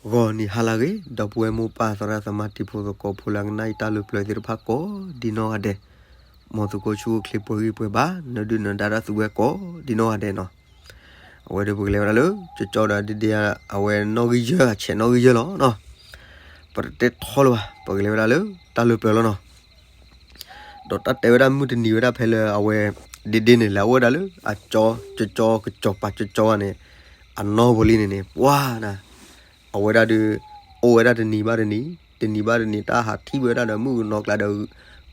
ဂီၤနံၤဟါလၢအဂ့ၤ ဒီပုၢ်ဝဲၢ်မိၢ်ပၢ်သရၣ်သမါတံၤဖိသကိးဖိလၢအကနၣ်အံၤတၢ်လၢပျၢၤသ့ၣ်တဖၣ်ကိးဒ်နီၢ်ဂၤဒဲး, မ်သုကအိၣ်ဆူၣ်အိၣ်ချ့ပှဲၤဂံၢ်ပှဲၤဘါ နဒုၣ်နဒါတၢ်သူဝဲကိးဒ်နီၢ်ဂၤဒဲးနီၤ. အဝဲဒီးပကလဲၤဝဲဒၣ်လၢ ကၠီကၠီဒီးဒ့ဒ့ အဝဲနီၣ်ဂံၢ်ယဲၢ် အဆဲးနီၣ်ဂံၢ်ယဲၢ်လီၤနီၤ. ပတတဲထီလၢၤဘၣ် ပကလဲၤဝဲဒၣ်လၢတၢ်လၢပျၢၤလီၤနီၤ. ဒီးတၢ်တဲဝဲဒၣ်မုၢ်တနံၤဝဲဒၣ်ဖဲလၢအဝဲ ဒ့ဒ့န့ၣ် လဲၤအိၣ်ဝဲဒၣ်လၢအကၠီ ကၠီကၠီ ကစီၤပၤကၠီကၠီန့ၣ် အနီၢ်ပူၤလံန့ၣ်န့ၣ် ပှၢ်နၤ အဝဲဒၣ်ဒီး အိၣ်ဝဲဒၣ်တနံၤဘၣ်တနံၤ တနံၤဘၣ်တနံၤ တၢ်ဟးထံၣ်ဝဲဒၣ်ဒီးမုၣ်ကနီၤကျါဒီး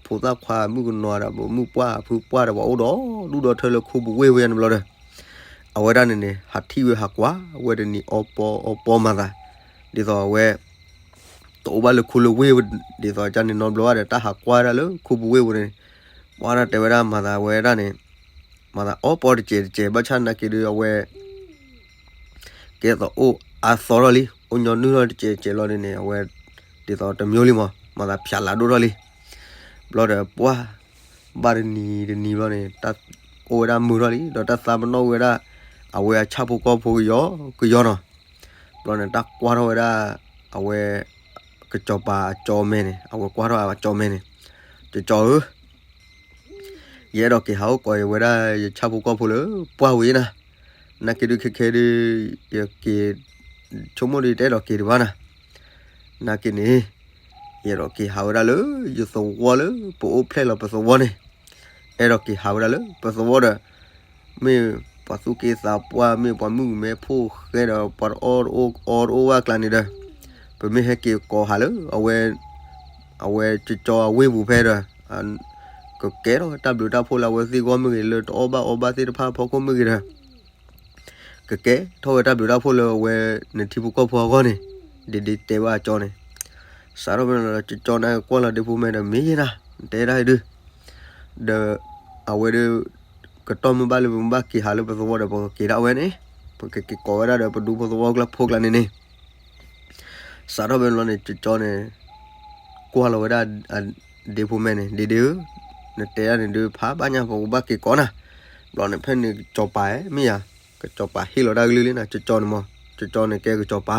ဖိသၣ်ခွါမုၣ်ကနီၤဒီး မုၣ်ပှၢ်ဖုပှၢ်ဒီး ပှၤအိၣ်ဒီးဒူၣ်ဒီထၢလၢခိပူၤဝ့ၢ်ဝဲန့ၣ်ဘျီဒီး အဝဲဒၣ်န့ၣ်န့ၣ် ဟးထံၣ်ဝဲဟးကွၢ်ဝဲတနံၤအီပီအီပီမၤသး ဒ်သိးအဝဲ တအိၣ်ဘၣ်လၢခိလၢဝ့ၢ် ဒ်သိးကန့ၣ်နီတဘျီဘၣ်ဒီး တၢ်ဟးကွၢ်ဝဲဒၣ်လၢခိပူၤဝ့ၢ်ပူၤန့ၣ် ပှၢ်တၢ်တဲဝဲဒၣ်မၤသးဝဲဒၣ်န့ၣ် မၤသးအီပီတစဲးတစဲး ဘၣ်ဆၣ်နာ်က့ဒီးအဝဲ ကဲသိးအိၣ်အါသီထီၣ်လံ အိၣ်ညီနုၢ်ထီၣ်တစဲးတစဲးလီၤန့ၣ်န့ၣ် အဝဲ ဒ်သိးတမံၤလံမး မၤသးဖျးလးဒိၣ်ထီၣ်လံ ဘျီဒီးပှၢ် ဘၣ်တနံၤတနံၤဘျီန့ၣ် တၢ်အိၣ်ဝဲဒၣ်မုာ်ထီၣ်လံ ဒီးတၢ်သးပနီၣ်ဝဲဒၣ် အဝဲအဆၣ်ဖိကီၢ်ဖိကယီကယီနီၤ. ဘျီန့ၣ် တၢ်ကွၢ်ထီၣ်ဝဲဒၣ် အဝဲ ကစီၤပၤအကၠီမဲန့ၣ် အဝဲကွၢ်ထီၣ်အကၠီမဲန့ၣ် ကၠီကၠီဧၢ ယအဲၣ်ဒိးက့ၤဟးအိၣ်ကိးဝဲဒၣ်ယဆၣ်ဖိကီၢ်ဖိလၢပှၢ်ဝံၤနၤ, နာ်က့ဒုးခဲခဲဒုး ယက့ၤ ဆိကမိၣ်ဒုးတအဲၣ်ဒိးက့ၤဒံးဘၣ်နၤ, နာ်က့န့ၣ် ယအဲၣ်ဒိးက့ၤဟးဝဲဒၣ်လၢယသဝီလၢပအိၣ်ဖျဲၣ်လီၤပသဝီန့ၣ်, အဲၣ်ဒိးက့ၤဟးဝဲဒၣ်လၢပသဝီဒီး မ့ၢ်ပှၤသူၣ်က့သးပှၢ် မ့ၢ်ပှၤမုၣ်ကမဲဖိဃဲဒီး ပှၤတအီၣ်တအိၣ်အီတအိၣ်ဝဲအကျါန့ၣ်ဒီး ပမ့ၢ်ဟဲက့ၤကိးဟးလၢ အဝဲ အဝဲကၠီကၠီအဝ့ၢ်ပူၤဖဲဒီး ကကဲထီၣ်ဝဲတၢ်ဘျုးတၢ်ဖှိၣ်လၢအဝဲသ့ၣ်ဂီၢ်မ့ၢ်ဂ့ၤ လၢတအီၣ်ဘၣ်အီဘၣ်သ့ၣ်တဖၣ်အဖီခိၣ်မ့ၢ်ဂ့ၤဒီး ကကဲထီၣ်ဝဲတၢ်ဘျုးတၢ်ဖှိၣ်လၢအဝဲနထံဖိကီၢ်ဖိအဂီၢ်န့ၣ်, ဒ်ဒ်တဲဘၣ်အကၠီန့ၣ်, စးထီၣ်ဖဲန့ၣ်လီၤ ကၠီကၠီန့ၣ်ကွၢ်လီၤဒ့ဖိမဲဒီး မ့ၢ်ယဲနၤ နတဲဒၣ်အံၤဒုး, ဒီး အဝဲဒုး ကတီၢ်မ့ၢ်ဘၣ်လၢပမ့ၢ်ဘၣ်က့ၤဟးလၢပသဝီဒီး ပကက့ၤဒၣ်ဝဲန့ၣ်, ပကက့ၤကိးဝဲဒၣ်ဒီးပဒူဖိသဝီကျၢၢ်ဖိကျါန့ၣ်န့ၣ် စးထီၣ်ဖဲန့ၣ်လီၤန့ၣ် ကၠီကၠီန့ၣ် ကွၢ်လီၤဝဲဒၣ် ဒ့ဖိမဲန့ၣ် ဒ့ဒ့ဧၢ, နတဲဒၣ်န့ၣ်ဒုးဖးဘၣ်ညါ ပကဘၣ်က့ၤကိးနၤ, ဘျီန့ၣ်ဖဲန့ၣ်ကစီၤပၤမ့ၢ်ယၤ, ကစီၤပၤဟ့ၣ်လီၤတၢ်ကလုၢ်လံနၤ ကၠီကၠီန့ၣ်မး, ကၠီကၠီန့ၣ်ကဲကစီၤပၤ,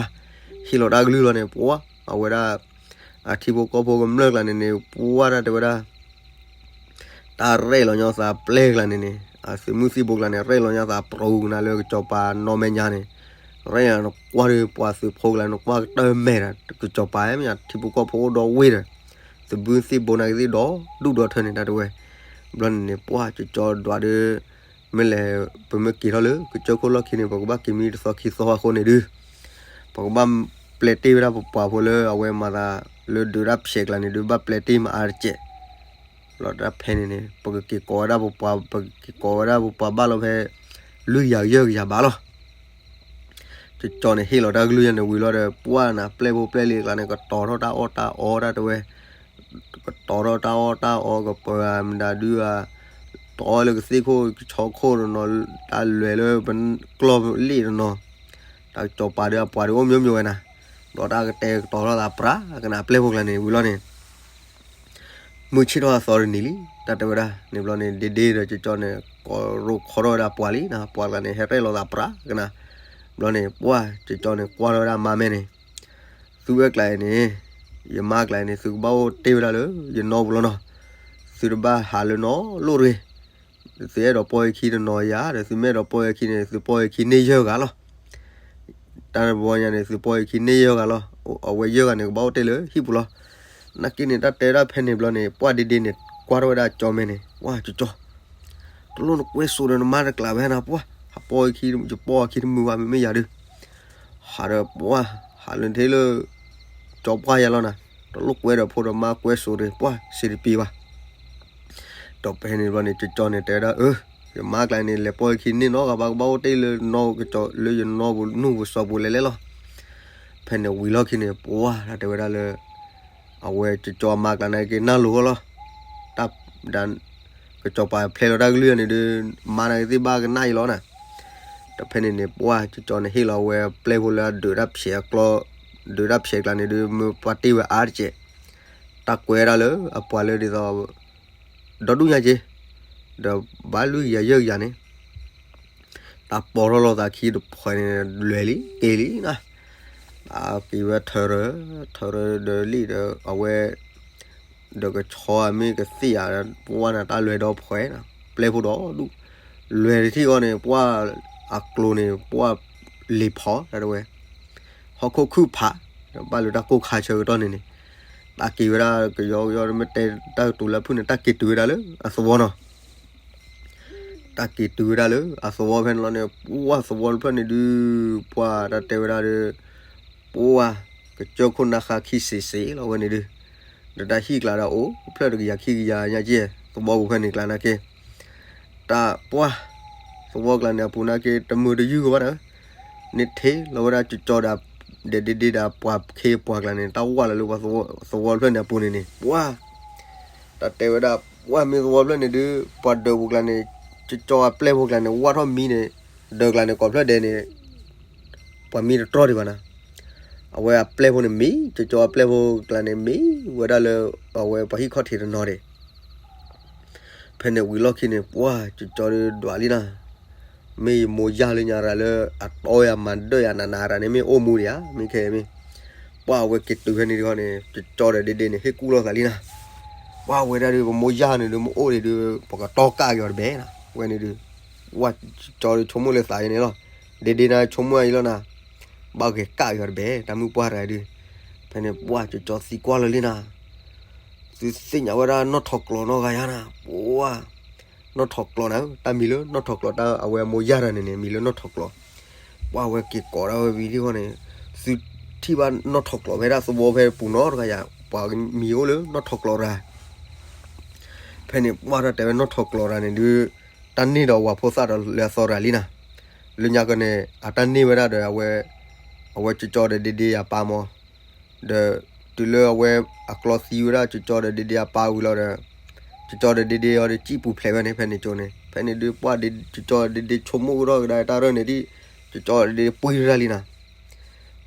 ဟ့ၣ်လီၤတၢ်ကလုၢ်လီၤန့ၣ် ပှၢ် အဝဲဒၣ် အထံဖိကီၢ်ဖိကမျၢၢ်ကျါန့ၣ်န့ၣ် ပှၢ်ဒၣ်တဲဝဲဒၣ် တၢ်ရဲၣ်လီၤညီသးပျဲၢ်ကျါန့ၣ်န့ၣ် အသုးမုၢ်သံၣ်ဘိကျါန့ၣ် ရဲၣ်လီၤညီသးပျဲၢ်ကနၤလၢကစီၤပၤနီၢ်မဲာ်ညါန့ၣ်, ရဲၣ်လီၤနကွၢ်ဒီးပှၤသုးဖိကျါန့ၣ် နကွၢ်ကတၢၢ်မဲာ်ဒီး ကစီၤပၤမ့ၢ်ယၤ ထံဖိကီၢ်ဖိအိၣ်ဒီဝ့ၢ်ဒီး သုးမုၢ်သံၣ်ဘိနာ်က့သ့ၣ်ဒီး ဒူၣ်ဒီထၢန့ၣ်တၢ်တဲဝဲ, ဘျီန့ၣ်န့ၣ် ပှၢ်ကၠီကၠီဒွးဒီး မ့ၢ်လဲၤ ပမ့ၢ်က့ၤထီၣ်လၢကစၢၢ်ခိၣ်လီၢ်ခံန့ၣ် ပကဘၣ်က့ၤမံတသီခံသီအဃိန့ၣ်ဒုး ပကဘၣ်ပျဲတ့ၢ်ဝဲဒၣ်ပပှၤဖိလၢအဝဲမၤသးလၢဒုးတၢ်ဖျဲးကျါန့ၣ်ဒုး ဘၣ်ပျဲတ့ၢ်မၤအါတစဲး လီၤတၢ်ဖဲန့ၣ်န့ၣ် ပကက့ၤကိးဝဲဒၣ်ပပှၤ ပကက့ၤကိးဝဲဒၣ်ပပှၤဘၣ်လီၤဖဲ လွံၢ်ကယၤယဲၢ်ကယၤဘၣ်လီၤ. ကၠီကၠီန့ၣ်ဟ့ၣ်လီၤတၢ်ကလုၢ်ယၤန့ၣ်ဝံၤလီၤဒီး ပှၢ်နၤပျဲၢ်ဖိပျဲၢ်လံကျါန့ၣ် ကတီၤထီၣ်တၢ်အီၣ်တၢ်အီတၢ်တဲဝဲ ကတီၤထီၣ်တၢ်အီၣ်တၢ်အီကပၤမတၤဒုး တအီၣ်လၢကသ့ၣ်ခိၣ်ကဆီခိၣ်တနီၤ တၢ်လဲၤလၢပကျီၢ်လ့ၣ်တနီၤ တၢ်ကစီၤပၤဒီးအပှၤဒီးအိၣ်မ့ၢ်မ့ၢ်ဝဲနၤ, ဘျီတၢ်ကတဲကတီၤထီၣ်သးပြးကနၤပျဲၢ်ဖိကျါန့ၣ်ဝံၤလီၤန့ၣ် မုၢ်ဆ့ၣ်ထီၣ်အသီတနံၤလံ တၢ်တဲဝဲဒၣ်န့ၣ်ဘျီန့ၣ် ဒ့ဒ့ဒီးကၠီကၠီန့ၣ် ကိးရိၣ်ခီထီၣ်ဝဲဒၣ်ပှၤလံနၤ ပှၤကျါန့ၣ် ဟဲရဲၣ်လီၤသးပြးကနၤ, ဘျီန့ၣ် ပှၢ်ကၠီကၠီန့ၣ် ကွၢ်ထီၣ်ဝဲဒၣ်မါမဲန့ၣ် သုဝဲကျါအံၤန့ၣ် ယမါကျါအံၤန့ၣ် သုကဘၣ်အိၣ်တ့ၢ်ဝဲဒၣ်လၢယနီၢ်ပူၤလီၤနီၤ, သုတဘၣ်ဟးလၢနီတလိၣ်တဂ့ၤ, သုအဲၣ်ဒိးပီၢ်ယခံတနီၤယၤဒီး သုမ့ၢ်အဲၣ်ဒိးပီၢ်ယခံန့ၣ် သုပီၢ်ယခံန့ၢ်ယဲၢ်ဂၤလီၤ တၢ်တဘျီညါန့ၣ် သုပီၢ်ယခံန့ၢ်ယဲၢ်ဂၤလီၤ, အဝဲယဲၢ်ဂၤန့ၣ် ကဘၣ်အိၣ်တ့ၢ်လၢဟံၣ်ပူၤလီၤ. နာ်က့န့ၣ် တၢ်တဲဒၣ်ဖဲန့ၣ်ဘျီန့ၣ် ပှၢ်ဒ့ဒ့န့ၣ် ကွၢ်ထီၣ်ဝဲဒၣ်ကၠီမဲန့ၣ် ပှၢ်ကၠီကၠီ, တလိၣ်နကွဲစိာ်ဒီးနမါတကျးဘၣ်နၤ ပှၢ် ဟးပီၢ်ယခံ ယပီၢ်ယခံတမုာ်ဘၣ် မ့မ့ၢ်ယၤဒုး ဟးဒီးပှၢ် ဟးလၢထဲလၢ ကၠီပှၢ်ယၤလီၤနၤ, တလိၣ်ကွဲဒီးဖိဒီးမါကွဲစိာ်ဒီး ပှၢ် စံးတပံၤဘၣ် ဒီးဖဲန့ၣ်ဘျီန့ၣ် ကၠီကၠီန့ၣ် တဲဝဲဒၣ် အၢ ယမါကျါန့ၣ် လဲၤပီၢ်ယခံန့ၢ်နီတဂၤဘၣ် ကဘၣ်အိၣ်တ့ၢ်လၢနီၢ်ကစၢ် လၢယနီၢ်ပူၤနူၢ်ပူၤစီၤပူၤလဲၤလဲၣ်လီၤ. ဖဲန့ၣ်ဝံၤလီၢ်ခံန့ၣ် ပှၢ် တၢ်တဲဝဲဒၣ်လၢ အဝဲကၠီကၠီအမါကျါန့ၣ်က့ၤနၢ်လိၤဂီၢ်လီၤ. တၢ် ဒ် ကစီၤပၤဖျဲးလီၤတၢ်ကလုၢ်န့ၣ်ဒီး မါနာ်က့ၤသ့ၣ်ဘၣ်ကနၣ်အံၤလီၤနၤ. ဒီးဖဲန့ၣ်န့ၣ် ပှၢ် ကၠီကၠီန့ၣ် ဟ့ၣ်လီၤဝဲပျဲၢ်ဖိလၢအဒုးတၢ်ဖျဲးအကျီ ဒုးတၢ်ဖျဲးကျါန့ၣ်ဒီး မ့ၢ်ပှၢ်တ့ၢ်ဝဲအါတက့ၢ် တၢ်ကွဲးဒၣ်လၢအပှၤလၢဒ်သိး ဒီဒူၣ်ညါက့ၤ ဒီးဘၣ်လွံၢ်ကယၤယဲၢ်ကယၤန့ၣ် တၢ်ပိာ်ထီၣ်လိာ်သးခံတဖုန့ၣ် လွဲၢ်လံက့ၤလံနၤ. အက့ၤဝဲထၢၣ်ရၢၣ်, ထၢၣ်ရၢၣ်ဒီးလံဒီး အဝဲ ဒီးကဆီအမ့ၢ်ကသ့ၣ်ဧါ, ပှၢ်နၤတၢ်လွဲၢ်ဒီဖှဲးနၤ, ပျဲၢ်ဖိဒီဒူၣ်, လွဲၢ်တထံၣ်ဃီန့ၣ် ပှၢ်အကျိၤန့ၣ် ပှၢ်လ့ၤဖီတၢ်တဝဲ, ဟီၣ်ခိၣ်ခုၣ်ဖး, ဘၣ်လၢတၢ်ကိၢ်ခါဆၢကတီၢ်န့ၣ်န့ၣ်, တၢ်က့ၤဝဲဒၣ်ကယီကယီ မ့ၢ်တဲတၢ်ကတိၤလၢအဖုၣ်န့ၣ် တၢ်က့ၤတုၤဝဲဒၣ်လၢအသဝီနီၤ တၢ်က့ၤတုၤဝဲဒၣ်လၢအသဝီဖဲန့ၣ်လီၤန့ၣ် ပှၢ်သဝီတဖျၢၣ်န့ၣ်ဒုး ပှၢ်တၢ်တဲဝဲဒၣ်ဒီး ပှၢ်ကစၢၢ်ခိၣ်နၢ်ဃါခံစ့ၣ်စ့ၣ်လီၤဝဲန့ၣ်ဒုး, ဒီးတၢ်ဟံၣ်ကျါဒီးအိၣ်ဖျၢၣ်တကယၤခံကယၤညါကဲ သဝီပူၤဖဲန့ၣ်ကျါနာ်က့, တၢ်ပှၢ် သဝီကျါန့ၣ်အပူၤနာ်က့ တမုာ်တယုၢ်ကဘၣ်နၤ, န့ၣ်ထံၣ်လီၤဝဲဒၣ်ကၠီကၠီဒီး ဒဲးဒ့ဒ့ဒီးပှၤခ့ပှၤကျါန့ၣ် တၢ်ဝၢ်လီၤလၢပှၢ်သဝီဖျၢၣ်န့ၣ်အပူၤန့ၣ်န့ၣ် ပှၢ် တၢ်တဲဝဲဒၣ် ပှၢ်မ့ၢ်သဝီဖျၢၣ်န့ၣ်ဒုး ပှၤဒၢးပူၤကျါန့ၣ် ကၠီကၠီအပျဲၢ်ဖိကျါန့ၣ် ဝၢ်ထီၣ်မံန့ၣ် ဒၢးကျါန့ၣ် ကိးဖျၢၣ်ဒဲးန့ၣ် ပှၤမံတတြီၢ်ဒံးဘၣ်နၤ, အဝဲအပျဲၢ်ဖိန့ၣ်မံ ကၠီကၠီအပျဲၢ်ဖိကျါန့ၣ်မံဝဲဒၣ်လၢ အဝဲပှၤဟံၣ်ခီၣ်ထံးတနီၤဒံး ဖဲန့ၣ်ဝံၤလီၢ်ခံန့ၣ် ပှၢ်ကၠီကၠီဒုးဒွးလံနၤ, မ့ၢ်ယမိၢ်ယၢ်လၢညါရၤလၢအတီယၤမၤဒၢၣ်ယၤနးနးရၤန့ၣ် မ့ၢ်အိၣ်မူဒံးဧါ မ့ၢ်ခဲမ့ၢ်, ပှၢ်အဝဲက့ၤတုၤဖဲန့ၣ်တခီန့ၣ် ကၠီကၠီဒီးဒ့ဒ့န့ၣ် ဟ့ၣ်ကူၣ်လိာ်သးလံနၤ, ပှၢ်ဝဲဒၣ်ဒုး ပမိၢ်ယၢ်န့ၣ်ဒုး မ့ၢ်အိၣ်ဒံးဒုး ပကတီကၢ်က့ၤအီၤတဘဲနၤ, ဝဲန့ၣ်ဒုး ပှၢ်ကၠီကၠီဒုးဆိကမိၣ်လၢသးအံၤန့ၣ်လီၤ, ဒ့ဒ့နၤဆိကမိၣ်အံၤလီၤနၤ, ဘၣ်ဂဲၤကၢ်က့ၤအီၤတဘဲ တၢ်မုၢ်ပှၢ်တဂၤဒုး, ဖဲန့ၣ်ပှၢ်ကၠီကၠီသံကွၢ်လၢာ်လံနၤ သုသ့ၣ်ညါဝဲဒၣ်နီၣ်ထိးကျိးနီတဂၤယါနၤ, ပှၢ် နီၣ်ထိးကျိးနၤ, တၢ်မံၤလၢနီၣ်ထိးကျိး တၢ်အဝဲအမိၢ်ယၢ်တဂၤန့ၣ်န့ၣ် မံၤလၢနီၣ်ထိးကျိး, ပှၢ်ဝဲက့ၤကိးဒၣ်ဝဲဝံၤဒံးဃီန့ၣ်, သုထံၣ်ဘၣ်နီၣ်ထိးကျိးဖဲဒၣ်သဝီဖဲပူၤနီတဂၤယါ, ပှၤမံၤအိၣ်လၢနီၣ်ထိးကျိးတဂၤ ဖဲန့ၣ်ပှၢ်တၢ်တဲဝဲနီၣ်ထိးကျိးတဂၤန့ၣ်ဒုး, တၢ်န့ၢ်ဒီးဝၤဖိသၣ်ဒီးလၢအသီတဂၤလံနၤ, လၢညါကီန့ၣ် အတၢ်န့ၢ်ဝဲဒၣ်ဒီးအဝဲ, အဝဲကၠီကၠီဒီးဒ့ဒ့အပၢ်မၢ်, ဒီးတုၤလၢအဝဲအကျီသံဝဲဒၣ်ကၠီကၠီဒီးဒ့ဒ့အပၢ်ဝံၤလီၤဒီး, ကၠီကၠီဒီးဒ့ဒ့အီၤဒီးစံၣ်ပူၤဖျဲးဝဲန့ၣ် ဖဲန့ၣ်ကၠိန့ၣ် ဖဲန့ၣ်ဒုးပှၢ်ဒ့ ကၠီကၠီဒီးဒ့ဒ့ဆိကမိၣ်ကဒီးကဒါတၢ်ရၢၢ်န့ၣ်ဒ်, ကၠီကၠီဒီးဒ့ဒ့ပှ့ၤရၢ်လံနၤ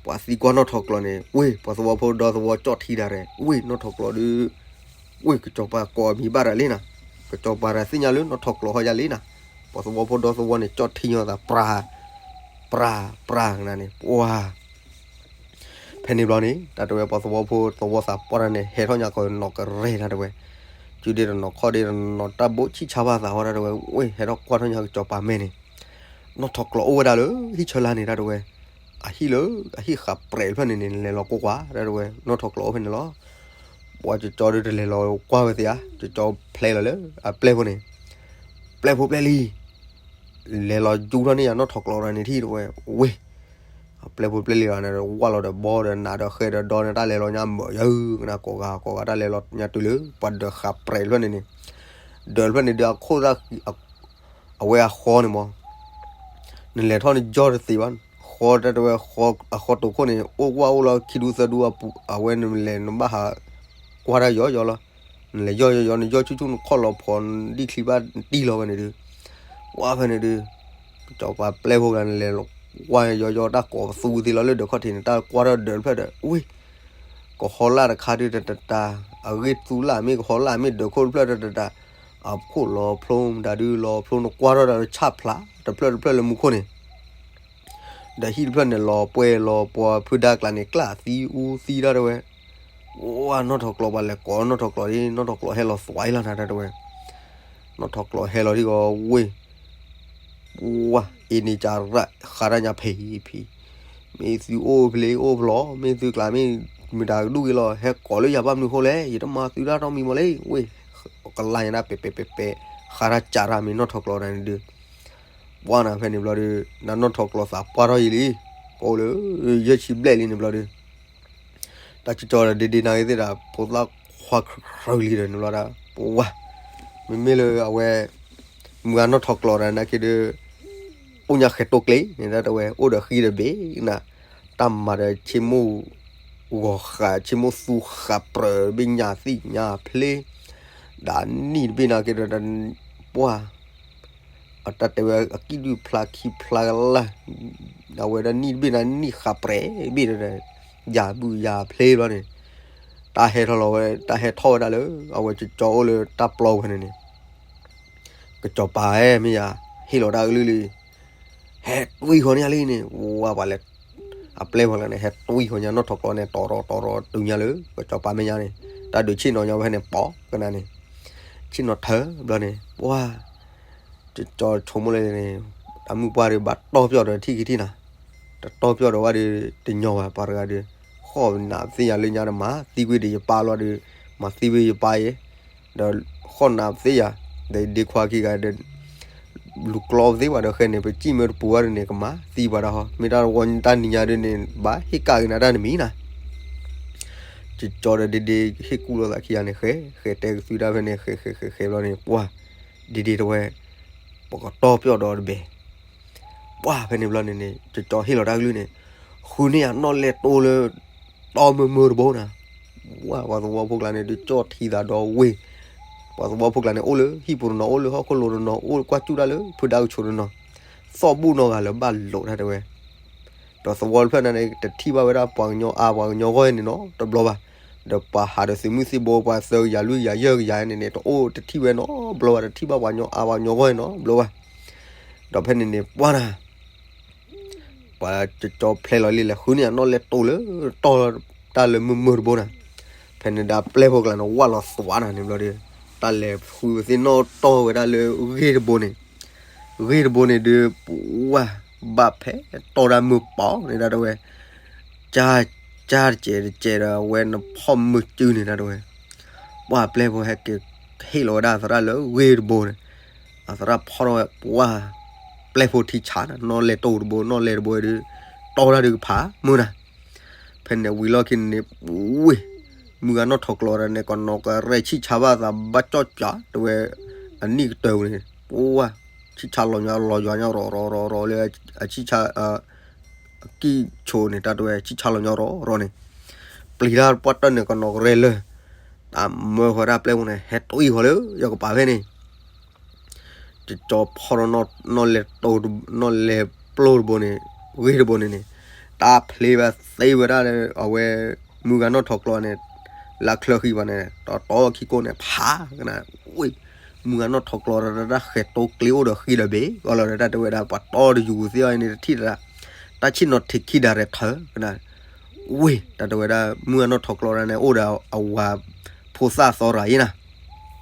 ပှၤသံကွၢ်နီၣ်ထိးကျိးန့ၣ်, ဝ့ၢ် ပှၤသဝီဖိဒီသဝီကၠီၣ်ထံတၢ်ရဲၣ်, ဝ့ၢ် နီၣ်ထိးကျိးဒုး, ဝ့ၢ် ကစီၤပၤကိးအမံၤဘၣ်တၢ်လံနၤ, ကစီၤပၤတၢ်သ့ၣ်ညါလၢနီၣ်ထိးကျိးဟီယါလံနၤ, ပှၤသဝီဖိဒီသဝီန့ၣ် ကၠီၣ်ထံညီသး ပြၤ, ပြၤ ပြၤ နၤန့ၣ် ပှၤ ဖဲန့ၣ်ဘျီန့ၣ် တၢ်တဝဲပှၤသဝီဖိသဝီသးပှၢ်တၢ်န့ၣ် ဟဲထီၣ်ညါကီးနီၢ်ကရဲၣ်တၢ်တဝဲ, စုဒ့တနီၤခီၣ်ဒ့တနီၤ တၢ်ဘိးဆံၣ်ဆါဘၣ်သးဝဲတၢ်တဝဲ, ဝ့ၢ် ဟဲထီၣ်ကွၢ်ထီၣ်ညါကစီၤပၤမဲာ်န့ၣ်, နီၣ်ထိးကျိးအိၣ်ဝဲဒၣ်လၢဟံၣ်ဆၢလါန့ၣ်တၢ်တဝဲ, အဟံၣ်လၢ အဟံၣ်ဃးပြဲးဖျၢၣ်န့ၣ်န့ၣ် လဲၤလီၤကွၢ်ကွၢ်တၢ်တဝဲ နီၣ်ထိးကျိးအိၣ်ဖဲန့ၣ်လီၤ. ပှၤကၠီကၠီဒုးတလဲၤလီၤကွၢ်ဝဲသ့ဧါ, ကၠီကၠီဖျဲလီၤလၢအပျဲၢ်ဖိန့ၣ်, ပျဲၢ်ဖိပျဲၢ်လံ လဲၤလီၤယူထီၣ်န့ၢ်ယၤနီၣ်ထိးကျိးတဂၤန့ၣ်ထံၣ်တဝဲ, ဝ့ၢ် အပျဲၢ်ဖိပျဲၢ်လံတဂၤန့ၣ် ဝၢ်လီၤဒီးဘီဒီးနးဒီးဃဲဒီးဒီန့ၣ် တၢ်လဲၤလီၤညါမၢာ်ယၤ ကနၣ်ကိးဂၤကိးဂၤ တၢ်လဲၤလီၤညါတုၤလၢ ပှၤဒၢးဃးပြဲးဖျၢၣ်န့ၣ်န့ၣ်, ဒၢးဖျၢၣ်န့ၣ်ဒုးအခိၣ်သၣ် အဝဲအဃီန့ၣ်မး နလဲၤထီၣ်န့ၣ်ယီၢ်တသ့ဘၣ်, ဃီတၢ်တဝဲ အဃီတိာ်ခိၣ်န့ၣ် အိၣ်ကွၢ်အိၣ်လီၤခံဒူသၢဒူအပူၤ အဝဲနလဲၤနဘၣ်ဟးကွၢ်တၢ်ယီၢ်ယီၢ်လီၤ. နလဲၤယီၢ်ယီၢ်ယီၢ် နယီၢ်ဆူၣ်ဆူၣ် နခီၣ်လီၤဖီနဒံၣ်ချံဘၣ်တံၢ်လီၤဝဲန့ၣ်ဒုး, ဝဲဖဲန့ၣ်ဒုး ကစီၤပၤပျဲၢ်ဖိကျါန့ၣ် လဲၤကွၢ်ယီၢ်ယီၢ် တၢ်ကိးပသူသ့လီၤလၢဒၢးခီၣ်ထံးန့ၣ် တၢ်ကွၢ်ထီၣ်ဒၢးတဖျၢၣ်ဒီး ဝ့ၢ် ကဟီလၢ်တခါဒုးတတတၤ, အဂ့ၢ်သူလၢ်မ့ၢ်ကဟီလၢ်မ့ၢ်ဒၢးခိၣ်တဖျၢၣ်တတတၤ, အခိၣ်လီၤဖျိမတၤဒုးလီၤဖျိ နကွၢ်ထီၣ်ဒီးဆၣ်ဖျါတဖျၢၣ်တဖျၢၣ်လၢမူခိၣ်န့ၣ် ဒီးဟံၣ်တဖျၢၣ်န့ၣ်လီၤပှဲၤလီၤပှီၤ ဖုဒါကျါန့ၣ် ကျၢ်သံအူသံတၢ်တဝဲ, ဝဲနီၣ်ထိးကျိးပှၤလဲၤကိးနီၣ်ထိးကျိးဒ် နီၣ်ထိးကျိးဟဲလီၤသွဲလီၤနၤတၢ်တဝဲ, နီၣ်ထိးကျိးဟဲလီၤထံၣ်ကီးဝ့ၢ် ဝဲ အ့န့ၣ်ကရၣ် ဃးတၢ်ညါဖံးဖံး, မ့ၢ်သုအိၣ်ဖျ့အိၣ်ဖျီ မ့ၢ်သုကျါမ့ၢ်မတၤကဒူၣ်က့ၤလီၤ ဟဲကိးလၢယၤဘၣ်မနုၤဃိလဲၣ် ယတမၤသုတၢ်တီမံၤမီၤလံ ဝ့ၢ် ကလါညါဒၣ်ပဲာ်ပဲာ်ပဲာ်ပဲာ် ဃးတၢ်ကးတၢ်မ့ၢ်နီၣ်ထိးကျိးတၢ်န့ၣ်ဒုး ပှၢ်နၤဖဲန့ၣ်ဘျီဒုး နနီၣ်ထိးကျိးသးပှၢ်ထီၣ်ယံာ်လံ, ကအိၣ်လၢ ယဲၢ်ဆံဘျဲၣ်လံန့ၣ်ဘျီဒုး တၢ်ကၠီကၠီဒီးဒ့ဒ့နၤဂ့ၤသ့ၣ်ဒၣ် ဖိသၣ်ခွါကြၢးလံဒီးန့ၣ်ဘျီဒုး ပဝါ မ့မ့ၢ်လၢအဝဲ မုၢ်ဂၤနီၣ်ထိးကျိးတၢ်နာ်က့ဒုး အိၣ်ညါဃဲးတိာ်ကျဲန့ၣ် တၢ်တဝဲ အိၣ်ဒီးဃံဒီးဘ့ၣ်နၤ, တၢ်မၤဒီးဆ့မိၣ် ဂီၤဃး ဆ့မိၣ်သူဃးပြၢၤ ဘ့ၣ်ညါသံၣ်ညါဖျ့ ဒၣ်နံၣ်တဘ့ၣ်နာ်က့ဒီး ပှၢ် အတၢ်တဲဝဲအကံၣ်ဒုၣ်ဖျါခံဖျါကလၢ်, အဝဲဒၣ်နံၣ်တဘ့ၣ်နၤ နံၣ်ဃးပြဲးဘ့ၣ်ဒီး ယၤဘုၣ်ယၤဖျ့ဘျီန့ၣ်, တၢ်ဟဲထီၣ်လီၤဝဲ တၢ်ဟဲထီၣ်ဝဲဒၣ်လၢ အဝဲကၠီကၠီအိၣ်လၢတၢ်ပျီဝဲန့ၣ်န့ၣ်, ကစီၤပၤဧၢ မ့ၢ်ယၤ ဟ့ၣ်လီၤတၢ်အကလုၢ်လံ, ဟဲတွံၢ်ဃီန့ၣ်လံန့ၣ် ဝါပှၤလဲၤ အပျဲၢ်ဝဲလၢန့ၣ် ဟဲတွံၢ်ဃီညါနီၣ်ထိးကျီန့ၣ် တီၤရီၤတီၤရီၤတုၤညါလၢ ကစီၤပၤမဲာ်ညါန့ၣ် တၢ်ဒုးဆ့ၣ်နီၤညါဝဲဖဲန့ၣ် ပိာ်ကနၣ်န့ၣ် ဆ့ၣ်နီၤထၢဘျီန့ၣ် ပှၢ် ကၠီဆိကမိၣ်လၢန့ၣ် တၢ်မုၣ်ပှၢ်ဒီး ဘၣ်တီၢ်ပျီၢ်ဒီးထံၣ်ခံထံၣ်နၤ, တတီၢ်ပျီၢ်ဒီးဝဲဒီး တညီဘၣ် ပှၤတဂၤဒီး ဃီၣ်နးသ့ယၤလၢညါဒီး မၤသံကွံာ်ဒီးယပၢ်လီၤဒီး မၤသံဝဲယပၢ်အံၤ ဒီးဃီၣ်နးသ့ယၤ ဒီးဒ့ခွါခံဂၤဒီး လူၤကျီသ့ဘၣ်ဒီး ဃဲန့ၣ် ပစံၣ်မၢတပူၤဝဲဒီးန့ၣ် ကမၤသံပှၤတၢ်ဟီ မ့ၢ်တၢ်ဝီတၢ်နံၤညါဒီးန့ၣ် ဘၣ်ဟ့ၣ်ကၣ်က့ၤနၤတၢ်တမံၤနၤ ကၠီဒီးဒ့ဒ့ဟ့ၣ်ကူၣ်လိာ်သးခံဂၤန့ၣ် ဃဲ ဃဲတဲကသွံတၢ်ဖဲန့ၣ် ဃဲ ဃဲ ဃဲ ဃဲဘျီန့ၣ် ပှၢ် ဒ့ဒ့တဲဝဲ ပကတီၢ်ပျီၢ်ဒီးတဘဲ ပှၢ်ဖဲန့ၣ်ဘျီန့ၣ်န့ၣ် ကၠီဟ့ၣ်လီၤတၢ်ကလုၢ်န့ၣ် ဃုန့ၢ်ယၤနီၣ်လဲၢ်တိၢ်လၢ တီၢ်မုာ်မုာ်တဘိနၤ ပှၢ်ပှၤသဝီဖိကျါန့ၣ် ဒုးကၠီထံသးဒီးဝ့ၢ် ပှၤသဝီဖိကျါန့ၣ် အိၣ်လၢဟံၣ်ပူၤတနီၤ အိၣ်လၢဟီၣ်ခိၣ်လိၤတနီၤ အိၣ်ကွၢ်စူၣ်တၢ်လၢဖုဒါကဆိးတနီၤ သီၣ်ဘူၣ်နီၢ်ဂၤလၢဘၣ်လိာ်တၢ်တဲဝဲ ဒီးသဝီတဖျၢၣ်န့ၣ် တထံၣ်ဘၣ်ဝဲဒၣ်ပှၤကညီအါပှၤကညီဂီၢ်န့ၣ်နီတဘျီဘၣ်. ဒီးပှၤဟးဒီးသုးမုၢ်သံၣ်ဘိ ပှၤသၢကယၤလွံၢ်ကယၤယဲၢ်ကယၤန့ၣ်န့ၣ် တအိၣ်တထံၣ်ဝဲနီတဘျီဘၣ် တထံၣ်ဘၣ်ပှၤကညီအါပှၤကညီဂီၢ်န့ၣ်နီတဘျီဘၣ်. ဒီးဖဲန့ၣ်န့ၣ် ပှၢ်နၤ ပှၤကၠီဖျဲလီၤလံလဲၣ် ဃုန့ၢ်ယၤနီၣ်လဲၢ်တိၢ်လၢ တီၢ်တၢ်လၢမုာ်မုာ်တဘိနၤ. ဖဲန့ၣ်ဒၣ်ပျဲၢ်ဖိကျါန့ၣ် ဝၢ်လီၤသွးနၤန့ၣ်ဘျီဒီး တၢ်လဲၤဃုဝဲသ့ၣ်နီၣ်တီၢ်ဝဲဒၣ်လၢဂ့ၢ်တဘိန့ၣ် ဂ့ၢ်တဘိန့ၣ်ဒုး ပှၢ်ဘၣ်ဖဲတီၢ်တၢ်မုာ်ပိာ်န့ၣ်ဒၣ်တဲဝဲ ကၢ် ကၢ်တစဲးတစဲးဒီး အဝဲနဖီၣ်မုာ်စုန့ၣ်ဒၣ်တဲဝဲ ပှၢ်ပျဲၢ်ဖိဟဲက့ၤဟ့ၣ်လီၤဝဲဒၣ်အသရၣ်လၢဂ့ၢ်တဘိန့ၣ် အသရၣ်ဖီၣ်ထီၣ်ဝဲ ပှၢ် ပျဲၢ်ဖိထံဆးနၤ နီၣ်လဲၢ်တိၢ်တဘိ နီၣ်လဲၢ်တဘိဒုး တီၢ်တၢ်ဒုးကဖးမုာ်နၤ. ဖဲန့ၣ်ဝံၤလီၢ်ခံန့ၣ် ဝ့ၢ် မုၢ်ဂၤနီၣ်ထိးကျီတၢ်န့ၣ် ကနီၤကရဲဆံၣ်ဆါဘၣ်သးဘၣ်ကၠီၣ်ကၠးတဲဝဲ အနံၣ်ကတၢၢ်ပူၤန့ၣ် ပှၢ် ဆံၣ်ဆါလီၤညီလီၤယွၤညီရီၤရီၤရီၤရီၤလၢ အဆံၣ်ဆါ အကံၢ်ဆိးန့ၣ် တၢ်တဲဝဲ ဆံၣ်ဆါလီၤညီရီၤရီၤန့ၣ် ပျံၤတၢ်ပှၢ်တၢၢ်န့ၣ် ကနီၤကရဲလၢ တၢ်မၢဃီၤဒၣ်ပျဲၢ်ဖိန့ၣ် ဟဲတွံၢ်ဃီၤလၢ ယကပၤဖဲန့ၣ် ကၠီဖီၣ်ထီၣ်နီၣ်လဲၢ်တိၢ် နီၣ်လဲၢ်ပျိၢ်တဘိန့ၣ် ဂ့ၢ်တဘိန့ၣ်န့ၣ် တၢ်ဖျ့ဘၣ်သ့ဝဲဒၣ်လၢ အဝဲ မုၢ်ဂၤနီၣ်ထိးကျီန့ၣ် လၢချၢဃံဘၣ်န့ၣ် တီတီခံကိၣ်န့ၣ် ဖးကနၣ် ဝ့ၢ် မုၢ်ဂၤနီၣ်ထိးကျီတၢ် တၢ်ဃဲၤတိၢ်ကျ့အိၣ်ဒီးဃံဒီးဘ့ၣ် အီလီၤဒီးတၢ်တဲဝဲဒၣ် ပှၤတီတယူၤသ့အီၤန့ၣ် တထံၣ်တၢ် တၢ်ဆ့ၣ်နီၤထံးခံဒၣ်ရဲၣ်ထၢကနၣ် ဝ့ၢ် တၢ်တဲဝဲဒၣ် မုၢ်ဂၤနီၣ်ထိးကျီတၢ်န့ၣ် အိၣ်ဒီးအဝၤဖိသၣ်သီရၤ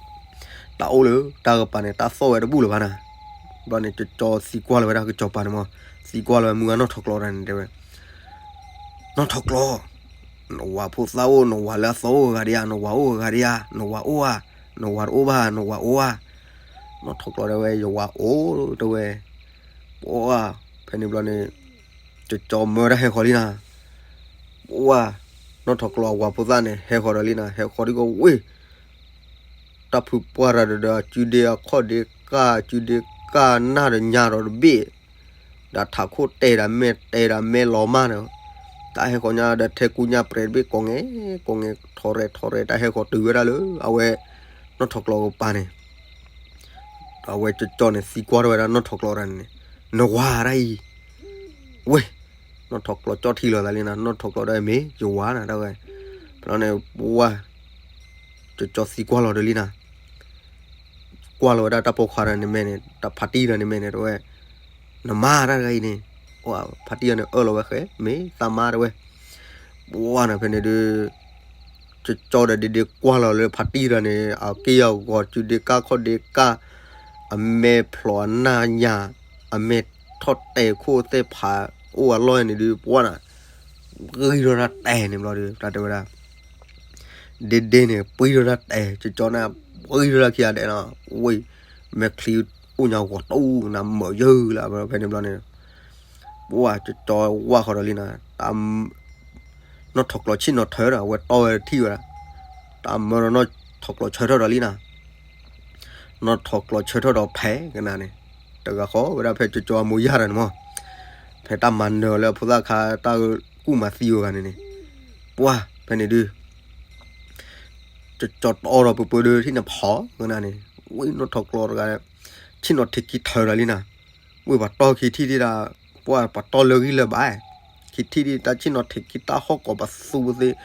အံၤနၤ တၢ်အိၣ်လၢတၢ်ကပၤန့ၣ် တၢ်သီၣ်ဝဲတဘူၣ်လၢၤဘၣ်နၤ. ဘျီန့ၣ် ကၠီသံကွၢ်လီၤဝဲဒၣ်ကစီၤပၤန့ၣ်မး သံကွၢ်လီၤဝဲမုၢ်ဂၤနီၣ်ထိးကျီတၢ်န့ၣ်တဲဝဲ နီၣ်ထိးကျီ နဝၤဖိသၣ်အိၣ် နဝၤလၢအသီအိၣ်ဂၤဒံးဧါ နဝၤအိၣ်ဂၤဒံးဧါ နဝၤအိၣ်ဧါ နဝၤတအိၣ်ဘၣ် နဝၤအိၣ်ဧါ နီၣ်ထိးကျီတဲဝဲ ယဝၤအိၣ်တဲဝဲ ပှၢ် ဖဲန့ၣ်ဘျီန့ၣ် ကၠီမၢတၢ်ဟဲဃီၤလံနၤ ပှၢ် နီၣ်ထိးကျီအဝၤဖိသၣ်န့ၣ် ဟဲဃီၤဒီးလံနၤ ဟဲဃီၤဒ်ကဝ့ၢ် တၢ်ဖုပှၢ်ရၤဒီး အစုဒ့အခီၣ်ဒ့ကၢ် အစုဒ့ကၢ်နၢ်ဒီးညါဒီးတဘ့ၣ် ဒီးထးခိၣ်တဲာ်ဒီးမဲာ်တဲာ်ဒီးမဲာ်လီၤမၢ်န့ၣ် တၢ်ဟဲဃီၤညါဒီးထဲကူညၢ်ပြဲၤတဘ့ၣ် ကိးငဲၤ ကိးငဲၤ ထီၣ်ရဲၣ်ထီၣ်ရဲၣ် တၢ်ဟဲဃီၤတုၤဝဲဒၣ်လၢ အဝဲ နီၣ်ထိးကျီကပၤန့ၣ် အဝဲကၠီန့ၣ် သံကွၢ်ထီၣ်ဝဲဒၣ်နီၣ်ထိးကျီတၢ်န့ၣ် နဝၤတၢ်အံၤ ဝ့ၢ် နီၣ်ထိးကျီကၠီထံလီၤသးလံနၤ နီၣ်ထိးကျီဒီးမ့ၢ်ယဝၤနၤတၢ်ဝဲ ဖဲလီၤန့ၣ် ပှၢ် ကၠီသံကွၢ်လီၤဒီးလံနၤ ကွၢ်လီၤဝဲဒၣ်တၢ်ပိာ်ခွါတၢ်န့ၣ်မဲာ်န့ၣ် တၢ်ဖါတံၢ်တၢ်န့ၣ်မဲာ်န့ၣ် တဲဝဲ နမါတၢ်တဂၤအံၤန့ၣ် ဖါတံၢ်တၢ်န့ၣ်အၢၣ်လီၤဝဲဃဲ မ့ၢ်သးမါတဲဝဲ ပှၢ်နၤဖဲန့ၣ်ဒုး ကၠီဒီးဒ့ဒ့ကွၢ်လီၤလၢဖါတံၢ်တၢ်န့ၣ် အက့ၢ်အဂီၤစုဒ့ကၢ်ခီၣ်ဒ့ကၢ် အမဲာ်ဖျိးအနၢ်ညါ အမဲာ်ထီၣ်တဲာ်ခိၣ်သ့ၣ်ဖး အိၣ်အလီၢ်န့ၣ်ဒုး ပှၢ်နၤ ပှံထီၣ်တၢ်တဲာ်န့ၣ်ဘျီဒုး တၢ်တဲဝဲဒၣ် ဒ့ဒ့န့ၣ် ပှံထီၣ်တၢ်တဲာ် ကၠီန့ၣ် ပှံထီၣ်တၢ်ခံဂၤဒဲးနီၤ ဝ့ၢ် မဲာ်ချံအိၣ်ညါဂီၤတူၢ်နၤ မၢယၢၢ်လၢဖဲန့ၣ်ဘျီန့ၣ် ပှၢ်ကၠီဝၢ်ဃီၤဒီးလံနၤ တၢ် နီၣ်ထိးကျီဆ့ၣ်နီၤထၢဒီး အဝဲတီဝဲထံၣ်ဝဲဒၣ် တၢ်မၢဒီးနီၣ်ထိးကျီဆၢထၢၣ်ဒီးလံနၤ နီၣ်ထိးကျီဆၢထၢၣ်ဒီးဖဲကနၤန့ၣ် တဂၤဃီဝဲဒၣ်ဖဲကၠီအမိၢ်ယၢ်တၢ်န့ၣ်မး ဖဲတၢ်မၤနၢၤလၢအဖိသၣ်ခါ တၢ်ကူၣ်မၤသံဝဲဂၤန့ၣ်န့ၣ် ပှၢ်ဖဲန့ၣ်ဒုး ကၠီတီဒီးပှဲၤပှဲၤဒုးထံၣ်န့ၣ်ဖီကနၤန့ၣ် ဝံၤနီၣ်ထိးကျီတဂၤ ဆ့ၣ်နီၤထံးခံထၢဒီးလံနၤ ဝံၤပှၤတီခံထံၣ်ဒံးဒၣ် ပှၢ်ပှၤတီလၢဂံၢ်လၢဘါ ခံထံၣ်ဒံးတၢ်ဆ့ၣ်နီၤထံးခံတၢ်ဟီၣ်ကိးပသူဝဲသ့ၣ်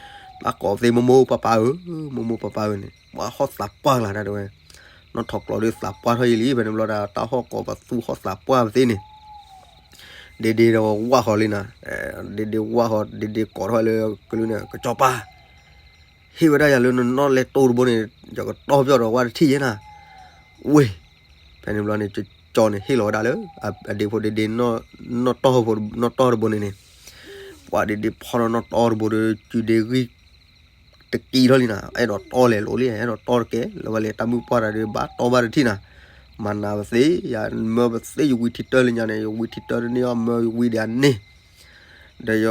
တၢ်ကိးသ့ၣ်မိၢ်မိၢ်ပၢ်ပၢ်ဧၢ မိၢ်မိၢ်ပၢ်ပၢ်ဧၢန့ၣ် ပှၢ်ဟီၣ်သးပှၢ်လၢတၢ်တဲဝဲ နီၣ်ထိးကျီဒုးသးပှၢ်ထီၣ်ယံၤလံ ဖဲန့ၣ်ဘျီဒၣ် တၢ်ဟီၣ်ကိးပသူဟီၣ်သးပှၢ်ပသ့ၣ်န့ၣ် ဒ့ဒ့ဒီးဝၢ်ဃီၤလံနၤ, ဒ့ဒ့ဝၢ်ဃီၤ ဒ့ဒ့ကိးထီၣ်လၢကလုၢ်န့ၣ် ကစီၤပၤ, ဟ့ၣ်ဝဲဒၣ်ယၤလၢနနီၣ်လဲတိၢ်တဘိန့ၣ် ယကတီၢ်ပျီၢ်ဒီးဝၣ်တထံၣ်ယဲနၤ, ဝ့ၢ်, ဖဲန့ၣ်ဘျီန့ၣ် ကစီၤန့ၣ်ဟ့ၣ်လီၤဝဲဒၣ်လၢ အဒ့ဖိဒ့ဒ့ နီၣ်တီၢ်ဖိ နီၣ်တီၢ်တဘိန့ၣ်န့ၣ်, ပှၤဒ့ဒ့ဖီၣ်ဒီးနီၣ်တီၢ်တဘိဒီး ကၠူဒ့ဂံၢ် တကံထီၣ်လံနၤ, အဲၣ်ဒိးတီၢ်လဲၤလိၤလံ အဲၣ်ဒိးတီၢ်တကဲလၢၤဘၣ်လံ တၢ်မုၣ်ပှၢ်တၢ်ဒီး ဘၣ်တီၢ်ဘၣ်တထံၣ်နၤ, မၤနၤပသ့ ယမၢပသ့ ယဝံထံတၢၢ်လၢညါန့ၣ် ယဝံထံတၢၢ်တန့ၢ်အီၣ်မၢယဝံဒံးအန့ၢ်, ဒီးယ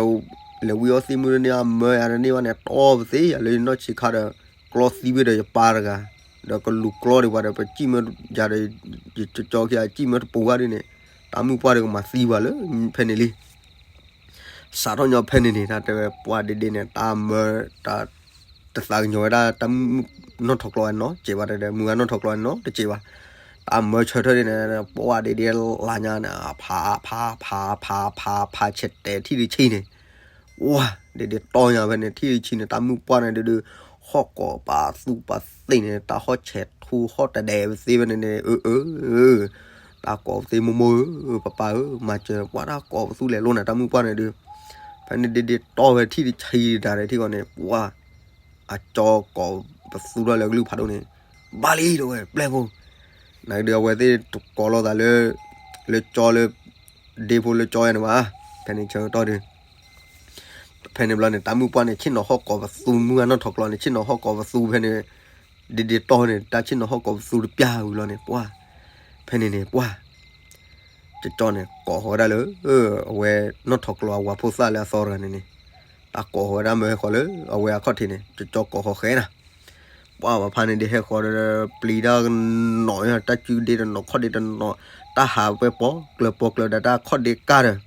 လဲၤဝံအီၣ်သံၣ်မုၢ်တန့ၢ်အီၣ်မၢယၤတန့ၢ်ဘၣ်န့ၣ် တီၢ်ပသ့ ယၤလၢယနီၢ်ဆံးခါဒီး ကျီသံဝ့ဒီးယပၢ်တဂၤ, ဒီးကလူၤကျီဒံးပှၤဒီး ပစံၣ်မၢယၤဒီး ယကၠီခံဂၤစံၣ်မၢတပူၤဘၣ်ဒ်န့ၣ်, တၢ်မုၣ်ပှၢ်ဒီးကမၤသံပှၤလၢ ဖဲန့ၣ်လံ စးထီၣ်ညီဖဲန့ၣ်န့ၣ် တၢ်တဲဝဲပှၢ်ဒ့ဒ့န့ၣ် တၢ်မၢ တၢ် တသးကညီၤဝဲဒၣ်တၢ်မုၣ်နီၢ်ထီၣ်ကျီနီတစဲးဘၣ် တဲမုၢ်ဂၤနီၢ်ထီၣ်ကျီနီတစဲးဘၣ်, တၢ်မၢဆၢထၢၣ်ဒ်န့ၣ် ပှၢ်ဒ့ဒ့လါညါန့ၣ် ဖးဖးဖးဖးဖးဖးဆဲးတဲာ်ထံၣ်တဆံန့ၣ်, ဝါ ဒ့ဒ့တီၢ်ညါဖဲန့ၣ် ထံၣ်တဆံန့ၣ် တၢ်မုၣ်ပှၢ်န့ၣ်ဒုး ဟီၣ်ကိးပသူပသ့ၣ်န့ၣ် တၢ်ဟီၣ်ဆဲးထူဟီၣ်တဒဲးပသ့ဖဲန့ၣ်န့ၣ် အၢ အၢ တၢ်ကိးပသ့မိၢ်မိၢ်ဧၢ ပၢ်ပၢ်ဧၢ မၤစၢၤပှၤတၢ်ကိးပသူလဲၤလိၤနၤ တၢ်မုၣ်ပှၢ်န့ၣ်ဒုး, ဖဲန့ၣ်ဒ့ဒ့တီၢ်ဝဲထံၣ်တဆံတၢ်ဒီးထံၣ်ဃီန့ၣ် ပှၢ် အကၠီကိးပသူထီၣ်လၢကလုၢ်ဖးဒိၣ်န့ၣ်, ဘၣ်လံတဲဝဲပျဲၢ်ဖိ, နကဒုးအဝဲသ့ၣ်တကိးလိာ်သးလၢ လၢကၠီလၢ ဒ့ဖိလၢကၠီယါန့ၣ်ဘၣ်, ဖဲန့ၣ်ဆၢကတီၢ်ဒုး ဖဲန့ၣ်ဘျီန့ၣ် တၢ်မုၣ်ပှၢ်န့ၣ် ဆ့ၣ်နီၤဟီၣ်ကိးပသူ မုၢ်ဂၤနီၢ်ထီၣ်ကျီန့ၣ် ဆ့ၣ်နီၤဟီၣ်ကိးပသူဖဲန့ၣ်, ဒ့ဒ့တီၢ်န့ၣ် တၢ်ဆ့ၣ်နီၤဟီၣ်ကိးပသူတပျၢ်ဝံၤလီၤန့ၣ် ပှၢ် ဖဲန့ၣ်န့ၣ် ပှၢ် ကၠီန့ၣ် ကိးဃီၤဝဲဒၣ်လၢ အဝဲနီၢ်ထီၣ်ကျီအဝၤဖိသၣ်လၢအသီတဂၤန့ၣ်န့ၣ်, တၢ်ကိးဃီၤဝဲဒၣ်မၢဟဲဃီၤလၢ အဝဲအခီၣ်ထံးန့ၣ် ကၠီကိးဃီၤဃဲနၤ, ပှၢ်ပှၤဖါန့ၣ်ဒ်ဟဲဃီၤဒီး ပျံၤတၢ်ကနီၤ တၢ်စုဒ့တနီၤ ခီၣ်ဒ့တနီၤ, တၢ်ဟးဝဲပီကျၢၤပီကျၢၤဒီး တၢ်ခီၣ်ဒ့ကၢ်ဒီး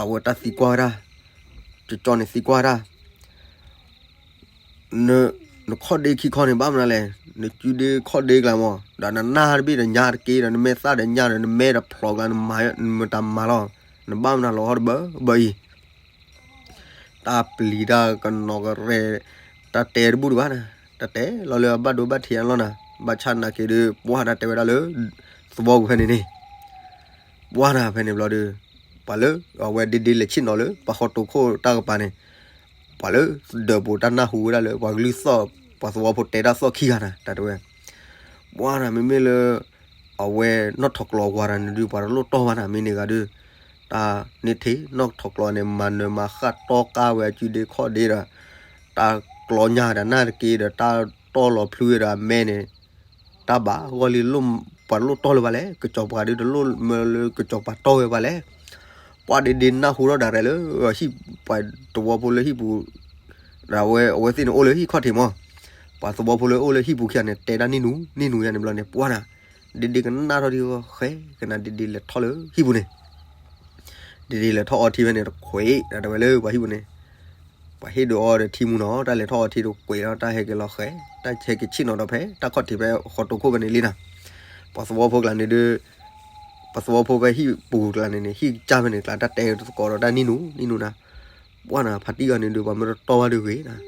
အဝဲတၢ်သံကွၢ်ဝဲဒၣ်, ကၠီန့ၣ်သံကွၢ်ဝဲဒၣ် နခီၣ်ဒ့ခံခီန့ၣ် ဘၣ်မနုၤလဲၣ်, နစုဒ့ခီၣ်ဒ့ကျါမး, ဒီးနနၢ်တဘ့ၣ်ဒီးညါတက့ၢ်ဒီး နမဲာ်သၣ်ဒီးညါဒီး နမဲာ်ဒီးဖျိးကျါ နမၤတၢ်မၤလီၤ, နဘၣ်မနုၤလီၤဟီၣ်တဘၢဘၢအံၤ, တၢ်ပျံၤတၢ်ကနီၤကရဲၤ, တၢ်တဲတဘူၣ်တဘၣ်နၤ, တၢ်တဲလီၤလၢအဘၣ်ဒိဘၣ်ထံးအလီၢ်နၤ, ဘၣ်ဆၣ်နာ်က့ၤဒီး ပှၢ်တၢ်တဲဝဲဒၣ်လၢ သဝီပူၤဖဲန့ၣ်န့ၣ် ပှၢ်နၤဖဲန့ၣ်ဘျီဒီး ပှၤလၢအဝဲဒ့ဒ့လဲၤဆ့ၣ်နီၤလၢ ပှၤဃီတိာ်ခိၣ်တၢ်ကပၤန့ၣ်, ပှၤလၢဒၢးပူၤတၢ်နၢ်ဟူဝဲဒၣ်လၢ ပှၤကလုၢ်သီၣ် ပှၤသဝီဖိတဲတၢ်သီၣ်ခံဂၤနၤ တၢ်တဲဝဲ, ပှၢ်နၤ မ့မ့ၢ်လၢ အဝဲနီၢ်ထီၣ်ကျီဝၤတဂၤန့ၣ်ဒုး ပှၤတလိၣ်တီၢ်ဘၣ်နၤ မ့ၢ်န့ၢ်ဂၤဒုး, တၢ်န့ၣ်ထံၣ်နီၢ်ထီၣ်ကျီန့ၣ် မၤနၢၤမၤဃၣ်တီကါဝဲအစုဒ့ခီၣ်ဒ့ဒီး တၢ်ကျီညါဒီးနၢ်တက့ၢ်ဒီး တၢ်တီၢ်လီၤဖျုဝဲဒီးအမဲန့ၣ် တၢ်ဘၣ်ဂီၢ်လံ ပှၤတလိၣ်တီၢ်လၢၤဘၣ်လဲၣ်, ကစီၤပၤဒုးတလိၣ်မၢလၢကစီၤပၤတီၢ်ဝဲဘၣ်လဲၣ်, ပှၢ်ဒ့ဒ့နၢ်ဟူထီၣ်ဒၣ်ရဲၣ်လၢ ဟံၣ်ပှၤသဝီဖိလၢဟံၣ်ပူၤ, ဒီးအဝဲသ့ၣ်န့ၣ်အိၣ်လၢဟံၣ်ခီၣ်ထံးမး, ပှၤသဝီဖိလၢအိၣ်လၢဟံၣ်ပူၤခံဂၤန့ၣ် တဲဒၣ်နံၣ်နူ နံၣ်နူယါန့ၣ်ဘျီန့ၣ် ပှၢ်နၤ, ဒ့ဒ့ကနၣ်ထီၣ်ထံဃီဃဲ ကနၤဒ့ဒ့လဲၤထီၣ်လၢဟံၣ်ပူၤန့ၣ် ဒ့ဒ့လဲၤထီၣ်အီထံဖဲန့ၣ် တခွဲး တၢ်တဲဝဲလၢပှၤဟံၣ်ပူၤန့ၣ်, ပှၤဟ့ၣ်ဒုးအီဒီးထံမူနီၤ တၢ်လဲၤထီၣ်အီထံတခွဲးလီၤ တၢ်ဟဲက့ၤလီၤဃဲ, တၢ်ဟဲက့ၤဆ့ၣ်နီၤဒီးဖဲ တၢ်ခီၣ်ထံးဖဲဃီတိာ်ခိၣ်ဖဲန့ၣ်လံနၤ, ပှၤသဝီဖိကျါန့ၣ်ဒုး, ပှၤသဝီဖိဖဲဟံၣ်ပူၤကျါန့ၣ်န့ၣ် ဟံၣ်ကစၢ်ဖဲန့ၣ်ကျါ တၢ်တဲသကိးဒီးတၢ်နံၣ်နူ နံၣ်နူနၤ, ပှၢ်နၤ ဖါတံၢ်ဂၤန့ၣ်ဒုး ပှၤမ့ၢ်တတီၢ်ဘၣ်ဒုးဂ့ၤနၤ,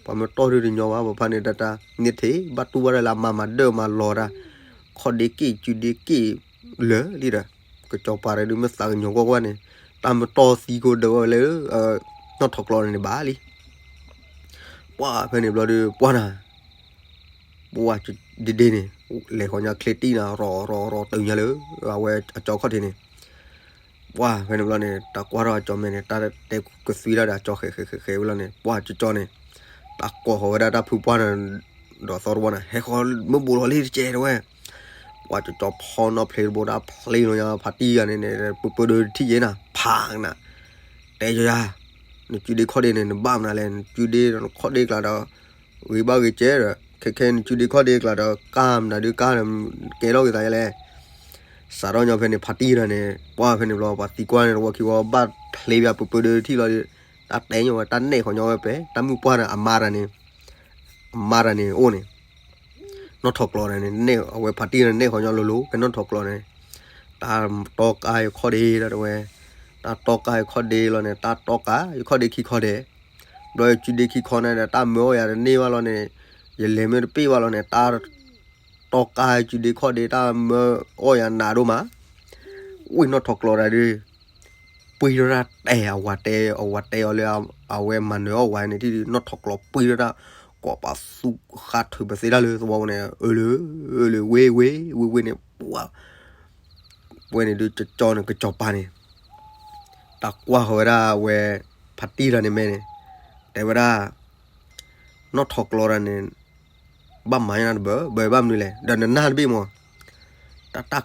ပှၤမ့ၢ်တီၢ်ဒုးတညီဘၣ် ပှၤဖါန့ၣ်တၢ်တၢ် န့ၣ်ထံၣ် ဘၣ်တူၢ်ဘၣ်ဒၣ်လၢအမၤမၤဒၢၣ်မၤလီၤတၢ်, ခီၣ်ဒ့က့ၢ်စုဒ့က့ၢ်လၢာ်လံဒီး, ကစီၤပၤတဒုးမ့ၢ်သးကညီၤကွၢ်ကွၢ်န့ၣ်, တၢ်မ့ၢ်တီၢ်သံကိးဒၢဝဲလၢ နီၢ်ထီၣ်ကျီန့ၣ်ဘၣ်လံ ပှၢ်ဖဲန့ၣ်ဘျီဒီး ပှၢ်နၤ, ပှၢ်ဒ့ဒ့န့ၣ် လဲၤဃီၤညါချ့တံၢ်နၤ ရီၤရီၤရီၤတုၤညါလၢ အဝဲအကၠီခီၣ်ထံးန့ၣ်, ပှၢ်ဖဲန့ၣ်ဘျီန့ၣ် တၢ်ကွၢ်ထီၣ်အကၠီမဲာ်န့ၣ် တၢ်တဲကသွံဒၣ်ဒီးအကၠီဃဲးဃဲးဃဲးဃဲးဝဲလီၤန့ၣ် ပှၢ်ကၠီကၠီန့ၣ်, တၢ်ကိးဃီၤဝဲဒၣ်တၢ်ဖုပှၢ်န့ၣ်, ဒီးသီတဝီန့ၣ် ဟဲဃီၤမ့ၢ်ဘူးလီၤလံတကဲးတဝဲ ပှၢ်ကၠီကၠီဖီနီၣ်ဖျ့တဘိတၢ်ဖျ့လီၤညါ ဖါတံၢ်ဂၤန့ၣ်န့ၣ် ပၢပၢဒုးတထံၣ်ယဲနၤ ဖးကနၤ, တဲယၤယၤ, နစုဒ့ခီၣ်ဒ့န့ၣ် နဘၣ်မနုၤလဲၣ် နစုဒ့ခီၣ်ဒ့ကျါဒီး ဂ့ၤဘၣ်ဂ့ၤကဲဒီး ခဲခဲနစုဒ့ခီၣ်ဒ့ကျါဒီး ကၢ်မနုၤဒုးကၢ်ဒီး ကဲထီၣ်က့ၤသးယဲလဲၣ် စးထီၣ်ညီဖဲန့ၣ် ဖါတံၢ်ဒီးန့ၣ် ပှၢ်ဖဲန့ၣ်ဘျီ ပှၤသံကွၢ်န့ၣ် တဝီခံဝီ ဘၣ်ဖျ့ဘၣ်ပၢပၢဒုးတထံၣ်လီၤဒီး တၢ်တဲညီဝဲ တၢ်နဲၣ်ဃီၤညီဝဲဖဲ တၢ်မုၣ်ပှၢ်န့ၣ် အမါတဂၤန့ၣ် အမါတဂၤန့ၣ်အိၣ်န့ၣ် နီၢ်ထီၣ်ကျီန့ၣ် နဲၣ်အဝဲဖါတံၢ်န့ၣ် နဲၣ်ဃီၤညီလိၤလိၤ ဖဲနီၢ်ထီၣ်ကျီန့ၣ် တၢ်တီကါယခီၣ်ဒ့ဒီးတဝဲ တၢ်တီကါယခီၣ်ဒ့လီၤန့ၣ် တၢ်တီကါယခီၣ်ဒ့ခံခီဒဲး ဘျီယစုဒ့ခံခီန့ၣ်ဒီး တၢ်မၢအီၣ်ယၤတန့ၢ်ဘၣ်လီၤန့ၣ် ယလဲၤမ့ၢ်တပ့ၢ်ဘၣ်လီၤန့ၣ် တၢ်တီကါယစုဒ့ခီၣ်ဒ့ တၢ်မၢအီၣ်ယၤနးဒိၣ်မး ဝံၣ်နီၢ်ထီၣ်ကျီတၢ်ဒုး ပှ့ၤထီၣ်တၢ်တဲအဝၤတဲ အဝၤတဲအီၤလၢ အဝဲမၤနၢၤအီၣ်ဝဲန့ၣ် ထံၣ်နီၣ်ထိးကျီပှ့ၤထီၣ်တၢ် ကိးပသူဃါထုးပသ့တၢ်လၢသဝီပူၤန့ၣ် အၢလၢ အၢလၢဝ့ၢ်ဝ့ၢ်ဝ့ၢ်ဝ့ၢ်န့ၣ် ပှၤ ပဝဲန့ၣ်ဒုးကၠီကၠီန့ၣ် ကစီၤပၤန့ၣ် တၢ်ကွၢ်ဃီၤဝဲဒၣ်ဝဲ ဖါတံၢ်တဂၤန့ၣ်မဲန့ၣ် တဲဝဲဒၣ် နီၣ်ထိးကျီတၢ်န့ၣ် ဘၣ်မၤညါတဘၣ် ဘၣ်ဘၣ်မနုၤလဲၣ် ဒီးနနၢ်တဘ့ၣ်မး တၢ်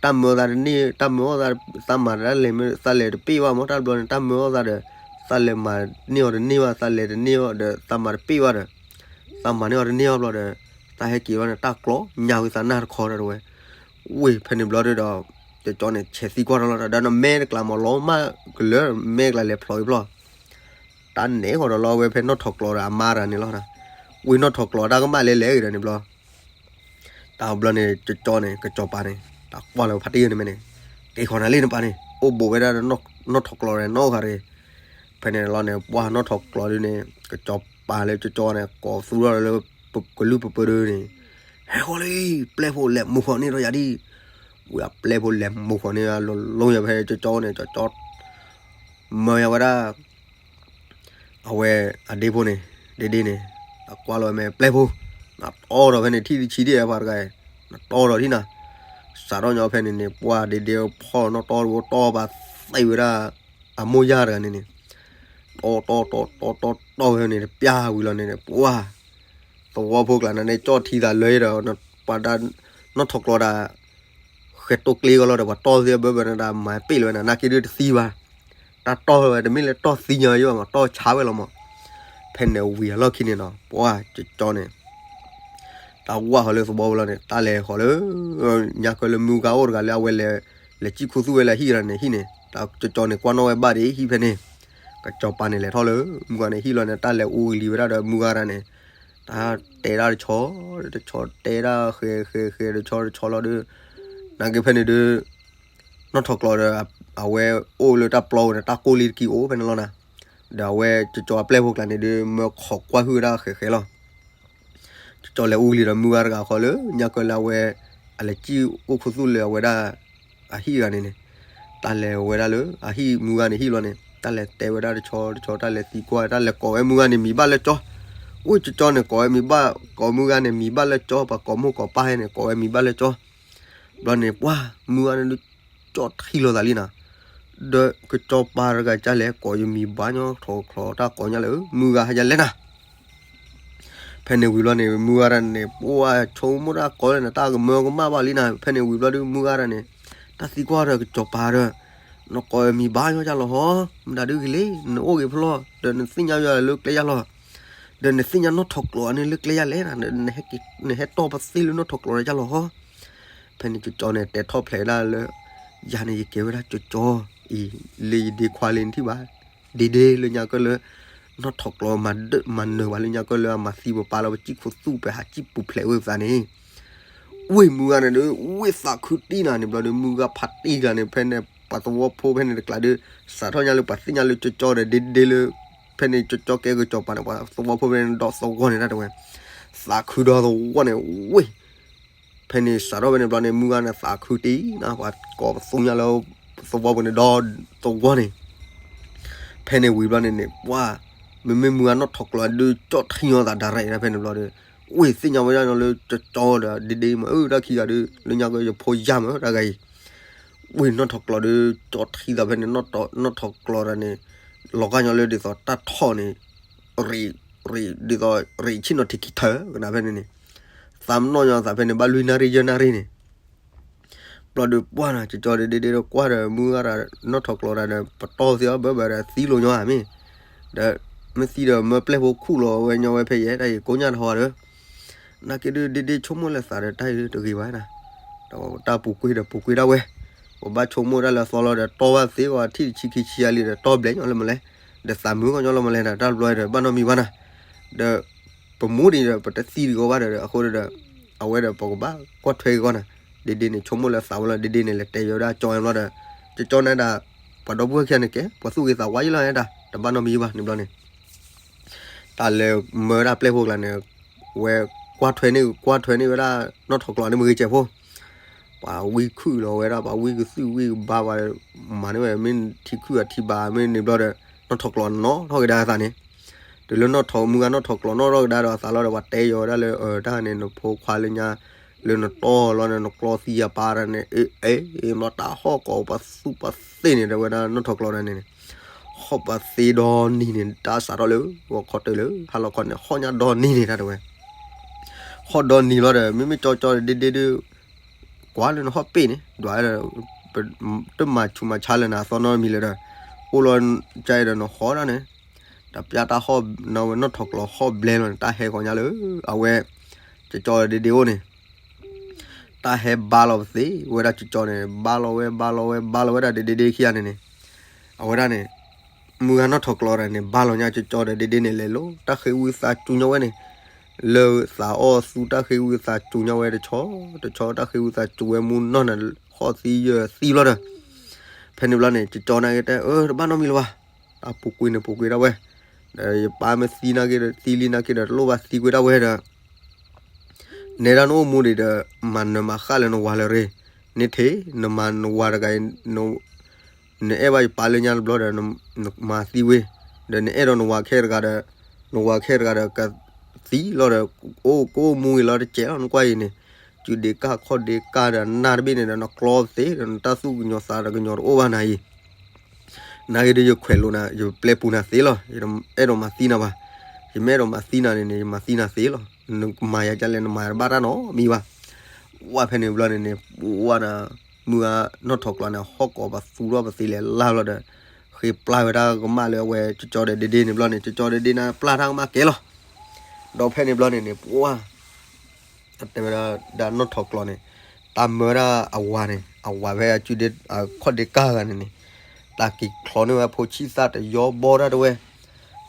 တၢ်မၢသးတန့ၢ် တၢ်မၢအီၣ်သး သးမၤတၢ်လဲၤမ့ၢ် သးလဲၤတပ့ၢ်ဘၣ်မး တၢ်ဘျီန့ၣ် တၢ်မၢအီၣ်သးဒီး သးလဲၤမၤန့ၢ်အီၤတန့ၢ်ဘၣ် သးလဲၤတန့ၢ်အီၤဒီး သးမၤတပ့ၢ်ဘၣ်ဒီး သးမၤန့ၢ်အီၤတန့ၢ်အီၤဘျီဒီး တၢ်ဟဲက့ၤဘျီန့ၣ် တၢ်ကျီညါဝံသးနၢ်တခီဒီးဝဲ ဝ့ၢ်ဖဲန့ၣ်ဘျီဒီး ကၠီကၠီန့ၣ် ဆဲးသံကွၢ်ထီၣ်လီၤဒီး နမဲတကျါမးလီၤမၢ်ကလၢ မဲတကျါလဲၤဖျိးအံၤဖျီး တၢ်နဲၣ်ဃီၤဒီးလီၤဝဲဖဲနီၣ်ထိးကျီဒီးအမါတဂၤန့ၣ်လီၤ. ဝ့ၢ်နီၣ်ထိးကျီတၢ်ကမၣ်လဲၤလဲၤဂ့ၤဒီးန့ၣ်ဘျီ တၢ်ဘျီန့ၣ် ကၠီကၠီန့ၣ် ကစီၤပၤန့ၣ် တၢ်ကွၢ်လၢဖါတံၢ်န့ၣ်မဲန့ၣ် က့ၤဃီၤနၤလံနပၢ်န့ၣ် အိၣ်ဘူးဝဲဒၣ်နီၣ်ထိးကျီဒီးနီၣ်ဃာ်တဂ့ၤ ဖဲန့ၣ်လီၤန့ၣ် ပှၢ်နီၣ်ထိးကျီဒုန့ၣ် ကစီၤပၤလၢကၠီကၠီန့ၣ် ကိးသူထီၣ်လၢ ကလုၢ်ပပၢဒုန့ၣ် ဟဲဃီၤလံ ပျဲၢ်ဖိလဲၤမူဃီၤန့ၢ်ဒီးယၤဒံး ဝံၤအပျဲၢ်ဖိလဲၤမူဃီၤန့ၢ် လီၤလီၤယၤဖဲကၠီကၠီန့ၣ် ကၠီကၠီ မၢယၤဝဲဒၣ် အဝဲအဒ့ဖိန့ၣ် ဒ့ဒ့န့ၣ် တၢ်ကွၢ်လီၤဝဲမ့ၢ်ပျဲၢ်ဖိ နတီဒီးဖဲန့ၣ်ထံၣ်တဆံဒံးပှၤတဂၤ နတီဒီးထံၣ်နၤ စးထီၣ်ညီဖဲန့ၣ်န့ၣ် ပှၢ်ဒ့ဒ့ဖီၣ်နီၣ်တီတဝိတီၢ်ဘၣ် သံဝဲဒၣ် အမိၢ်ယၢ်တဂၤန့ၣ်န့ၣ် တီတီတီတီတီတီဝဲန့ၣ် တပျၢ်ဝံၤလီၤန့ၣ် ပှၢ် သဝီဖိကျါန့ၣ်န့ၣ် ကၠီထံသးလၢဒီး ပှၤဒၣ် နီၣ်ထိးကျီဒၣ် ဃဲၤတိၢ်ကျ့ကီလီၤဒီး ပှၤတီၢ်သ့ဘၢဘၢန့ၣ်ဒၣ် မၤပ့ၢ်လီၤဝဲန့ၣ် နာ်က့ဒုတသံဘၣ် တၢ်တီၢ်ဝဲ တမ့ၢ်လၢတီၢ်သံညါယိဘၣ်မး တီၢ်ဆါဝဲလီၤမး ဖဲန့ၣ်ဝံၤအလီၢ်ခံန့ၣ်နီၤ ပှၢ်ကၠီကၠီန့ၣ် တၢ်ဝၢ်ဃီၤလၢသဝီဖိလီၤန့ၣ် တၢ်လဲၤဃီၤလၢ ညါကၢလၢမုၢ်ဂၤအိၣ်တဂၤလၢအဝဲလဲၤ လဲၤစံၣ်ခူသူၣ်ဝဲလၢဟံၣ်တဂၤန့ၣ် ဟံၣ်န့ၣ် တၢ်ကၠီကၠီန့ၣ် ကွၢ်နီၣ်ဝဲဘၣ်ဒံးဟံၣ်ဖဲန့ၣ် ကစီၤပၤန့ၣ်လဲၤထီၣ်လၢ မုၢ်ဂၤန့ၣ်ဟံၣ်လီၤန့ၣ် တၢ်လဲၤအူကလံၤဝဲဒၣ်ဒီးမုၢ်ဂၤတဂၤန့ၣ် တၢ်တဲဒၣ်တဆီ တဆီတဲဒၣ်ဃဲၤဃဲၤဃဲၤ တဆီတဆီလီၤဒီး နာ်က့ဖဲန့ၣ်ဒုး နီၣ်ထိးကျီဒီး အဝဲအိၣ်လၢတၢ်ပျီဝဲန့ၣ် တၢ်ကိၢ်လံတကံအိၣ်ဖဲန့ၣ်လီၤနၤ ဒီးအဝဲကၠီကၠီအပျဲၢ်ဖိကျါန့ၣ်ဒုး မၢခိးကွၢ်ဟုၣ်ဝဲဒၣ်ဃဲၤဃဲၤလီၤ ကၠီကၠီလဲၤအူကလံၤဒီးမုၢ်ဂၤတဂၤဃီလၢ ညါကၢလၢအဝဲ အလဲၤစံၣ်အိၣ်ခူသူၣ်လၢအဝဲဒၣ် အဟံၣ်တဂၤန့ၣ်န့ၣ် တၢ်လဲၤဝဲဒၣ်လၢ အဟံၣ်မုၢ်ဂၤန့ၣ်ဟံၣ်လီၤန့ၣ် တၢ်လဲၤတဲဝဲဒၣ်တဆီတဆီ တၢ်လဲၤသံကွၢ် တၢ်လဲၤကိးဝဲမုၢ်ဂၤန့ၣ်မံၤဘၣ်လၢကၠီ အိၣ်ကၠီကၠီန့ၣ် ကိးဝဲမံၤဘၣ် ကိးမုၢ်ဂၤန့ၣ်မံၤဘၣ်လၢကၠီ ပှၤကိးမိၢ်ကိးပၢ်ဟဲန့ၣ် ကိးဝဲမံၤဘၣ်လၢကၠီ ဘျီန့ၣ် ပှၢ်မုၢ်ဂၤန့ၣ်ဒုး ကၠီထံၣ်လိာ်သးလံနၤ ဒီးကစီၤပၤတဂၤကလဲၣ် ကိးယမံၤဘၣ်ညီထီၣ်ချီတၢ်ကိးညါလၢ မုၢ်ဂၤဟဲယလဲၣ်နၤ ဖဲန့ၣ်ဝံၤဘျီန့ၣ် မုၢ်ဂၤတဂၤန့ၣ် ပှၢ်ဆိကမိၣ်တၢ်ကိးလၢနတၢ်ကမၢကမၣ်ဘၣ်လံနၤ ဖဲန့ၣ်ဝံၤဘျီဒုး မုၢ်ဂၤတဂၤန့ၣ် တၢ်သံကွၢ်ဒီးကစီၤပၤဒီး နကိးယမံၤဘၣ်ညီယလီၤဟီ မတၤဒုးဂ့ၤလံ နအိၣ်ဂ့ၤဖျီၣ် ဒီးနသ့ၣ်ညါယၤလၢကျဲယၤလီၤ ဒီးနသ့ၣ်ညါနီၣ်ထိးကျီန့ၣ်လၢကျဲယၤလဲၣ် နဟဲတီၢ်ပသ့ၣ်လၢနီၣ်ထိးကျီဒီးယၤလီၤဟီ ဖဲန့ၣ်ကၠီကၠီန့ၣ် တဲထီၣ်ဖျဲးဒၣ်လၢ ယၤန့ၣ်ယကဲဝဲဒၣ်ကၠီကၠီအံၤ လၢယဒ့ခွါလံနထံၣ်ဘၣ် ဒ့ဒ့လၢညါကၢလၢ နီၣ်ထိးကျီ မၤနၢၤပှၤလၢညါကၢလၢအမၤသံပပၢ်လၢပစံၣ်ခူသူၣ် ပဟးစံၣ်ပူၤဖျဲးဝဲပသးန့ၣ် ဝ့ၢ်မုၢ်ဂၤန့ၣ်ဒီး ဝ့ၢ်သးခုတံၢ်နၤန့ၣ်ဘျီဒီး မုၢ်ဂၤဖးတံၢ်တဂၤန့ၣ် ဖဲန့ၣ် ပှၤသဝီဖိဖဲန့ၣ်တကျါဒီး စးထီၣ်ညါလၢပှၤသ့ၣ်ညါလၢကၠီကၠီဒီး ဒ့ဒ့လၢ ဖဲန့ၣ်ကၠီကၠီကဲကစီၤပၤန့ၣ် ပှၤသဝီဖိဖဲန့ၣ်ဒီသဝီန့ၣ်တၢ်တဲဝဲ သးခုဒီသဝီန့ၣ် ဝ့ၢ် ဖဲန့ၣ်စးထီၣ်ဖဲန့ၣ်ဘျီန့ၣ် မုၢ်ဂၤန့ၣ်သးခုတံၢ်နၤ ပှၤကိးပသူညါလၢ သဝီပူၤန့ၣ်ဒီသဝီန့ၣ် ဖဲန့ၣ်ဝံၤဘျီန့ၣ်န့ၣ် ပှၢ် မ့မ့ၢ်မုၢ်ဂၤနီၣ်ထိးကျီဒုး ကၠီထံညီသး direct ဖဲန့ၣ်ဘျီဒီး ဝ့ၢ်သ့ၣ်ညါဝဲဒၣ်ညီလၢကၠီကၠီဒီး ဒ့ဒ့မး အၢ တၢ်ခံဂၤဒုး လၢညါကၢယဖိယါမး တၢ်ဂၤအံၤ ဝ့ၢ်နီၣ်ထိးကျီဒီး ကၠီထံသးဖဲန့ၣ် နီၣ်ထိးကျီတဂၤန့ၣ် လီၤဂာ်ညီလၢဒ်သိးတၢ်ထီၣ်န့ၣ် ရံၣ် ရံၣ် ဒ်သိးရံၣ်ဆ့ၣ်နီၤထံးခံထၢကနၣ်ဖဲန့ၣ်န့ၣ် သးမနီၣ်ညီသးဖဲန့ၣ် ဘၣ်လွံၢ်နၣ်ရံၣ်ယဲၢ်နၣ်ရံၣ်န့ၣ် ဘျီဒီးပှၢ်နၤ ကၠီကၠီဒ့ဒ့ဒီးကွၢ်ဒီး မုၢ်ဂၤဒီး နီၣ်ထိးကျီဒီး ပတီၢ်သ့အီၤဘၢဘၢဒီး သံလိာ်ညီဧါမ့ၢ် ဒီး မ့ၢ်သံဒီးမၢပျဲၢ်ဖိခူၣ်လီၤဝဲညီဝဲဖဲယဲၢ် တၢ်အံၤကိညၣ်တဟီဒီး နာ်က့ဒုးဒ့ဒ့ဆိကမိၣ်လၢသးဒီး တၢ်အံၤတဂ့ၤဘၣ်နၤ ဒီးတၢ်ပူၤကွံာ်ဒီးပူၤကွံာ်ဒၣ်ဝဲ ပဘၣ်ဆိကမိၣ်တၢ်လၢအသီလီၤဒီး တီၢ်ဘၣ်သ့ဝဲ ထံၣ်တဆံခံဆံအလံဒီး တီၢ်ဘျဲၣ်ညီလၢမလဲၣ် ဒီးသးမုာ်ကီညီလၢမလဲၣ်ဒီး တၢ်တဘျီဒီး ဘၣ်နီတမံၤဘၣ်နၤ ဒီး ပမူဒံးဒီး ပတသံတဂီၤဘၣ်ဒီး အဃိဒီး အဝဲဒီးပကဘၣ်ကွၢ်ထွဲက့ၤကီးနၤ ဒ့ဒ့န့ၣ် ဆိကမိၣ်လၢသးဝဲလီၤ ဒ့ဒ့န့ၣ် လဲၤတဲယဲဝဲဒၣ်ကၠီဘျီဒီး ကၠီကၠီန့ၣ်ဒၣ် ပှၤဒီပုၢ်ဝဲၢ်ခံဂၤန့ၣ်ကဲ ပှၤသူၣ်ဂ့ၤသးဝါယဲလီၤဒၣ် တဘၣ်နီတမံၤဘၣ်န့ၣ်ဘျီန့ၣ် တၢ်လဲၤမၢဒၣ်ပျဲၢ်ဖိကျါန့ၣ် ဝဲကွၢ်ထွဲန့ၢ် ကွၢ်ထွဲန့ၢ်ဝဲဒၣ် နီၣ်ထိးကျီန့ၣ်မ့ၢ်ဂ့ၤကဲးဖိ ပှၤဝံခုၣ်လီၤဝဲဒၣ် ပှၤဝံကသူၣ်ဝံကဘါ ပှၤမၤန့ၢ်ဝဲ မ့ၢ်ထံခုၣ်အထံဘါ မ့ၢ်န့ၣ်ဘျီဒီး နီၢ်ထီၣ်ကျိးနီၣ်ထီၣ်က့ၤဒၣ်အသးန့ၣ်, တုၤလၢနီၢ်ထီၣ်မုၢ်ဂၤနီၢ်ထီၣ်ကျိးနီၣ်ထီၣ်က့ၤဒၣ်ဒီးအသးလီၤဒီး ပှၤတဲယီၤဝဲဒၣ်လၢ အတၢ်န့ၣ် နဖိခွါလၢညါ လၢနတီၢ်လီၤန့ၣ် နကျီသံအပၢ်တၢ်န့ၣ် အ့ အ့ အ့ ဘျီတၢ်ဟီၣ်ကိးပသူပသ့ၣ်န့ၣ် တဲဝဲဒၣ်နီၢ်ထီၣ်ကျိးဒၣ်န့ၣ်န့ၣ်, ဟီၣ်ပသ့ဒီနံၤန့ၣ် တၢ်စးထီၣ်လၢ ဂီၤခီတၢၢ်လၢ ဟါလီၤခီန့ၣ် ဟီၣ်ညါဒီနံၤန့ၣ် တၢ်တဲဝဲ ဟီၣ်ဒီနံၤလီၤဒီး မ့မ့ၢ်ကၠီကၠီဒီးဒ့ဒ့ဒီး ကွၢ်လၢနဟီၣ်ပ့ၣ်န့ၣ် ဒွးဒီး တမၤဆူးမၤဆါလၢနၤအသီနီတမံၤလၢၤဒီး အိၣ်လီၤကါဒီးနဟီၣ်ဒၣ်န့ၣ် တၢ်ပျၢ်တၢ်ဟီၣ်နီၢ်ဝဲနီၢ်ထီၣ်ကျိးဟီၣ်ဘျဲလီၤန့ၣ် တၢ်ဟဲဂီၤညါလၢ အဝဲ ကၠီကၠီဒီးဒ့ဒ့အိၣ်န့ၣ် တၢ်ဟဲဘါလီၤပသ့ ဝဲဒၣ်ကၠီကၠီန့ၣ် ဘါလီၤဝဲ ဘါလီၤဝဲ ဘါလီၤဝဲဒၣ်ဒ့ဒ့ဒ့ခံဂၤန့ၣ်န့ၣ် အဝဲဒၣ်န့ၣ် မုၢ်ဂၤနီၢ်ထီၣ်ကျိးဒၣ်န့ၣ် ဘါလီၤညါကၠီကၠီဒီးဒ့ဒ့န့ၣ် လဲၤလီၤ တၢ်ဃ့ဝံသးစူၤညီဝဲန့ၣ် လၢသးအီၣ်သူတၢ်ဃ့ဝံသးစူၤညီဝဲတဆီ တဆီ တၢ်ဃ့ဝံသးစူၤဝဲမူနီၢ်န့ၣ် ဟီၣ်သံယၢၢ်သံဘျီဒီး ဖဲန့ၣ်ဘျီန့ၣ် ကၠီကၠီနာ်က့တဲ အၢ တဘၣ်နီတမံၤလၢၤဘၣ် တၢ်ပူၤကွံာ်န့ၣ်ပူၤကွံာ်ဒၣ်ဝဲ ဒီးယပၢ်မ့ၢ်သံနာ်က့ဒီး သံလံနာ်က့ဒီး တလိၣ်ဘၣ်သံကွံာ်ဒၣ်ဝဲဒီး နဲဒၣ်နအိၣ်မူဒံးဒီး မၤနၢၤမၤဃၣ်လၢနဝၤလၢၤရ့ၣ်, န့ၣ်ထံၣ် နမၤနဝၤတဂၤအံၤ နအဲၣ်ဘၣ်ယပၢ်လၢညါတဘျီဒီး နမၤသံဝံၤ, ဒီးနအဲၣ်ဒိးနဝၤခဲတဂၤဒီး နဝၤခဲတဂၤဒီး ကသံလီၤဒီး အိၣ်ကအိၣ်မူဂ့ၤလီၤတစဲးလီၤ နကွၢ်အံၤန့ၣ်, စုဒ့ကၢ်ခီၣ်ဒ့ကၢ်ဒီးနၢ်တဘ့ၣ်န့ၣ်ဒီး နကျီသ့ဒီး နတၢ်သူၣ်ကညီၤသးဒီးကညီၤတအိၣ်ဘၣ်နၤအံၤ နာ်က့ဒီးယခွဲးလိာ်နၤ ယပျဲပူၤနၤသ့လီၤ, ယအဲၣ်ဒိးမၤသံနၤဘၣ်, ယမ့ၢ်အဲၣ်ဒိးမၤသံနၤန့ၣ်န့ၣ် ယမၤသံနၤသ့လီၤ, နကမၤယၤဒ်လဲၣ် နမၤတဘၣ်တၢ်နီတမံၤဘၣ်, ဝဲဖဲန့ၣ်ဘျီန့ၣ်န့ၣ် ဝဲဒၣ် မုၢ်ဂၤနီၢ်ထီၣ်ကျိးန့ၣ် ဟီၣ်ကိးပသူထီၣ်ပသ့လဲၤလၢ်ဘျီဒီး ဃ့ပျၢ်ဝဲဒၣ်ကမၣ်လၢအဝဲကၠီကၠီဒီးဒ့ဒ့န့ၣ်ဘျီန့ၣ် ကၠီကၠီဒီးဒ့ဒ့န့ၣ် ပျၢ်တၢ်ကမၣ်ကဲလီၤ, ဒီးဖဲန့ၣ်ဘျီန့ၣ်န့ၣ် ပှၤ တဲဝဲဒၣ်နီၢ်ထီၣ်ကျိးန့ၣ် တၢ်မၢဝဲဒၣ်အဝၤန့ၣ် အဝၤဖဲအစုဒ့ ခီၣ်ဒ့ကၢ်ဂၤန့ၣ်န့ၣ် တၢ်က့ၤချီန့ၢ်ဝဲဖိဆံၣ်သၣ်တယီဘီတၢ်တဲဝဲ,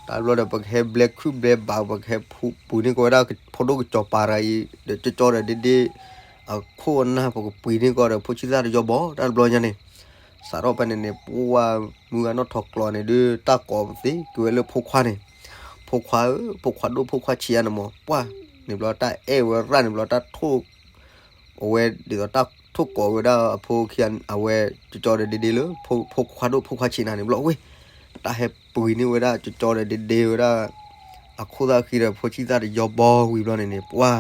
တၢ်ဘျီဒီး ပကဟဲဘျဲခုၣ်ဘျဲဘး ပကဟဲပှ့ၤန့ၢ်ကီးဝဲဒၣ်ဖိဒိၣ်ကစီၤပၤတဂၤအံၤ ဒီးကၠီကၠီဒီးဒ့ဒ့ အခိၣ်အနၢ် ပကပှ့ၤန့ၢ်ကီးဒီးဖိဆံၣ်သၣ်တယီဘီ တၢ်တဘျီညါန့ၣ်, စးထီၣ်ဖဲန့ၣ်န့ၣ် ပှၤမုၢ်ဂၤနီၢ်ထီၣ်ကျိးန့ၣ်ဒုး တၢ်ကိးပသ့က့ၤဝဲလၢဖိခွါန့ၣ်, ဖိခွါဧၢ ဖိခွါဒိၣ်ဖိခွါဆံးဧါန့ၣ်မး ပှၤ န့ၣ်ဘျီတၢ်အဲၣ်ဝဲရၣ်န့ၣ်ဘျီတၢ်ထိၣ် အဝဲဒ်သိးတၢ်ထိၣ်ကိးဝဲဒၣ်အဖိခံဂၤ အဝဲကၠီကၠီဒီးဒ့ဒ့လၢ ဖိခွါဒိၣ်ဖိခွါဆံးနၤန့ၣ်ဘျီဝဲ, တၢ်ဟဲပှ့ၤန့ၢ်ဝဲဒၣ်ကၠီကၠီဒီးဒ့ဒ့ဝဲဒၣ် အခိၣ်သၣ်ခံဒီးဖိဆံၣ်သၣ်တယီဘီဝံၤဘျီန့ၣ်န့ၣ် ပှၤ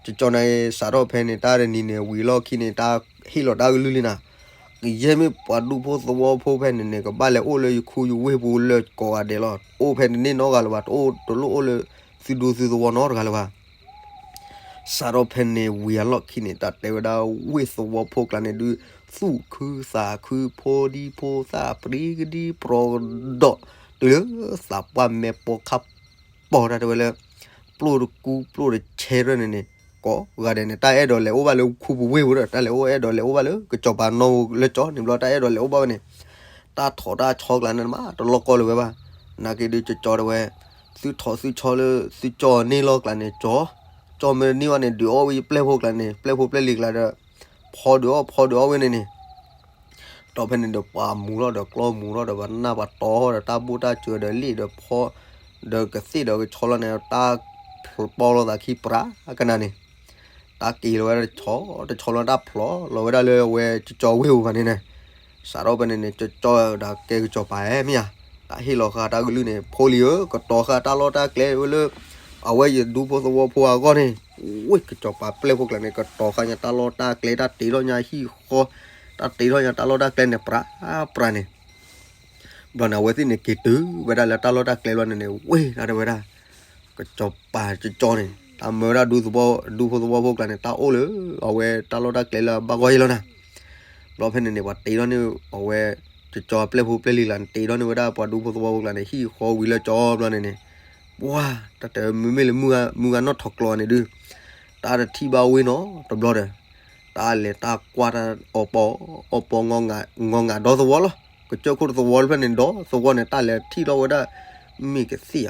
ကၠီကၠီန့ၣ် စးထီၣ်ဖဲန့ၣ် တၢ်တနံၤန့ၣ် ဝံၤလီၢ်ခံန့ၣ် တၢ်ဟ့ၣ်လီၤတၢ်ကလုၢ်လံနၤ, ကယဲၢ်မ့ၢ်ပှၤဒူဖိသဝီဖိဖဲန့ၣ်န့ၣ် ကဘၣ်လဲၤအိၣ်လၢယခူယဝ့ၢ်ပူၤလၢကိးဂၤဒဲးလီၤ, အိၣ်ဖဲန့ၣ်န့ၣ်နီတဂၤလၢၤဘၣ်, တအိၣ်တလိၣ်အိၣ်လၢသုဒူသုသဝီနီတဂၤလၢၤဘၣ် စးထီၣ်ဖဲန့ၣ်ဝံၤအလီၢ်ခံန့ၣ် တၢ်တဲဝဲဒၣ်ဝ့ၢ်သဝီဖိကျါန့ၣ်ဒုး သူၣ်ခုသးခု ဖိဒံဖိသၣ် ပြံကဒံပြီကဒီး တုၤလၢသးပှၢ်မဲာ်ပီခါပီတၢ်တဲဝဲလၢ ပျိၢ်တကူပျိၢ်တဆဲရဲၣ်န့ၣ်န့ၣ် ကိးဂၤဒဲးန့ၣ် တၢ်အဲၣ်ဒိးလဲၤအိၣ်ဘၣ်လၢခူပူၤဝ့ၢ်ပူၤဒီး တၢ်လဲၤအိၣ်အဲၣ်ဒိးလဲၤအိၣ်ဘၣ်လၢကစီၤပၤနီၢ်ပူၤလၢကၠီန့ၣ်ဘျီ တၢ်အဲၣ်ဒိးလဲၤအိၣ်ဘၣ်ဝဲန့ၣ် တၢ်ထိးတၢ်ဆီကျါန့ၣ်မး တလီၢ်ကီလၢၤဝဲဘၣ်, နာ်က့ဒုးကၠီကၠီတဲဝဲ သုထိးသုဆီလၢသုကၠီန့ၢ်လီၢ်ကျါန့ၣ် ကၠီ, ကၠီမ့ၢ်တန့ၢ်ဘၣ်န့ၣ် ဒုးအီၣ်ဝဲယပျဲၢ်ဖိကျါန့ၣ် ပျဲၢ်ဖိပျဲၢ်လံၤကျါဒီး ဖီဒုးအီၣ်ဖီဒုးအီၣ်ဝဲန့ၣ်န့ၣ် ဒီးဖဲန့ၣ်ဒီးပှၤမူထီၣ်ဒီးကျီမူထီၣ်ဒီးပှၤနၢ်ပှၤတီဒီးတၢ်ဘူၣ်တၢ်စၢၤဒီးလ့ၣ်ဒီးဖီ ဒီးကသ့ၣ်ဒီးကဆီလီၤန့ၣ် တၢ်ဖျိးပီလိာ်သးခံပြးကနၤန့ၣ် တၢ်က့ၤလီၤဝဲဒၣ်တဆီ တဆီလီၤတၢ်ဖျိးလီၤဝဲဒၣ်လၢအဝဲကၠီကၠီဝ့ၢ်ပူၤဘၣ်န့ၣ်န့ၣ်, စးထီၣ်ဖဲန့ၣ်န့ၣ် ကၠီကၠီဒီးကဲကစီၤပၤဧၢမ့ၢ်ဧါ, တၢ်ဟ့ၣ်လီၤဃာ်တၢ်ကလုၢ်န့ၣ် ဖိလံၤဧၢ ကတီၤဃာ်တၢ်လီၢ်တၢ်ကျဲဝဲလၢ အဝဲယဒူဖိသဝီဖိအဂီၢ်န့ၣ်, ဝ့ၢ်ကစီၤပၤပျဲၢ်ဖိကျါန့ၣ် ကတီၤဃာ်ညါတၢ်လီၢ်တၢ်ကျဲ တၢ်တ့ထီၣ်ညါဟံၣ်ဃီ, တၢ်တ့ထီၣ်ညါတၢ်လီၢ်တၢ်ကျဲန့ၣ် ပြးပြးန့ၣ် ဘျီန့ၣ် အဝဲသ့ၣ်န့ၣ်က့ၤတုၤဝဲဒၣ်လၢတၢ်လီၢ်တၢ်ကျဲဘျီန့ၣ်န့ၣ် ဝ့ၢ်ဒၣ်တဲဝဲဒၣ် ကစီၤပၤကၠီကၠီန့ၣ် တၢ်မၢဝဲဒၣ်ဒူသဝီ ဒူဖိသဝီဖိကျါန့ၣ် တၢ်အိၣ်လၢ အဝဲတၢ်လီၢ်တၢ်ကျဲလၢအဘၣ်ဂီၢ်ယဲလီၤနၤ, ဘျီဖဲန့ၣ်န့ၣ် ပှၤတ့ထီၣ်န့ၢ်အဝဲ ကၠီကၠီပျဲၢ်ဖိပျဲၢ်လံၤကျါန့ၣ် တ့ထီၣ်န့ၢ်ဝဲဒၣ်ပှၤဒူဖိသဝီဖိကျါန့ၣ် ဟံၣ်ဃီဝံၤလၢကၠီဘျီန့ၣ်န့ၣ်, ပှၤ တၢ်တဲမ့မ့ၢ်လၢမုၢ်ဂၤနီၢ်ထီၣ်ကျိးန့ၣ်ဒုး တၢ်တထံၣ်ဘၣ်ဝ့ၢ်နီတဘျီဒီး တၢ်လဲၤတၢ်ကွၢ်တၢ်အီပီ အီပီ ငီငးဒီသဝီလီၤ, ကစၢၢ်ခိၣ်တသဝီဖဲန့ၣ်ဒီသဝီန့ၣ် တၢ်လဲၤထံၣ်ထီၣ်ဝဲဒၣ် မ့ၢ်ကသ့ၣ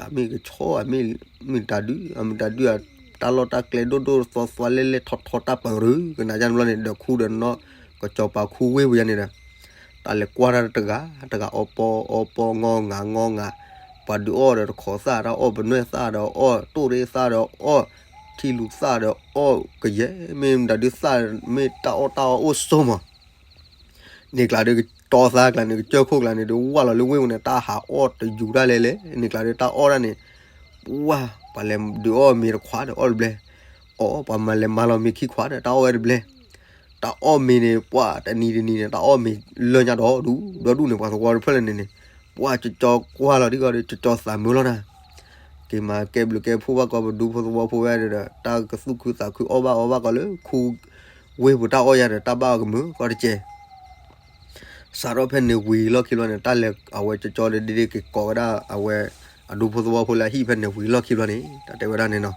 ်ဧါ မ့ၢ်ကဆီဧါ မ့ၢ်မတၤဒု အမတၤဒုဧါ, တၢ်လီၢ်တၢ်ကျဲဒိၣ်ဒိၣ်သွါသွါလဲၢ်လဲၢ်ထီထီတၢ်ပရူၤကနၤယါန့ၣ်ဘျီန့ၣ် ဒီးခူဒီးနီၢ် ကစီၤပၤခူဝ့ၢ်ပူၤယါန့ၣ်ဒီး တၢ်လဲၤကွၢ်တၢ်တဂၤတဂၤ အီပီ အီပီ ငီငး ငီငး, ပှၤဒုးအီၣ်ဒီးတခိးသၣ်ဒီးအီၣ် ပနွဲၢ်သၣ်ဒီးအီၣ် တိၣ်ရ့သၣ်ဒီးအီၣ်, ထ ထံၣ်လူၤသၣ်ဒီးအီၣ်ကယဲၢ် မ့ၢ်မတၤဒုးသၣ် မ့ၢ်တၢ်အီၣ်တၢ်အီအိၣ်ဆိးမး န့ၣ်ကျါဒီး ကတီသးကျါန့ၣ် ကစၢၢ်ခိၣ်ကျါန့ၣ်ဒီး ဝၢ်လီၤလၢဝ့ၢ်ပူၤန့ၣ် တၢ်ဟးအီၣ်တယူၤဒၣ်လဲာ်လဲာ် န့ၣ်ကျါဒီး တၢ်အီၣ်ဒၣ်န့ၣ် ဝၢ် ပှၤလဲၤဒုးအီၣ်မ့ၤတခွးဒီးအီၣ်တဘျဲၣ်, အီၣ် ပှၤမၤလဲၤမၤလီၤမ့ၤခံခွးဒီး တၢ်အီၣ်ဝဲတဘျဲၣ်, တၢ်အီၣ်မ့ၤန့ၣ် ပှၢ်တနံၤတနံၤန့ၣ် တၢ်အီၣ်မ့ၤလၢညါဒီဒူၣ်ဒီဒူၣ်န့ၣ် ပှၤသဝီတဖျၢၣ်လၢန့ၣ်န့ၣ်, ပှၢ်ကၠီကၠီကွၢ်လီၤဒ်ဂီၤဒီး ကၠီကၠီသးမုာ်လီၤနၤ က့ၤမၤကဲဘျုးကဲဖှိၣ်ဘၣ်ကီးပဒူဖိသဝီဖိဝဲဒီး တၢ်ကသူၣ်ခုသးခုအီၣ်ဘၣ်အီဘၣ်ကီးလၢခူဝ့ၢ်ပူၤတၢ်အီၣ်ယၤဒီး တၢ်ဘၣ်အီၤကမုာ်ကီးတကဲး. စးထီၣ်ဖဲန့ၣ်ဝံၤလီၢ်ခံဘျီန့ၣ် တၢ်လဲၤအဝဲကၠီကၠီဒီး ဒ့ဒ့က့ၤကိးဝဲဒၣ်အဝဲ အဒူဖိသဝီဖိလၢအဟံၣ်ဖဲန့ၣ်ဝံၤလီၢ်ခံဘျီန့ၣ် တၢ်တဲဝဲဒၣ်န့ၣ်နီၤ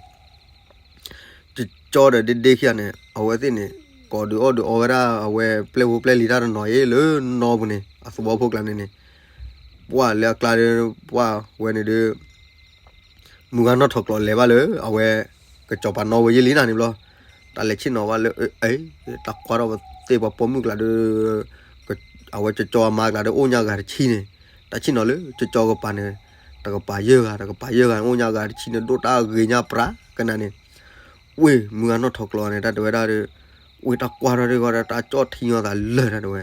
ကၠီကၠီဒီးဒ့ဒ့ခံဂၤန့ၣ် အဝဲသ့ၣ်န့ၣ် ကိးဒုးအီၣ်ဒုးအီဝဲဒၣ်အဝဲပျဲၢ်ဖိပျဲၢ်လံၤတၢ်တနီၤအံၤလၢနီၢ်ပူၤန့ၣ် အသဝီဖိကျါန့ၣ်န့ၣ်, ပှၢ်လၢအကျါဒီး ပှၢ်ဝဲန့ၣ်ဒီး မုၢ်ဂၤနီၣ်ထီၣ်ကျိးလဲၤဘၣ်လၢ အဝဲ ကစီၤပၤနီၢ်ဝဲယဲၢ်လံနၤန့ၣ်ဘျီ, တၢ်လဲၤဆ့ၣ်နီၤဘၣ်လၢ အ့ တၢ်ကွၢ်ထီၣ်ပသ့ၣ်ပှၤပိာ်မုၣ်ကျါဒီး အဝဲကၠီကၠီအမါကျါဒီး အိၣ်ညါဂၤတဆံန့ၣ်, တၢ်ဆ့ၣ်နီၤလၢကၠီကၠီကပၤန့ၣ် တကပၤယဲၢ်ဂၤ တကပၤယဲၢ်ဂၤန့ၣ် အိၣ်ညါဂၤတဆံန့ၣ် ဒိၣ်တၢ်ဂ့ၤညါပြးကနၤန့ၣ်, ဝ့ၢ်မုၢ်ဂၤနီၣ်ထီၣ်ကျိးန့ၣ် တၢ်တဲဝဲဒၣ်ဒီး ဝ့ၢ်တၢ်ကွၢ်ထီၣ်ဒ်ဂီၤဒီး တၢ်ကၠီၣ်ထံညီသးလၢာ်တၢ်တဲဝဲ,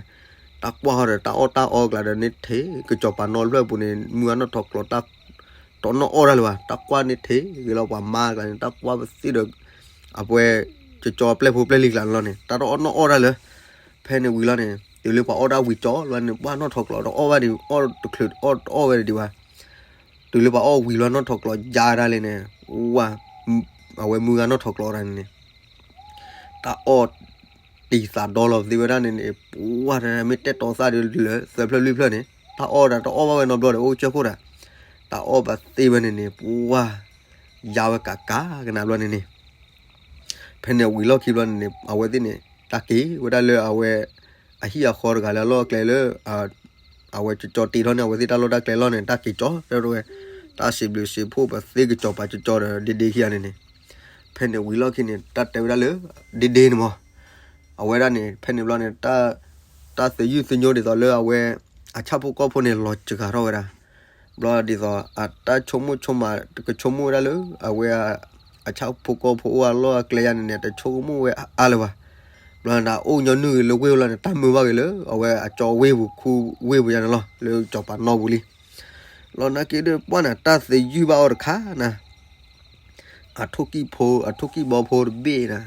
တၢ်ကွၢ်ထီၣ်ဒီး တၢ်အီၣ်တၢ်အီကျါဒီးန့ၣ်ထဲ ကစီၤပၤနီၢ်ဖျၢၣ်ပူၤန့ၣ် မုၢ်ဂၤနီၣ်ထီၣ်ကျိးတၢ် တနီၣ်အီၣ်တၢ်လၢၤဘၣ်, တၢ်ကွၢ်န့ၣ်ထဲဂ့ၤလီၤ ပှၤမါကျါန့ၣ် တၢ်ကွၢ်ပသ့ၣ်ဒီး အဝဲ ကၠီကၠီပျဲၢ်ဖိပျဲၢ်လံၤကျါန့ၣ်လီၤန့ၣ် တၢ်တအီၣ်နီၣ်အီၣ်တၢ်လၢၤ, ဖဲန့ၣ်ဝံၤလီၤန့ၣ် တုၤလၢပှၤအီၣ်တၢ်ဝံၤကၠီလီၤန့ၣ် ပှၢ်နီၣ်ထီၣ်ကျိးတအီၣ်ဘၣ်ဒံး အီၣ်တချုးအီၣ်တအီၣ်ဝဲဒံးဘၣ်, တုၤလၢပှၤအီၣ်ဝံၤလီၤနီၣ်ထီၣ်ကျိးယါဒၣ်လဲာ်န့ၣ်, ဝ အဝဲမုၢ်ဂၤနီၣ်ထီၣ်ကျိးတၢ်န့ၣ်န့ၣ် တၢ်အီၣ်တံာ်သးဒီလီၤပသ့ဝဲဒၣ်န့ၣ်န့ၣ် ပှၢ်တၢ်မ့ၢ်တဲတီသၣ်ဒီးလၢာ်သၢဖျၢၣ်လွံၢ်ဖျၢၣ်န့ၣ် တၢ်အီၣ်ဒီးတအီၣ်ဘၣ်ဝဲနီတဘျီဒီး အိၣ်ကစၢၢ်ခိၣ်တၢ်, တၢ်အီၣ်ပသ့ဝဲန့ၣ်န့ၣ် ပှၢ် ယါဝဲကးကးကနၤဘျီန့ၣ်န့ၣ် ဖဲန့ၣ်ဝံၤလီၢ်ခံဘျီန့ၣ်န့ၣ် အဝဲသ့ၣ်န့ၣ် တၢ်က့ၤဝဲဒၣ်လၢအဝဲ အဟံၣ်အဃီတဂၤလၢအလီၢ်အကျဲလၢ အဝဲကၠီကၠီတ့ထီၣ်န့ၣ် အဝဲသ့ၣ်တၢ်လီၢ်တၢ်ကျဲလီၢ်န့ၣ် တၢ်က့ၤကၠီတဲဝဲ တၢ်စံးဘျုးစံးဖှိၣ်ပသ့ၣ်ကစီၤပၤကၠီကၠီဒီးဒ့ဒ့ခံဂၤန့ၣ်န့ၣ်, ဖဲန့ၣ်ဝံၤလီၢ်ခံန့ၣ် တၢ်တဲဝဲဒၣ်လၢ ဒ့ဒ့န့ၣ်မး, အဝဲဒၣ်န့ၣ် ဖဲန့ၣ်ဘျီန့ၣ် တၢ်သယုၢ်သညိဒ်သိးလၢအဝဲ အဆၣ်ဖိကီၢ်ဖိန့ၣ် လီၤစှၤထီၣ်ဝဲဒၣ် ဘျီဒ်သိး အတၢ်ဆိကမိၣ်ဆိကမး ကဆိကမိၣ်ဝဲဒၣ်လၢ အဝဲ အဆၣ်ဖိကီၢ်ဖိအိၣ်အလီၢ်အကျဲယါန့ၣ်န့ၣ် တဆိကမိၣ်ဝဲအါလၢၤဘၣ်. ဘျီန့ၣ် အိၣ်ညီနုၢ်ဂ့ၤလၢဝ့ၢ်လီၤန့ၣ် တၢ်မုာ်ဘၣ်ဂ့ၤလၢ အဝဲအကၠီဝ့ၢ်ပူၤခူဝ့ၢ်ပူၤယါန့ၣ်လီၤ လၢစီၤပၤနီၢ်ပူၤလံ. လီၤနာ်က့ဒီးပှၢ်န့ၣ် တၢ်သယုၢ်ဘၣ်အီၤတခါနၤ အထိၣ်ကံၣ်ဖိ အထိၣ်ကံၣ်ဘီဖိတဘ့ၣ်နၤ,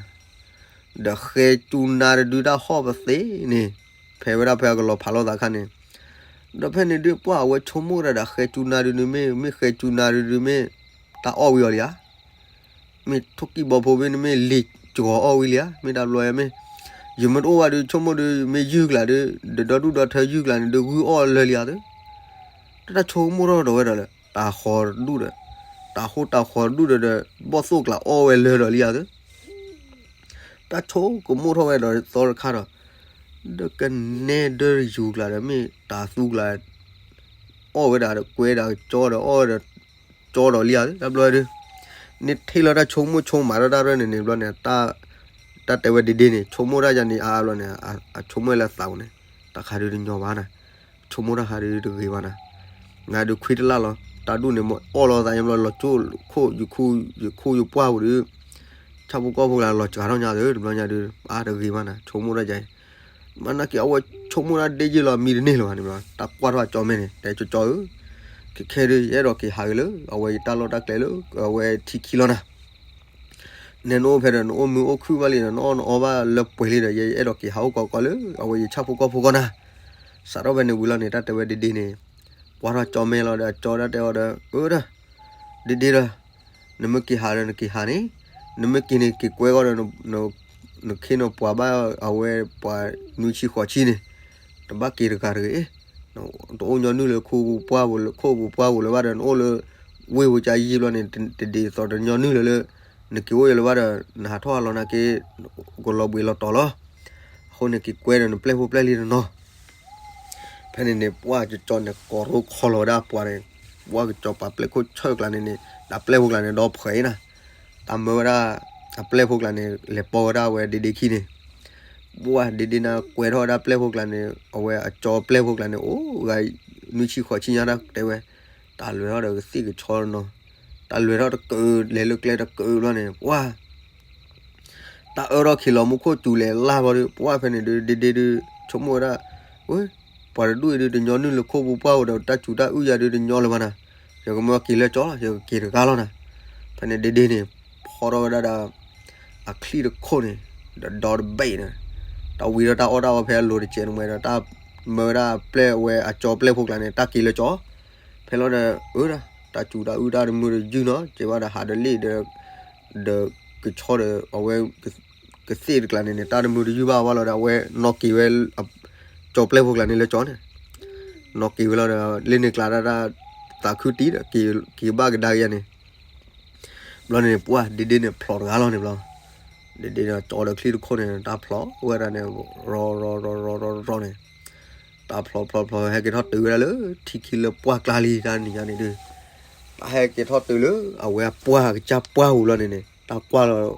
ဒီးဃဲကၠူနါတဒုတၢ်ဟီၣ်ပသ့န့ၣ်, ဖဲဝဲဒၣ်ဖဲအကလီၤဖးလိာ်သးခါန့ၣ်, ဒီးဖဲန့ၣ်ဒုးပှၢ်အဝဲဆိကမိၣ်ဒၣ်ဒီးဃဲကၠူနါဒုန့ၣ်မ့ၢ် မ့ၢ်ဃဲကၠူနါဒုန့ၣ်မ့ၢ် တၢ်အီၣ်ဝံၤအီၤလံဧါ, မ့ၢ်ထိၣ်ကံၣ်ဘီဖိမ့ၢ်န့ၣ်မ့ၢ်လံာ်စှီၤအီၣ်ဝံၤလံဧါ, မ့ၢ်တၢ်ဘျီယါမ့ၢ်, ယမ့ၢ်တအိၣ်ဘၣ်ဒုးဆိကမိၣ်ဒုး မ့ၢ်ယုၢ်ကျါဒုး ဒီးဒီဒူၣ်ဒီထၢယုၢ်ကျါန့ၣ်ဒုးဂုၢ်အီၣ်လၢာ်လံဧါသၢ တၢ်ဆိကမိၣ်ထီၣ်ဒီးဝဲဒီးလၢ တၤဃီၤတဒူၣ်ဒီး, တၤဟီၣ်တၤဃီၤတဒူၣ်ဒီး ဘီၣ်သိၣ်ကျါအီၣ်ဝဲလၢာ်ဒီးလံဧါသၢ, တၢ်ဆိကမိၣ်ထီၣ်ဝဲဒီးသီတခါဒီး, ဒီးကနဲဒၢယူၤကျါဒီး မ့ၢ်တၤသူကျါ အီၣ်ဝဲဒၣ်ဒီးကွဲဒၣ်ကၠီဒီးအီၣ်ဝဲဒီးကၠီဒီးလံဧါသၢ တၢ်ဘျီဒုး, န့ၣ်ထံၣ်လီၤတၢ်ဆိကမိၣ်ဆိကမးဒီးတၢ်ရဲၣ်န့ၣ်န့ၣ်ဘျီန့ၣ် တၢ်တဲဝဲဒ့ဒ့န့ၣ် ဆိကမိၣ်တၢ်ယါန့ၣ်အါဘျီန့ၣ် အဆိကမိၣ်လၢသးပူၤန့ၣ်, တၢ်ခါဒုးတညီဘၣ်နၤ, ဆိကမိၣ်တၢ်ခါဒုးတဂ့ၤဘၣ်နၤ, နၤဒုးခွံတလၢ်လီၤ တၢ်ဒူၣ်န့ၣ် မ့ၢ်အီၣ်လီၤသးယါဘျီ လီၤကၠိခိၣ် ယခိၣ်ယပှၢ်ပူၤဒုး, ဆၣ်ဖိကီၢ်ဖိကျါလီၤစှၤထီၣ်ညါသၢ တဘျီညါဒုး အါတဂ့ၤဘၣ်နၤ ဆိကမိၣ်တၢ်ယါအံၤ, မ့ၢ်နာ်က့အဝဲဆိကမိၣ်တၢ်ဒ့ယ့ၢ်လီၤမံတန့ၢ်လၢၤဘၣ်န့ၣ်ဘျီ တၢ်ကွၢ်ထီၣ်အကၠီမဲန့ၣ် တဲကၠီကၠီဧၢ, ခဲခဲဒုး ယအဲၣ်ဒိးက့ၤဟးဂ့ၤလၢ အဝဲယတၢ်လီၢ်တၢ်ကျဲလၢ အဝဲထံခံလီၤနၤ နဲနအိၣ်ဖဲဒီး နအိၣ်မုာ်အိၣ်ခုၣ်ဘၣ်လံဒီး နအီၣ်နအီဘၣ်လၢပှဲၤလံဒီး ယအဲၣ်ဒိးက့ၤဟးအိၣ်ကီးကီးလၢ အဝဲယဆၣ်ဖိကီၢ်ဖိကီၢ်နၤ, စးထီၣ်ဖဲန့ၣ်ဝံၤလီၤန့ၣ် တၢ်တဲဝဲဒ့ဒ့န့ၣ်, ကွၢ်ထီၣ်ကၠီမဲလီၤဒီး အကၠီတၢ်တဲအီၤဒီး အၢဒီး ဒ့ဒ့ဒီး နမ့ၢ်က့ၤဟးဒီးနက့ၤဟးန့ၣ်, နမ့ၢ်က့ၤန့ၣ်က့ၤကွဲဂီၢ်ဒီး နခ့နပှၤဘၣ်အဝဲပှၤနွံဆံဃိးဆံန့ၣ်, တဘၣ်က့ၤတဂၤတဂ့ၤ, တအိၣ်ညီနုၢ်လၢခိပူၤပှၢ်ပူၤလၢ ခိပူၤပှၢ်ပူၤလၢၤဘၣ်ဒီး နအိၣ်လၢ ဝ့ၢ်ပူၤကါယံာ်ဘျီန့ၣ် တဒ်သိးတညီနုၢ်လၢၤလၢ နက့ၤအိၣ်ယလၢၤဘၣ်ဒီး နဟးထီၣ်ဟးလီၤနာ်က့ ကလီၤဘှံးလီၤတီၤလီၤ, အဃိန့ၣ်က့ၤကွဲဒီးနပျဲၢ်ဖိပျဲၢ်လံတနီၤ ဖဲန့ၣ်န့ၣ် ပှၢ်ကၠီကၠီန့ၣ် ကိးရိခီလီၤဝဲဒၣ်ပှၤန့ၣ်, ပှၢ်ကၠီပၤပျဲၢ်ခိၣ်ဆၢၣ်ကျါန့ၣ်န့ၣ် ဒီးပျဲၢ်ဖိကျါန့ၣ် ဒီဖှဲးအံၤနၤ, တၢ်မၢဝဲဒၣ် အပျဲၢ်ဖိကျါန့ၣ် လဲၤပိာ်ဝဲဒၣ်ဝဲဒ့ဒ့ခံန့ၣ်, ပှၢ်ဒ့ဒ့နၤကွဲထီၣ်ဝဲဒၣ်ပျဲၢ်ဖိကျါန့ၣ် အဝဲအကၠီပျဲၢ်ဖိကျါန့ၣ် အိၣ်ဂၤနွံဆံဃိးဆံညါတၢ်တဲဝဲ, တၢ်လဲၤထီၣ်ဒီးကသ့ၣ်ကဆီတနီၤ, တၢ်လဲၤထီၣ်တကုး လဲၤလၢကျဲတကုးဘျီန့ၣ် ပှၢ် တၢ်အၢထီၣ်ခံလီၤမူခိၣ်စူၤလဲၤလၢ်ဘျီဒီး ပှၢ်ဖဲန့ၣ်ဒုး ဒ့ဒ့ဒုး ဆိကမိၣ်ဝဲဒၣ်, ဝဲ, ပှၤတဒူၣ်အံၤဒုး တညီနုၢ်လၢခိၣ်ပူၤပှၢ်ပူၤဒီး တၢ်စူၤတၢ်အုၣ်ယၤဒုးတညီလၢၤဘၣ်နၤ, ယကမၢက့ၤလၢကၠီလီၤ, ယကက့ၤတဂၤလီၤနၤ. ဖဲန့ၣ်ဒ့ဒ့န့ၣ် ဖီထီၣ်ဝဲဒၣ်ဒီး အချံၣ်တခိၣ်န့ၣ် ဒီးဒီတဘ့ၣ်န့ၣ်, တၢ်ဝံၤဒီးတၢ်အီၣ်တၢ်အီဖဲအလိၤတစဲးန့ၣ်ဝဲဒီး တၢ်မၢဝဲဒၣ်အပျဲၢ်ဝဲအကၠီပျဲၢ်ဖိကျါန့ၣ် တၢ်က့ၤလၢကၠီ, ဖဲလီၤဒီး အၢ, တၢ်စူၤတၢ်အုၣ်တၢ်တမုာ်တယုၢ်နီၤ ကဲဘၣ်ဒီးဟးဒီးလ့ၣ်ဒီး ဒီးကဆီဒီး အဝဲ ကသ့ၣ်တကျါန့ၣ်န့ၣ် တၢ်တမုာ်တယုၢ်ဘၣ်ဝဲလီၤဒီး အဝဲနီၣ်က့ၤဝဲ ကၠီပျဲၢ်ဖိကျါန့ၣ်လၢကၠီန့ၣ်, နီၣ်က့ၤဝဲလီၤဒီး လ့ၣ်န့ၣ်ကျါဒၣ်တၢ်သးခုတံၢ်ဒီး က့ၤဘၣ်ကဒါက့ၤယၤန့ၣ်, ဘျီန့ၣ် ပှၢ်ဒ့ဒ့န့ၣ်ဖျိးတဂၤလီၤန့ၣ်ဘျီ, ဒ့ဒ့ဒီးကၠီဒီးချံၣ်တခိၣ်န့ၣ် တၢ်ဖျိးဝဲဒၣ်န့ၣ် ရီရီရီရီရီန့ၣ်, တၢ်ဖျိးဖျိးဖျိး ဟဲက့ၤထီၣ်တုၤဝဲဒၣ်လၢ ထံခံလၢပှၢ်ကျါလံတၢ်နံၤညါန့ၣ်ဒုး, တၢ်ဟဲက့ၤထီၣ်တုၤလၢ အဝဲအပှၢ်အကစၢ်ပှၢ်ပူၤလီၤန့ၣ်န့ၣ် တၢ်ကွၢ်လီၤ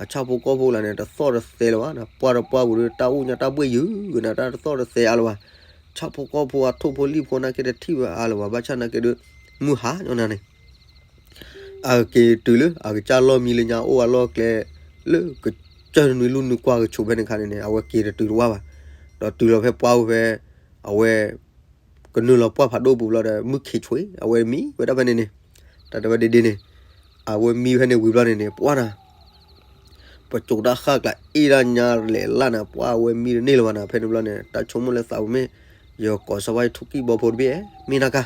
အဆၣ်ဖိကီၢ်ဖိလၢန့ၣ် တသီၣ်တသဲလၢၤဘၣ်နၤ, ပှၢ်တပှၢ်ပူၤဒီး တၢ်အိၣ်ညါတၢ်ဘှ့ၣ်ယုာ်ကနၤ တၢ်တသီၣ်တသဲအါလၢၤဘၣ်, ဆၣ်ဖိကီၢ်ဖိအထိၣ်ဖိလံၣ်ဖိနာ်က့တထံၣ်ဝဲအါလၢၤဘၣ် ဘၣ်ဆၣ်နာ်က့ဒုး မုၢ်ဟါညီနၤန့ၣ် အက့ၤတုၤလၢ အကစၢ်လီၢ်မံလၢညါအိၣ်အလီၢ်ကျဲ လၢကစၢၢ်နွံလူၢ်နွံကွၢ်ကဆိးဖဲန့ၣ်ခါန့ၣ်န့ၣ် အဝဲက့ၤတတုၤတဝၢ်ဘၣ်, ဒီးတုၤလီၤဖဲပှၢ်အိၣ်ဖဲ အဝဲ ကနုာ်လီၤပှၢ်ဖးဒိၣ်ပူၤဘျီဒီး မုၢ်ခံးဆွံ အဝဲမံဝဲဒၣ်ဖဲန့ၣ်န့ၣ်, တၢ်တဲဝဲဒ့ဒ့န့ၣ်, အဝဲမံဖဲန့ၣ်ဝံၤဘျီန့ၣ်န့ၣ် ပှၢ်နၤ ပစိာ်တၢ်ဃၣ်ကျးအ့ၣ်ဒၣ်ညါလဲၤလၢ်နၤ ပှၢ်အဝဲမံတန့ၢ်လၢၤဘၣ်နၤ ဖဲန့ၣ်ဘျီန့ၣ် တၢ်ဆိကမိၣ်လၢသးပူၤမ့ၢ် ယကိးစၢ်ဝဲထိၣ်ကံၢ်ဘီဖိတဘ့ၣ် မ့ၢ်နၤကါ,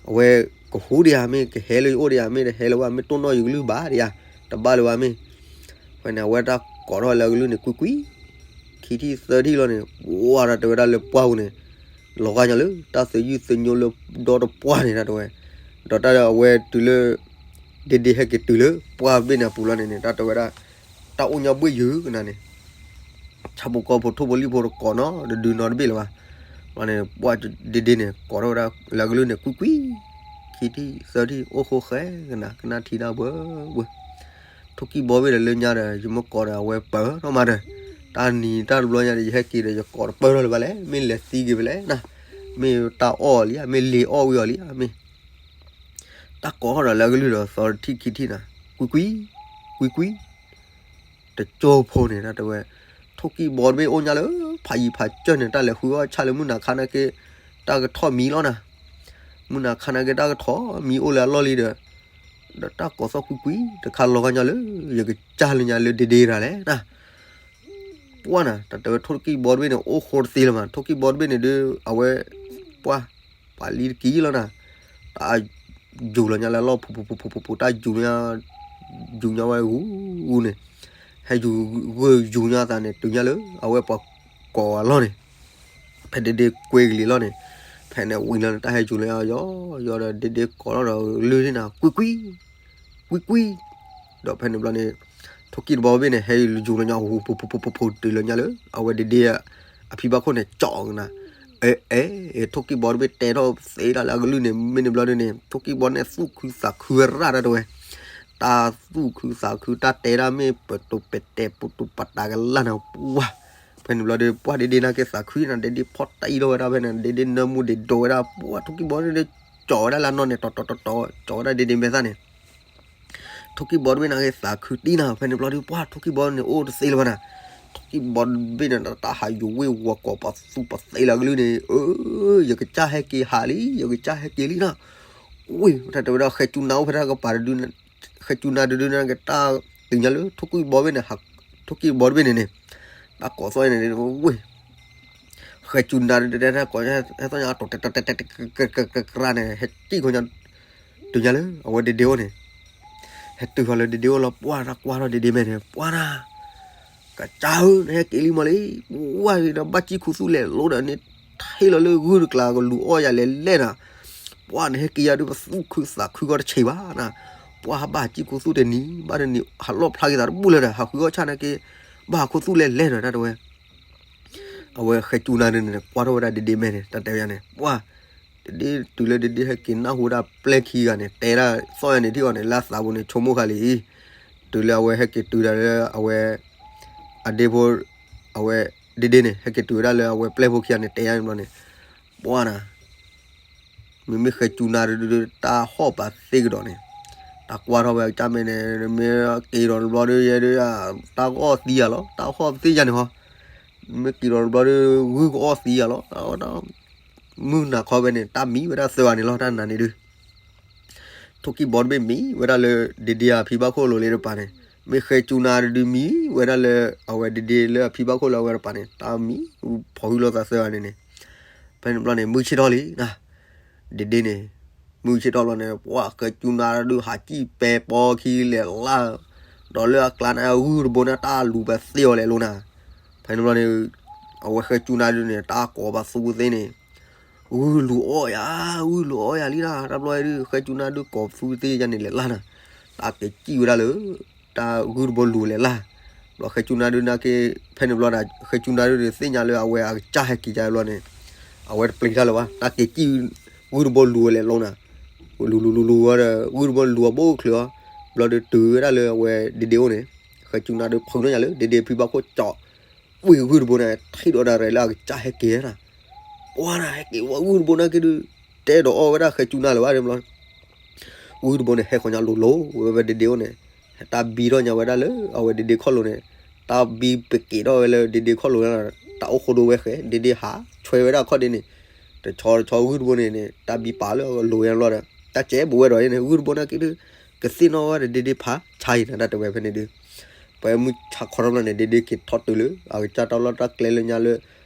အဝဲကဟူဒံးဧါမ့ၢ် ကဟဲလၢယအိၣ်ဒံးဧါ မ့ၢ်တဟဲလၢၤဘၣ် မ့ၢ်တိၢ်နီၣ်ယကလုၢ်ဘၣ်ဒံးဧါ, တဘၣ်လၢၤဘၣ်မ့ၢ်, ဖဲန့ၣ် အဝဲတၢ်ကိးထီၣ်လၢအကလုၢ်န့ၣ် ကွံကွံ, ခံထံၣ်သၢထံၣ်လီၤန့ၣ် ဝါတၢ်တဲဝဲဒၣ်လၢပှၢ်ပူၤန့ၣ် လီၤဂာ်ညါလၢ တၢ်သယုၢ်သညိလၢဒီတပှၢ်န့ၣ် တၢ်တဲဝဲ, ဒီးတၢ်လၢအဝဲတုၤလၢ ဒ့ဒ့ဟဲက့ၤတုၤလၢပှၢ်ဘ့ၣ်န့ၣ်အပူၤလီၤန့ၣ်န့ၣ် တၢ်တဲဝဲဒၣ် တၢ်အိၣ်ညါဘှ့ၣ်ယုာ်ကနၤန့ၣ် ဆၣ်ဖိကီၢ်ဖိထိၣ်ဖိလံၣ်ဖိတကိးနီတဒုနီတဘ့ၣ်လၢၤဘၣ်, ဘျီန့ၣ် ပှၢ်ဒ့ဒ့န့ၣ် ကိးထီၣ်ဝဲဒၣ်လၢအကလုၢ်န့ၣ် ကွံကွံ, ခံထံၣ်သၢထံၣ် အိၣ်ဃိဃဲကနၤ ကနၣ်ထံတၢ်ဘှဲဘှဲ ထိၣ်ကံၢ်ဘီတဘ့ၣ်ဒီးလၢညါဒီး ယမ့ၢ်ကိးဒီးအဝဲပၢၢ်ထီၣ်မးဒီး, တၢ်နံၤတၢ်တဘျီညါဒီး ယဟဲက့ၤဒီး ယကိးတပၢၢ်ထီၣ်လၢၤဘၣ်လဲၣ် မ့ၢ်လဲၤသံက့ၤဖဲလဲၣ်နၤ, မ့ၢ်တၢ်အီၣ်အီၤလံဧါ မ့ၢ်လ့ၤအီၣ်ဝံၤအီၤလံဧါ မ့ၢ် တၢ်ကိးထီၣ်ဒီးလၢအကလုၢ်ဒီး သီတထံၣ်ခံထံၣ်နၤ, ကွံကွံ, ကွံကွံ, တကၠိဖိန့ၣ် တၢ်တဲဝဲ, ထိၣ်ကံၢ်ဘီတဘ့ၣ်အိၣ်ညါလၢ ဖးယံၤဖးစၢၢ်န့ၣ် တၢ်လဲၤဃုအီၣ်ဆၣ်လၢမုၢ်နၤခါနာ်က့ တၢ်ကထီၣ်မံလီၤနၤ, မုၢ်နၤခါနာ်က့တၢ်ကထီၣ်မံအိၣ်လၢအလီၢ်လံဒီး, ဒီးတၢ်ကိးသီၣ်ကွံကွံ တခါလီၤဂာ်ညါလၢ ယကစၢ်လၢညါလၢဒ့ဒ့တဂၤလဲၣ်နၤ ပှၢ်နၤ တၢ်တဲဝဲထိၣ်ကံၢ်ဘီတဘ့ၣ်န့ၣ် အိၣ်ဃိတသ့လၢၤမး ထိၣ်ကံၢ်ဘီတဘ့ၣ်န့ၣ်ဒုး အဝဲ ပှၢ် ပှၤလံတကံလီၤနၤ, တၢ်ယူၤလီၤညါလၢအလီၢ်ဖိဖိဖိဖိဖိ တၢ်ယူၤညါ ယူၤညါဝဲဂူၤဂူၤန့ၣ်, ဟဲယူၤဂၢၢ်ယူၤညါသးန့ၣ် တုၤညါလၢ အဝဲပှၤကိးအလီၢ်န့ၣ် ဖဲဒ့ဒ့ကွ့ကလံၤလီၤန့ၣ်, ဖဲန့ၣ်ဝံၤလီၤန့ၣ် တၢ်ဟဲယူၤလၢယီၤယီၤဒီး ဒ့ဒ့ကိးထီၣ်ဒီးကလုၢ်န့ၣ်နၤ ကွံကွံ ကွံကွံ, ဒီးဖဲန့ၣ်ဘျီန့ၣ် ထိၣ်ကံၢ်တဘီဘ့ၣ်န့ၣ် ဟဲယူၤလီၤညါ ဟူးဟူးဖိးဖိးဖိးဖိး တုၤလီၤညါလၢ အဝဲဒ့ဒ့ အဖံဘၣ်ခိၣ်န့ၣ် ကၠီကနၤ, အဲ အဲ ထိၣ်ကံၢ်ဘီတဘ့ၣ်တဲထီၣ်သ့ဒၣ်လၢအကလုၢ်န့ၣ် မ့ၢ်န့ၣ်ဘျီဒုန့ၣ် ထိၣ်ကံၢ်ဘီန့ၣ်သူၣ်ခုသးခုရၣ်တၢ်တဲဝဲ, တၢ်သူၣ်ခုသးခု တၢ်တဲဒၣ်မ့ၢ်ပတိၤပတဲာ်ပူၤတူၤပတးကလၢ်န့ၣ် ပှၢ်, ဖဲန့ၣ်ဘျီဒီး ပှၢ်ဒ့ဒ့နာ်က့သးခုနၤ ဒ့ဒ့ဖီတံၢ်ထီၣ်ဝဲဒၣ်ဖဲန့ၣ် ဒ့ဒ့နၢမူဒ့ဒိးဝဲဒၣ် ပှၢ်ထိၣ်ကံၢ်ဘီန့ၣ် ကၠီဝဲဒၣ်လၢအနီၢ်န့ၣ် တီတီတီတီ ကၠီဝဲဒၣ်ဒ့ဒ့မဲာ်သၣ်န့ၣ် ထိၣ်ကံၢ်ဘီတဘ့ၣ်နာ်က့သးခုတံၢ်နၤ ဖဲန့ၣ်ဘျီဒီး ပှၢ်ထိၣ်ကံၢ်ဘီန့ၣ်အိၣ်တသ့လၢၤဘၣ်နၤ, ထိၣ်ကံၢ်ဘီတဘ့ၣ်န့ၣ် တၢ်ဟးယူၤဝ့ၤဝီၤကိးပသူပသ့လၢအကလုၢ်န့ၣ် အၢ ယကစၢ်ဟဲက့ၤဟးလံ ယကစၢ်ဟဲက့ၤလံနၤ, ဝ့ၢ် တၢ်တဲဝဲဒၣ် ဃဲၤစူၤနၤအိၣ်ဖဲတၢ်ကပၤတဒု ဃဲၤစူၤနၤတဒုန့ၣ်က့ တၢ်တုၤညါလၢ ထိၣ်ကံၢ်ဘီတဘ့ၣ်န့ၣ် ထိၣ်ကံၢ်ဘီတဘ့ၣ်န့ၣ်န့ၣ် တၢ်ကိးသီၣ်အံၤန့ၣ် ဝ့ၢ် ဃဲၤစူၤနၤတဒု တၢ်ကိးသီၣ်ညါ တီၤတဲာ်တီၤတဲာ်တီၤတဲာ်တီၤတဲာ်တီၤတဲာ်တီၤတဲာ်န့ၣ် ဟဲကံၣ်ခီညါ တုၤညါလၢ အဝဲဒ့ဒ့အိၣ်န့ၣ် ဟဲတုၤဃီၤလၢဒ့ဒ့အိၣ်လီၤ ပှၢ်တၢ်ကွၢ်ထီၣ်ဒ့ဒ့မဲာ်န့ၣ် ပှၢ်နၤ ကစၢ်ဧၢ နဟဲက့ၤလံမးလံ, ပှၢ်ဒီးဘၣ်စံၣ်ခူသူၣ်လဲၤလိဒီးန့ၣ် ထံၣ်လီၤလၢဂုၢ်တကျါကလူၤအီၣ်ယၤလဲၤလဲၣ်နၤ, ပှၢ်နဟဲက့ၤယၤဒုး ပသူၣ်ခုသးခုကီတဆံးဘၣ်နၤ, ပှၢ်ဟးဘၣ်စံၣ်ခူသူၣ်တနံၤ ဘၣ်တနံၤ ဟးလီၣ်ဖျါက့ၤသးတဘူၣ်လၢၤဒီး ဟးဃုအီၣ်ဆၣ်နာ်က့ ဘၣ်ဟးခူသူၣ်လဲၤလဲၣ်ဒီး တၢ်တဲဝဲ အဝဲဃဲၤစူၤနၤဒုးန့ၣ် ကွၢ်ထီၣ်ဝဲဒၣ်ဒ့ဒ့မဲာ်န့ၣ် တၢ်တဲဝဲန့ၣ် ပှၢ် ဒ့ဒ့တုၤလၢဒ့ဒ့ဟဲက့ၤနၢ်ဟူဝဲဒၣ်ပျဲၢ်ခံဂၤန့ၣ် တဲဒၣ်သီၣ်ယၤန့ၣ်ထံၣ်အီၤန့ၣ် လၢသးပူၤန့ၣ် ဆိကမိၣ်ဃာ်လံ, တုၤလၢအဝဲဟဲက့ၤတုၤဒၣ်လၢအဝဲ အဒ့ဖိ အဝဲ ဒ့ဒ့န့ၣ် ဟဲက့ၤတုၤဝဲဒၣ်လၢအဝဲပျဲၢ်ဖိခံဂၤန့ၣ် တဲယၤန့ၣ်ဘျီန့ၣ် ပှၢ်နၤ မ့မ့ၢ်ဃဲၤစူၤနၤဒုး တၢ်ဟီၣ်ပာ်သ့ကဒီးန့ၣ်, တၢ်ကွၢ်ထီၣ်ဝဲအကစၢ်မဲာ်န့ၣ် မ့ၢ်က့ၤဒီးတဘျီဒီး ယဲဒၣ် တၢ်ကအီၣ်သံယၤလီၤ, တၢ်ဃီၣ်သံယၤန့ၣ်ဟီ, မ့ၢ်က့ၤဒီးတဘျီဒီး ဂုၢ်ကအီၣ်သံယၤလီၤ, မုၢ်နၤခီဖဲန့ၣ် တၢ်မံဝဲဒၣ်သၢဂၤန့ၣ်လီၤ, တၢ်နၤန့ၣ်ဒုး ထိၣ်ကံၢ်ဘီတဘ့ၣ်မံဝဲဒၣ်လၢ ဒ့ဒ့အဖံဘၣ်ခိၣ်လိၤလ့တပၤန့ၣ်, မ့ၢ်ဃဲကၠူနါတဒုမံဝဲဒၣ်လၢ အဝဲဒ့ဒ့လၢအဖံဘၣ်ခိၣ်လၢအဝဲတပၤန့ၣ် တၢ်မံ ဖီၣ်ဟုလိာ်သးသၢဂၤန့ၣ်န့ၣ်, ဖဲန့ၣ်ဘျီန့ၣ် မုၢ်ဆ့ၣ်ထီၣ်လံနၤ, ဒ့ဒ့န့ၣ် မုၢ်ဆ့ၣ်ထီၣ်ဘျီန့ၣ် ပှၤဃဲကၠူနါတဒုဟးကံၣ်ပဲပီခံလဲၤလၢ်, ဒီးလၢအကျါန့ၣ် ဂုၢ်တဘိန့ၣ် တၢ်လူၤပသ့အီၤလဲၤလိၤနၤ, ဖဲန့ၣ်ဘျီန့ၣ် အဝဲဃဲကၠူနါဒုန့ၣ် တၢ်ကိးပသူသ့န့ၣ် ဂုၢ်လူၤအီၣ်ယၤ, ဂုၢ်လူၤအီၣ်ယၤလံနၤ, တၢ်ဘျီဒုး ဃဲကၠူနါဒုးကိးပသူသ့ယါန့ၣ်လဲၤလၢ်နၤ, တၢ်က့ၤကံၣ်ဝဲဒၣ်လၢ တၢ်ဂုၢ်တဘိလူၤလဲၤလၢ်, ဘျီဃဲကၠူနါဒုးနာ်က့, ဖဲန့ၣ်ဘျီဒီး ဃဲကၠူနါဒုးသ့ၣ်ညါလၢအဝဲအကစၢ်ဟဲက့ၤယါဘျီန့ၣ်, အဝဲတပျံၤတၢ်လၢၤဘၣ်, တၢ်က့ၤကံၣ် ဂုၢ်တဘိလူၤဝဲလဲၤလိၤနၤ, လူၤလူၤလူၤလူၤဝဲဒီး ဂုၢ်တဘိလူၤအဘိၣ်ချုးအီၤ, ဘျီဒုးတုၤဝဲဒၣ်လၢအဝဲဒ့ဒ့အိၣ်န့ၣ်, ဃဲကၠူနါဒုးဖုးနီၣ်ညါလၢ ဒ့ဒ့ဖံဘၣ်ခိၣ်ကၠီ ဝံၤဂုၢ်တဘိန့ၣ် ထံၣ်ဒီးဒၣ်ရဲၣ်လၢအကစၢ်ဟဲက့ၤနၤ, ပှၤနၤဟဲက့ၤဝဲဂုၢ်တဘိနာ်က့ဒုး, တဲဒီးအီၣ်ဝဲဒၣ်ဃဲကၠူနါလၢၤဘၣ်ဒ်ဘျီ, ဂုၢ်တဘိန့ၣ် ဟဲဃီၤညါလိၤလိၤဝဲဝဲဒ့ဒ့အိၣ်န့ၣ်, တၢ်ဘံထီၣ်ညါဝဲဒၣ်လၢအဝဲဒ့ဒ့ခီၣ်လိၤန့ၣ်, တၢ်ဘံပက့ၤထီၣ်ဝဲလၢဒ့ဒ့ခီၣ်လိၤန့ၣ်, တၢ်အိၣ်ဃိဒိဝဲဃဲ ဒ့ဒ့ဟးဆွဲဝဲဒၣ်ခီၣ်ဒ့န့ၣ်, တဆီတဆီဂုၢ်တဘိန့ၣ်န့ၣ် တၢ်ဘံပာ်လၢအလိၤညါဘျီဒီး တၢ်ကဲဘူးဝဲဒီးန့ၣ် ဂုၢ်တဘိနာ်က့ဒုး, ကသ့ၣ်နီၣ်ဝဲဒီးဒ့ဒ့ဖးဆါအံၤနၤ တၢ်တဲဝဲဖဲန့ၣ်ဒုး, ပှၤမုၢ်ဆါခီထီၣ်ဘျီန့ၣ် ဒ့ဒ့က့ၤထီၣ်တုၤလၢ အကစၢ်တၢ်လီၢ်တၢ်ကျဲလၢညါလၢ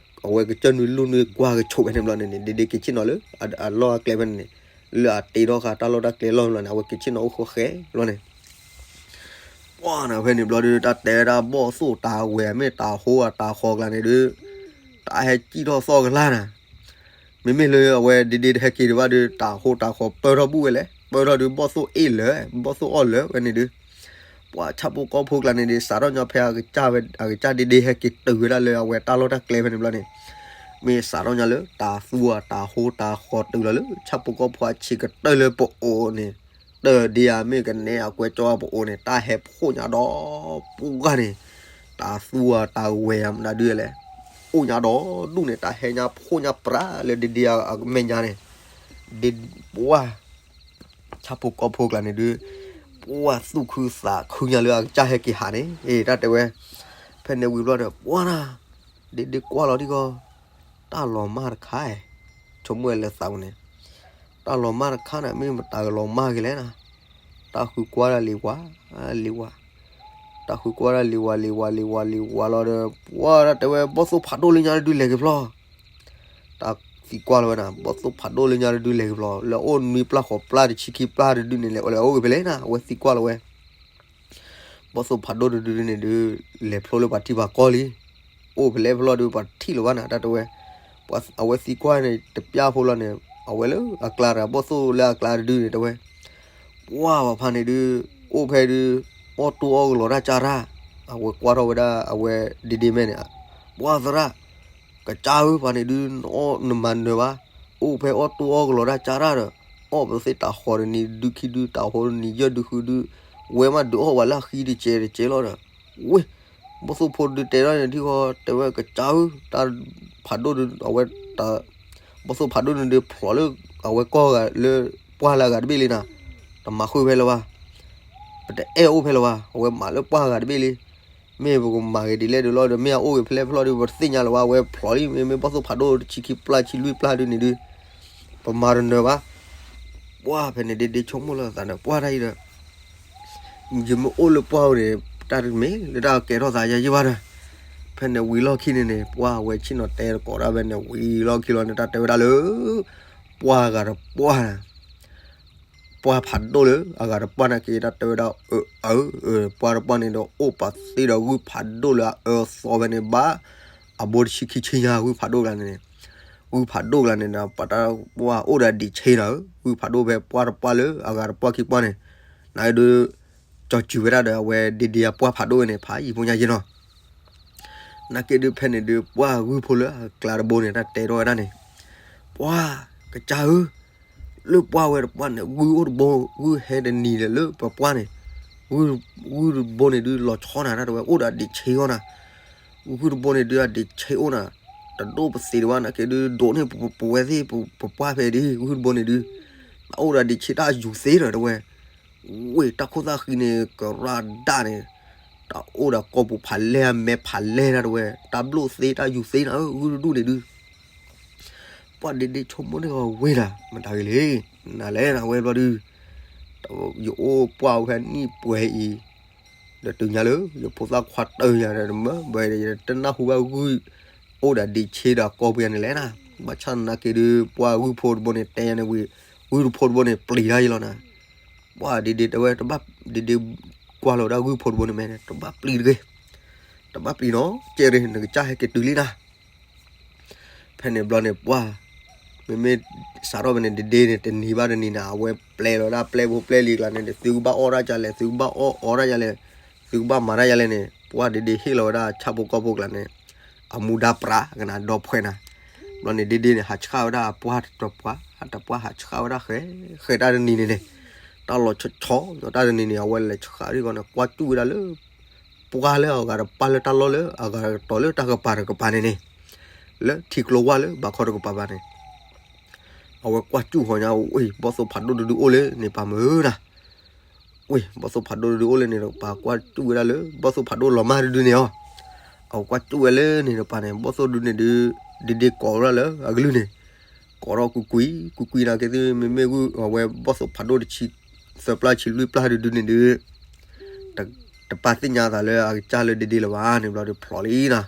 အဝဲကစၢ်နုာ်လူၢ်နုာ်ကွၢ်ကဆိးဖဲန့ၣ်ဘျီန့ၣ်န့ၣ် ဒ့ဒ့က့ၤဆ့ၣ်နီၤလၢ အလီၢ်အကျဲဖဲန့ၣ်န့ၣ်, လၢအတ့ထီၣ်ဃာ်တၢ်လီၢ်တၢ်ကျဲလီၢ်ဘျီန့ၣ် အဝဲက့ၤဆ့ၣ်နီၤအိၣ်ဃီဃဲဘျီန့ၣ် ပှၤနၤဖဲန့ၣ်ဘျီဒုး တၢ်တဲဝဲဒၣ်ဘီၣ်သိၣ်တၢ်ဝဲၤမ့ၢ်တၢ်ဟိအတၢ်ဃီၤကျါန့ၣ်ဒုး, တၢ်ဟဲကံၣ်ထီၣ်သီၣ်ကလၢ်နၤ, မ့မ့ၢ်လၢအဝဲဒ့ဒ့တဟဲက့ၤဒံးဘၣ်ဒုး တၢ်ဟိတၢ်ဃီၤပၢၢ်ထီၣ်ဘူၣ်ဝဲလဲၣ်, ပၢၢ်ထီၣ်ဒုးဘီၣ်သိၣ်အ့ၣ်လၢာ် ဘီၣ်သိၣ်အီၣ်လၢာ်ဝဲန့ၣ်ဒုး, ပှၤဆၣ်ဖိကီၢ်ဖိကျါန့ၣ်ဒုး စးထီၣ်ညီဖဲအကစၢ်ဝဲ အကစၢ်ဒ့ဒ့ဟဲက့ၤတုၤဝဲဒၣ်လၢအဝဲတၢ်လီၢ်တၢ်ကျဲဖဲန့ၣ်ဘျီန့ၣ်, မ့ၢ်စးထီၣ်ညီလၢတၢ်သူအတၢ်ဟိတၢ်ဃီၤတုၤလီၤလၢ ဆၣ်ဖိကီၢ်ဖိအဆံးကတၢၢ်လၢပအိၣ်န့ၣ်, တၢ်ဒ့ဧါမ့ၢ်ကနဲအကွဲကၠီပအိၣ်န့ၣ် တၢ်ဟဲဖှိၣ်ညါဒီးပှၢ်န့ၣ်, တၢ်သူအတၢ်ဝဲၤမနုၤဒုးလဲၣ်, အိၣ်ညါဒီးဒူၣ်န့ၣ် တၢ်ဟဲညါဖှိၣ်ညါပြၢလၢဒ့ဒ့အမဲာ်ညါန့ၣ်, ဒ့ပှၢ် ဆၣ်ဖိကီၢ်ဖိကျါန့ၣ်ဒုး, ပှၢ်သူၣ်ခုသးခုညါလၢအကစၢ်ဟဲက့ၤဟးန့ၣ်, အ့ တၢ်တဲဝဲ, ဖဲန့ၣ်ဝံၤဘျီဒီး ပှၢ်နၤ, ဒ့ဒ့ကွၢ်လီၤဒံကီ, တၢ်လီၤမၢ်တခါ, ဆိကမိၣ်ဝဲလၢသးပူၤန့ၣ်, တၢ်လီၤမၢ်တခါန့ၣ် မ့ၢ်မတၤကလီၤမၢ်က့ၤလဲၣ်နၤ, တၢ်ဃုကွၢ်ဒၣ်လံၤဝါ, လံၤဝါ, တၢ်ဃုကွၢ်ဒၣ်လံၤဝါလံၤဝါလံၤဝါလံၤဝါလီၤဒီး ပှၢ်တၢ်တဲဝဲ ဘီၣ်သိၣ်ဖးဒိၣ်လၢညါတဒုလဲၤက့ၤဖျီ တၢ်သံကွၢ်လီၤဝဲနၤ, ဘီၣ်သိၣ်ဖးဒိၣ်လၢညါတဒုလဲၤက့ၤဖျီ, လၢအအိၣ်နွံပျၢ်ဃိးပျၢ်တဆံခံပျၢ်တဒုန့ၣ် လဲၤအိၣ်ဖဲလဲၣ်နၤ, အဝဲသံကွၢ်လီၤဝဲ, ဘီၣ်သိၣ်ဖးဒိၣ်တဒုန့ၣ်ဒုး လဲၤဖျိလၢပှၤထံပှၤကီၢ်လံ, အိၣ်ဖဲလဲၣ်ဖဲလဲၣ်ဒုး ပှၤထံၣ်လၢၤဘၣ်နၤ တၢ်တဲဝဲ, အဝဲသံကွၢ်န့ၣ် တပျၢ်ဖိလီၤန့ၣ်, အဝဲလၢအကျါတဂၤ ဘီၣ်သိၣ်လၢအကျါတဒုန့ၣ် တဲဝဲ ပှၢ်ပှၤဖါန့ၣ်ဒုး, အိၣ်ဖဲဒုး, အီၣ်တိၢ်အီၣ်ကလီၤတၢ်ကၢ်တၢ်, အဝဲကွၢ်ထီၣ်ဝဲဒၣ်အဝဲဒ့ဒ့မဲာ်န့ၣ်, ပှၢ်သရၣ်, ကစၢ်ဧၢ ပှၤန့ၣ်ဒုး နအီၣ်နမၤနၢၤဘၣ်, အိၣ်ဖဲအီၣ်တိၢ်အီၣ်ကလီၤတၢ်ကၢ်တၢ်ဒီး, အီၣ်ပသ့ၣ်တၢ်ဃီၤတနံၤဒုခံဒု တၢ်ဃီၤတနံၤယဲၢ်ဒုဃုဒု, ဝဲမးဒုးအီၣ်ဝဲလၢအဃံတကဲးတကဲးလီၤဒီး, ဝ့ၢ် ဘီၣ်သိၣ်ဖိဒုးတဲထီၣ်န့ၣ်ထံဃီ တဲဝဲကစၢ်ဧၢ, တၢ်ဖးဒိၣ်ဒုး အဝဲ ဘီၣ်သိၣ်ဖးဒိၣ်န့ၣ်ဒုးဖျိးလၢ အဝဲကီၢ်ဂၤလၢ ပှၢ်လၢအဂၤတဘ့ၣ်လံနၤ, တမၤဃုာ်ဖဲလၢၤဘၣ်, ပတအဲၣ်အိၣ်ဖဲလၢၤဘၣ်, အဝဲမၤလၢပှၢ်ဂၤတဘ့ၣ်လံ, မ့ၢ်ပကမၤဂ့ၤဒ်လဲၣ်ဒုးလီၤဒီး မ့ၢ်အအိၣ်ဂ့ၤဖဲလဲၣ်ဖဲလဲၣ်ဒုး ပတသ့ၣ်ညါလၢၤဘၣ်, အဝဲဖျိးလံ မ့မ့ၢ်ဘီၣ်သိၣ်ဖးဒိၣ်တဆံခံပျၢ်ဆံလွံၢ်ပျၢ်ဒုးန့ၣ်ဒုး ပမၤတနၢၤဘၣ်, ပှၢ်ဖဲန့ၣ်ဒ့ဒ့ဆိကမိၣ်လၢအသးဒီး ပှၢ်တၢ်အံၤဒီး ယမ့ၢ်အိၣ်လၢပှၢ်ဧိၤန့ၣ် တၢ်တမ့ၢ်လၢတၢ်ကဲထီၣ်သးယၤယံၢ်ဘၣ်ဒီး, ဖဲန့ၣ်ဝံၤလီၢ်ခံန့ၣ်န့ၣ် ပှၢ်ဝဲဆ့ၣ်နီၤတဲတကိးဒၣ်ဖဲန့ၣ်ဝံၤလီၢ်ခံလီၤန့ၣ် တၢ်တဲဝဲဒၣ်လၢ ပှၢ်ဂၤတပှၢ် ပှၢ်ဖးဒိၣ်လၢအဂၤတပှၢ်န့ၣ်က့ၤ တၢ်တဲဝဲဒၣ်အၢ အၢ ပှၢ်တပှၢ်န့ၣ်ဒီး အိၣ်ပာ်သ့ဒီးဂုၢ်ဖးဒိၣ်လၢအအၢအသီဖဲန့ၣ် ဘၣ်အဘိတဆံခံဆံညါ ဂုၢ်ဖးဒိၣ်ကျါန့ၣ်န့ၣ်, ဂုၢ်ဖးဒိၣ်ကျါန့ၣ်ဒီး ပှၤတၢ်ပှၢ်အိၣ်ဒီးဒံးဆ့နၤဧၢ, ဂုၢ်ဖးဒိၣ်ဖဲပှၢ်တပှၢ်လၢအဂၤတပှၢ်ခံပှၢ်န့ၣ်, နဒုး ကၠီၤစုၤဝဲဒၣ်ဒီးအဝဲဒ့ဒ့အပှၢ်ဖးဒိၣ်ဝဲန့ၣ် ဖးယံာ်ဖိညါယံာ်နီၤ နာ်က့ဒုးဖဲန့ၣ်ဒုး ပှၢ်ဂုၢ်ဖိလၢအကျါတဘိန့ၣ် တၢ်တဲထီၣ်ဝဲဒၣ်န့ၣ်, ပှၢ်ကစၢ်ဧၢ, လၢပှၢ်ဝဲတပှၢ်န့ၣ် ဂုၢ်အိၣ်တဘိ, ဂုၢ်ဟဲတနံၤဒီးလၢပပှၢ်န့ၣ်, ဂုၢ်တဘိန့ၣ်ဒုးလီၤဆီနၤ တၢ်တဲဝဲ အိၣ်ဒီးဒံးဆ့အီၤနၤ, ဂုၢ်တဘိန့ၣ်ဒုးအဒံးဆ့အိၣ်နၤ, တဒိၣ်ပသ့ဒံးဘၣ် နာ်က့ဒုး ဒိးန့ၢ်ပဝဲသ့ၣ်ပပှၢ်ဖဲဒုး ဂုၢ်တဘိန့ၣ်ဒုး, အိၣ်ဒီးဒံးဆ့တၢ်ယူၤသ့ဒီး တဲဝဲ ဝ့ၢ်တၢ်ခိၣ်သၣ်ဃံန့ၣ် ကရၣ်ဒၣ်န့ၣ်, တၢ်အိၣ်ဒီးကိာ်ပူၤဖးလဲၢ် အမဲာ်ဖးလဲၢ်ဒၣ်တဝဲ, တၢ်ဘျိၣ်သ့တၢ်ယူၤသ့နၤဧၢ ဂုၢ်တဒူၣ်န့ၣ်ဒုး, ပှၢ်ဒ့ဒ့ဆိကမိၣ်န့ၢ်အီၤဝ့ၢ်နၤ မတၤဂ့ၤလဲၣ်, နၤလဲၣ်နၤဝဲဘျီဒုး, ယအိၣ်ပှၢ်ဝဲနံၣ်ပှဲၤအံၤ, ဒီးတုၤညါလၢ ယဖိသၣ်ခွါတၢၢ်ယၤဒီး မၢဘၢဒီး ယတနၢ်ဟူဘၣ်ဂုၢ် အိၣ်ဒီးဒ့ဆ့ဒီးကိာ်ပူၤယၤန့ၣ်လဲၣ်နၤ, ဘၣ်ဆၣ်သနာ်က့ဒုး ပှၢ်ဂုၢ်ဖိတဘိန့ၣ် တဲယၤန့ၣ်ဝံၤ, ဂုၢ်တဖိတဘိန့ၣ် ပျံၤတၢ်ယံလီၤနၤ, ပှၢ်ဒ့ဒ့တဲဝဲ တဘၣ်ဒ့ဒ့ကွၢ်လီၤဝဲဒၣ်ဂုၢ်ဖိတဘိန့ၣ်မ့ၢ်န့ၣ် တဘၣ်ပျံၤတဂ့ၤ, တဘၣ်ပျံၤနီၤ ကဲရ့ နကစၢ်ဟဲက့ၤတုၤလံနၤ ဖဲန့ၣ်ဘျီန့ၣ် ပှၢ်, မ့မ့ၢ်စးထီၣ်ဖဲန့ၣ် ဒ့ဒ့န့ၣ် တနံၤဘၣ်တနံၤန့ၣ် အဝဲပျဲလီၤဝဲဒၣ်ပျဲၢ်ဖိပျဲၢ်လံၤကျါန့ၣ် သုကဘၣ်အီၣ်တၢ်ဒ်လဲၣ် သုကဘၣ်အီၣ်အီတၢ်ဒ်လဲၣ်, သုကဘၣ်မၤတၢ်ဒ်လဲၣ်န့ၣ် ပှၢ်ဒ့ဒ့ဟ့ၣ်လီၤဝဲဒၣ်ဆၣ်ဖိကီၢ်ဖိကျါန့ၣ် အမူဒါပြးကနၤဒီဖှဲးနၤ, ဘျီန့ၣ်ဒ့ဒ့န့ၣ် ဟးဆှၣ်ဝဲဒၣ်အပှၢ်တပှၢ် တပှၢ်ဟးဆှၣ်ဝဲဒၣ်ဃဲ, ဃဲတၢ်တနံၤန့ၣ်န့ၣ်, တၢ်လီၤဆီဆီ တၢ်တနံၤန့ၣ် အဝဲလဲၤဆှၣ်ဒ်ဂီၤန့ၣ် ကွၢ်စူၣ်ဝဲဒၣ်လၢ ပှၢ်လၢအဂၤတပၢ်လၢတၢ်လီၢ်လၢအဂၤကတီၤလၢတၢ်ကပၤတကပၤန့ၣ်န့ၣ်, လၢထံကျိဝၢ်လၢဘးခီတကပၤဘၣ်န့ၣ်, အဝဲကွၢ်စူၣ်ဃီညါ ဝ့ၢ်ဘီၣ်သိၣ်ဖးဒိၣ်တဒုအိၣ်လၢန့ၣ်ပၤမုၢ်နၤ, ဝ့ၢ်ဘီၣ်သိၣ်ဖးဒိၣ်တဒုအိၣ်လၢန့ၣ်တကပၤ ကွၢ်စူၣ်ဝဲဒၣ်လၢ ဘီၣ်သိၣ်ဖးဒိၣ်လီၤမၢ်တဒုန့ၣ်အီၤ, အဝဲကွၢ်စူၣ်ဝဲလၢန့ၣ်တကပၤန့ၣ် ဘီၣ်သိၣ်ဒုန့ၣ်ဒုး, ဒ့ဒ့ကိးဝဲဒၣ်လၢအကလုၢ်န့ၣ် ကိးထီၣ်ကွံာ်ကွံာ် ကွံာ်ကွံာ်နာ်က့သု မ့မ့ၢ်ဂုၢ်အဝဲဘီၣ်သိၣ်ဖးဒိၣ်တဆံ, သၢပျၢ်ဆံလွံၢ်ပျၢ်ဒုဒုန့ၣ်ဒုး, တပာ်သ့ၣ်ညါသးလၢအကစၢ်လၢဒ့ဒ့လၢၤဘၣ်န့ၣ်ဘျီဒုးဖျိးလံနၤ,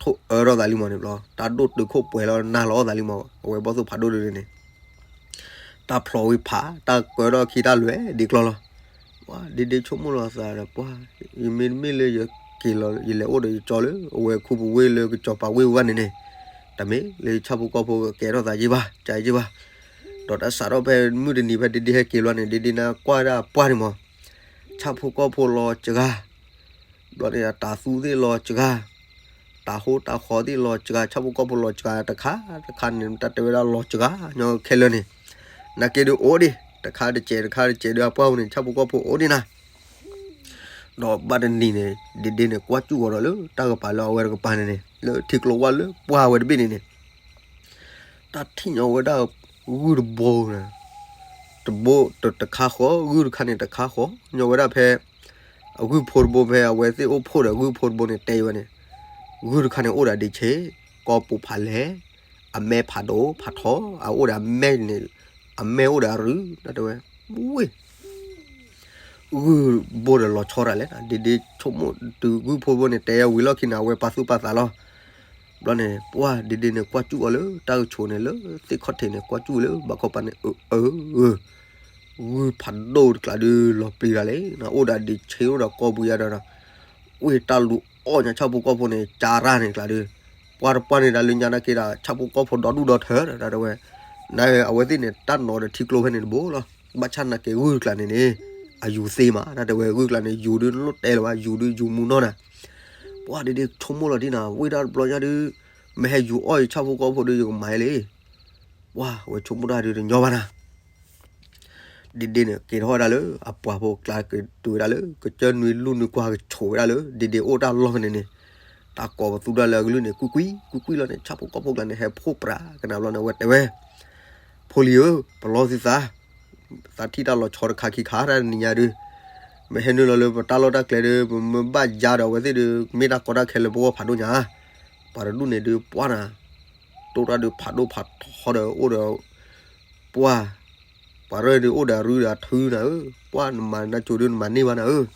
ထိၣ်အၢထီၣ်သးလံမးန့ၣ်ဘျီ တၢ်ဒိၣ်တုာ်ခိၣ်ပှဲၤလီၤနၤလီၤအီၣ်သးလံမး အဝဲဘီၣ်သိၣ်ဖးဒိၣ်ဒုန့ၣ် တၢ်ဖျိးဝံၤဖး တၢ်ကၢထီၣ်ခံတၢ်လွဲၢ်ဒ့ကျီလီၤ. ပှၢ်ဒ့ဒ့ဆိကမိၣ်လီၤသးဒီး ပှၢ်, ယမ့တမ့ၢ်လၢယက့ၤလီၤ ယလဲၤအိၣ်ဒီးယကၠီလၢ အဝဲခူပူၤဝ့ၢ်လၢကစီၤပၤဝ့ၢ်ဝဲဘၣ်န့ၣ်န့ၣ်, တမ့ၢ်လၢယဆၣ်ဖိကီၢ်ဖိကကဲထီၣ်သးယ့ၢ်ဘၣ် ကယ့ၢ်ဘၣ်. ဒီးတၢ်စးထီၣ်ဖဲမုၢ်တနံၤဖဲဒ့ဒ့ဟဲက့ၤဘျီန့ၣ် ဒ့ဒ့နၢ်ကွၢ်ဝဲဒၣ်ပှၢ်န့ၣ်မး, ဆၣ်ဖိကီၢ်ဖိလီၤစှၤ ဘျီန့ၣ် တၤသူသ့ၣ်လီၤစှၤ, တၤဟိတၤဃီသ့ၣ်လီၤစှၤ, ဆၣ်ဖိကီၢ်ဖိလီၤစှၤ တခါတခါန့ၣ် တၢ်တဲဝဲဒၣ်လီၤစှၤညီခဲလၢာ်န့ၣ်, နာ်က့ဒုးအိၣ်ဒံး တခါတစဲးတခါတစဲးဒုး အပှၢ်ဝဲန့ၣ် ဆၣ်ဖိကီၢ်ဖိအိၣ်ဒံးနၤ. ဒီးဘၣ်တနံၤန့ၣ် ဒ့ဒ့န့ၣ် ကွၢ်စူၣ်အီၤဒီးလၢတၢ်ကပၤလၢအဝဲတကပၤန့ၣ်န့ၣ် လၢထံကျိဝၢ်လၢပှၢ်ဝဲတဘ့ၣ်န့ၣ်န့ၣ် တၢ်ထံၣ်ညီဝဲဒၣ်ဂုၢ်တဘိန့ၣ်, တဘိ တခါဃီ ဂုၢ်တခါန့ၣ်တခါဃီ ညီဝဲဒၣ်ဖဲ အဂုၢ်ဖိတဘိဖဲအဝဲသ့ၣ်အိၣ်ဖှိၣ်ဒီးဂုၢ်ဖိတဘိန့ၣ်တဲဝဲန့ၣ်, ဂုၢ်တခါန့ၣ်အိၣ်ဒီးဒ့ဆ့, ကိာ်ပူၤဖးလဲၢ်, အမဲဖးဒိၣ်ဖးထီ, အအိၣ်ဒီးအမဲန့ၣ်, အမဲအိၣ်ဒီးအရု, တၢ်တဲဝဲ, ဝ့ၢ် ဂုၢ်ဘိဒီးလီၤဆီတၢ်လဲၣ်, ဒ့ဒ့ဆိကမိၣ်တုၤဂုၢ်ဖိတဘိန့ၣ် တဲဝံၤလီၢ်ခံန့ၣ် အဝဲပာ်သူၣ်ပာ်သးလီၤ. ဘျီန့ၣ် ပှၢ်ဒ့ဒ့န့ၣ် ကွၢ်စူၣ်အီၤလၢတၢ်ကဆိးန့ၣ် လၢသ့ၣ်ခီၣ်ထံးန့ၣ် ကွၢ်စူၣ်လၢဘၣ်ခီပၤန့ၣ် အၢ အၢ ဂုၢ်ဖးဒိၣ်တကျါဒုးလီၤပျံၤတၢ်လဲၣ်, အိၣ်ဒီးဒ့ဆ့အိၣ်ဒီးကိာ်ပူၤယါဒီး, ဝ့ၢ်တၢ်လူၤအီၣ်ညါဆၣ်ဖိကီၢ်ဖိန့ၣ် ကၢ်ရၢ်န့ၣ်ကျါဒုး, ပှၢ်တပှၢ်န့ၣ်ဒၣ်လၢညါနာ်က့ဒီး ဆၣ်ဖိကီၢ်ဖိဒီဒူၣ်ဒီထၢဒီး တၢ်တဲဝဲ, နအဝဲသ့ၣ်န့ၣ် တၢ်နီၤဒီးထံကျိဖဲန့ၣ်တဘိလီၤ. ဘၣ်ဆၣ်နာ်က့ဂုၢ်တကျါန့ၣ်န့ၣ် အယူၤသ့မး တၢ်တဲဝဲ, ဂုၢ်တကျါန့ၣ် ယူၤဒုးလိၣ်တဲလၢၤဘၣ် ယူၤဒုးယူၤမူနီၢ်နၤ. ပှၢ်ဒ့ဒ့ဆိကမိၣ်လီၤဒ်နၤ ဝ့ၢ်တၢ်တဘျီညါဒုး, မ့ၢ်ဟဲယူၤအီၣ်ယဆၣ်ဖိကီၢ်ဖိဒုး ယကမၤအလဲၣ်. ပှၢ်ဝဲဆိကမိၣ်တၢ်ဒုးတညီဘၣ်နၤ ဒ့ဒ့န့ၣ် က့ၤထီၣ်ဝဲဒၣ်လၢအပှၤဖိကျါ ကတုၤဝဲဒၣ်လၢ ကစၢၢ်နွံလူၢ်နွံကွၢ်ကဆိးဝဲဒၣ်လၢ ဒ့ဒ့အိၣ်တၢ်လီၢ်ဖဲန့ၣ်န့ၣ်, တၢ်ကိးပသူဒၣ်လၢအကလုၢ်န့ၣ် ကွံကွံံ ကွံကွံံလီၤန့ၣ် ဆၣ်ဖိကီၢ်ဖိကျါန့ၣ် ဟဲဖှိၣ်ပြးကနၣ်ဘျီန့ၣ် အဝဲတဲဝဲ, ဖိလံၤဧၢ, ပလီၢ်သုသး, သးထံၣ်တၢ်လီၤဆီတခါခံခါတၢ်တနံၤညါဒုး, မ့ၢ်ဟဲနုာ်လီၤလၢပတၢ်လီၢ်တၢ်ကျဲဒုး ပမ့ၢ်ဘၣ်ယါဒီးအဝဲသ့ၣ်ဒုး မ့ၢ်တၢ်ကီတၢ်ခဲလၢပဂီၢ်ဖးဒိၣ်ညါ, ပှၤတဒူၣ်န့ၣ်ဒုးပှၢ်နၤ တိၢ်တၢ်ဒုးဖးဒိၣ်ဖးထီဒီးအိၣ်ဒီး ပှၢ်, ပှၤရၢၢ်ဒုးအိၣ်ဒီးအရုဒီးအထုနၤဧၢ, ပှၢ်နမၤနၢ်ကၠိဒုးနမၤန့ၢ်ဘၣ်နၤဧၢ,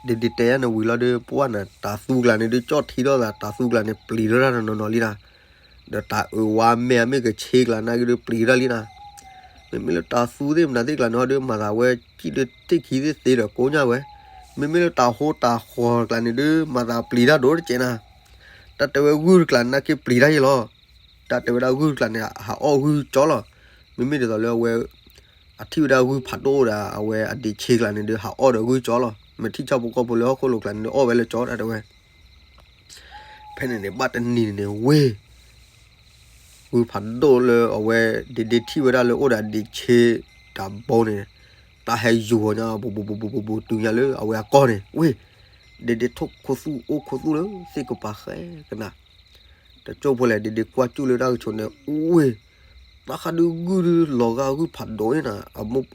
ဒ့ဒ့တဲယါန့ၣ်ဝံၤလီၤဒုး ပှၢ်နၤ တၤသူကျါန့ၣ်ဒုး ကၠီၣ်ထံထီၣ်သး တၤသူကျါန့ၣ် ပျံၤထီၣ်တၢ်နီၤနီၤလံနၤ, ဒီးတၤအုးဝါမဲာ်အမ့ၢ်ကဆ့ကျါနာ်က့ဒုး ပျံၤထီၣ်လံနၤ မ့မ့ၢ်လၢတၤသူသ့ၣ်မနုၤသ့ၣ်ကျါန့ၣ်ဟီဒုး မၤသးဝဲ ကံၣ်ဒုးတ့ၢ်ခံသ့ၣ်သ့ဒီးကိးညါဝဲ, မ့မ့ၢ်လၢတၤဟိတၤဃီၤကျါန့ၣ်ဒုး မၤသးပျံၤတၢ်ဒိၣ်တကဲးနၤ, တၢ်တဲဝဲဂုၢ်တကျါနာ်က့ပျံၤတၢ်ယဲလီၤ, တၢ်တဲဝဲဒၣ်ဂုၢ်တကျါန့ၣ် ဟးအီၣ်ဂုၢ်ကၠီလီၤ, မ့မ့ၢ်ဒ်သိးလၢအဝဲ အထံၣ်ဝဲဒၣ်ဂုၢ်ဖးဒိၣ်ဒီး အဝဲအဒ့ဆ့ကျါန့ၣ်ဒုး ဟးအီၣ်ဒီးဂုၢ်ကၠီလီၤ, မ့ၢ်ထံၣ်ဆၣ်ဖိကီၢ်ဖိလၢဟီၣ်ခိၣ်လိၤကျါန့ၣ်ဒုး အီၣ်ဝဲလၢကၠီတၢ်တဲဝဲ ဖဲန့ၣ်န့ၣ် ဘၣ်တနံၤန့ၣ်ဝ့ၢ် ဂုၢ်ဖးဒိၣ်လၢအဝဲ ဒ့ဒ့ထံၣ်ဝဲဒၣ်လၢအိၣ်ဒီးဒ့ဆ့တဘိန့ၣ်, တၢ်ဟဲယူၤအီၤညါ ပူၤပူၤပူၤပူၤပူၤပူၤ တုၤညါလၢအဝဲအကီၢ်န့ၣ် ဝ့ၢ် ဒ့ဒ့ထိၣ်ခိၣ်သူၣ်အိၣ်ခိၣ်သူၣ်လၢသ့ၣ်ကပၤဃဲကနၣ်, တကၠိၢ်ဖိလဲၣ် ဒ့ဒ့ကွၢ်စူၣ်လၢတၢ်ကဆိးန့ၣ် ဝ့ၢ် တၢ်ဃးဒုးဂုၢ်ဒုးလီၤဂာ်ဂုၢ်ဖးဒိၣ်အံၤနၤ,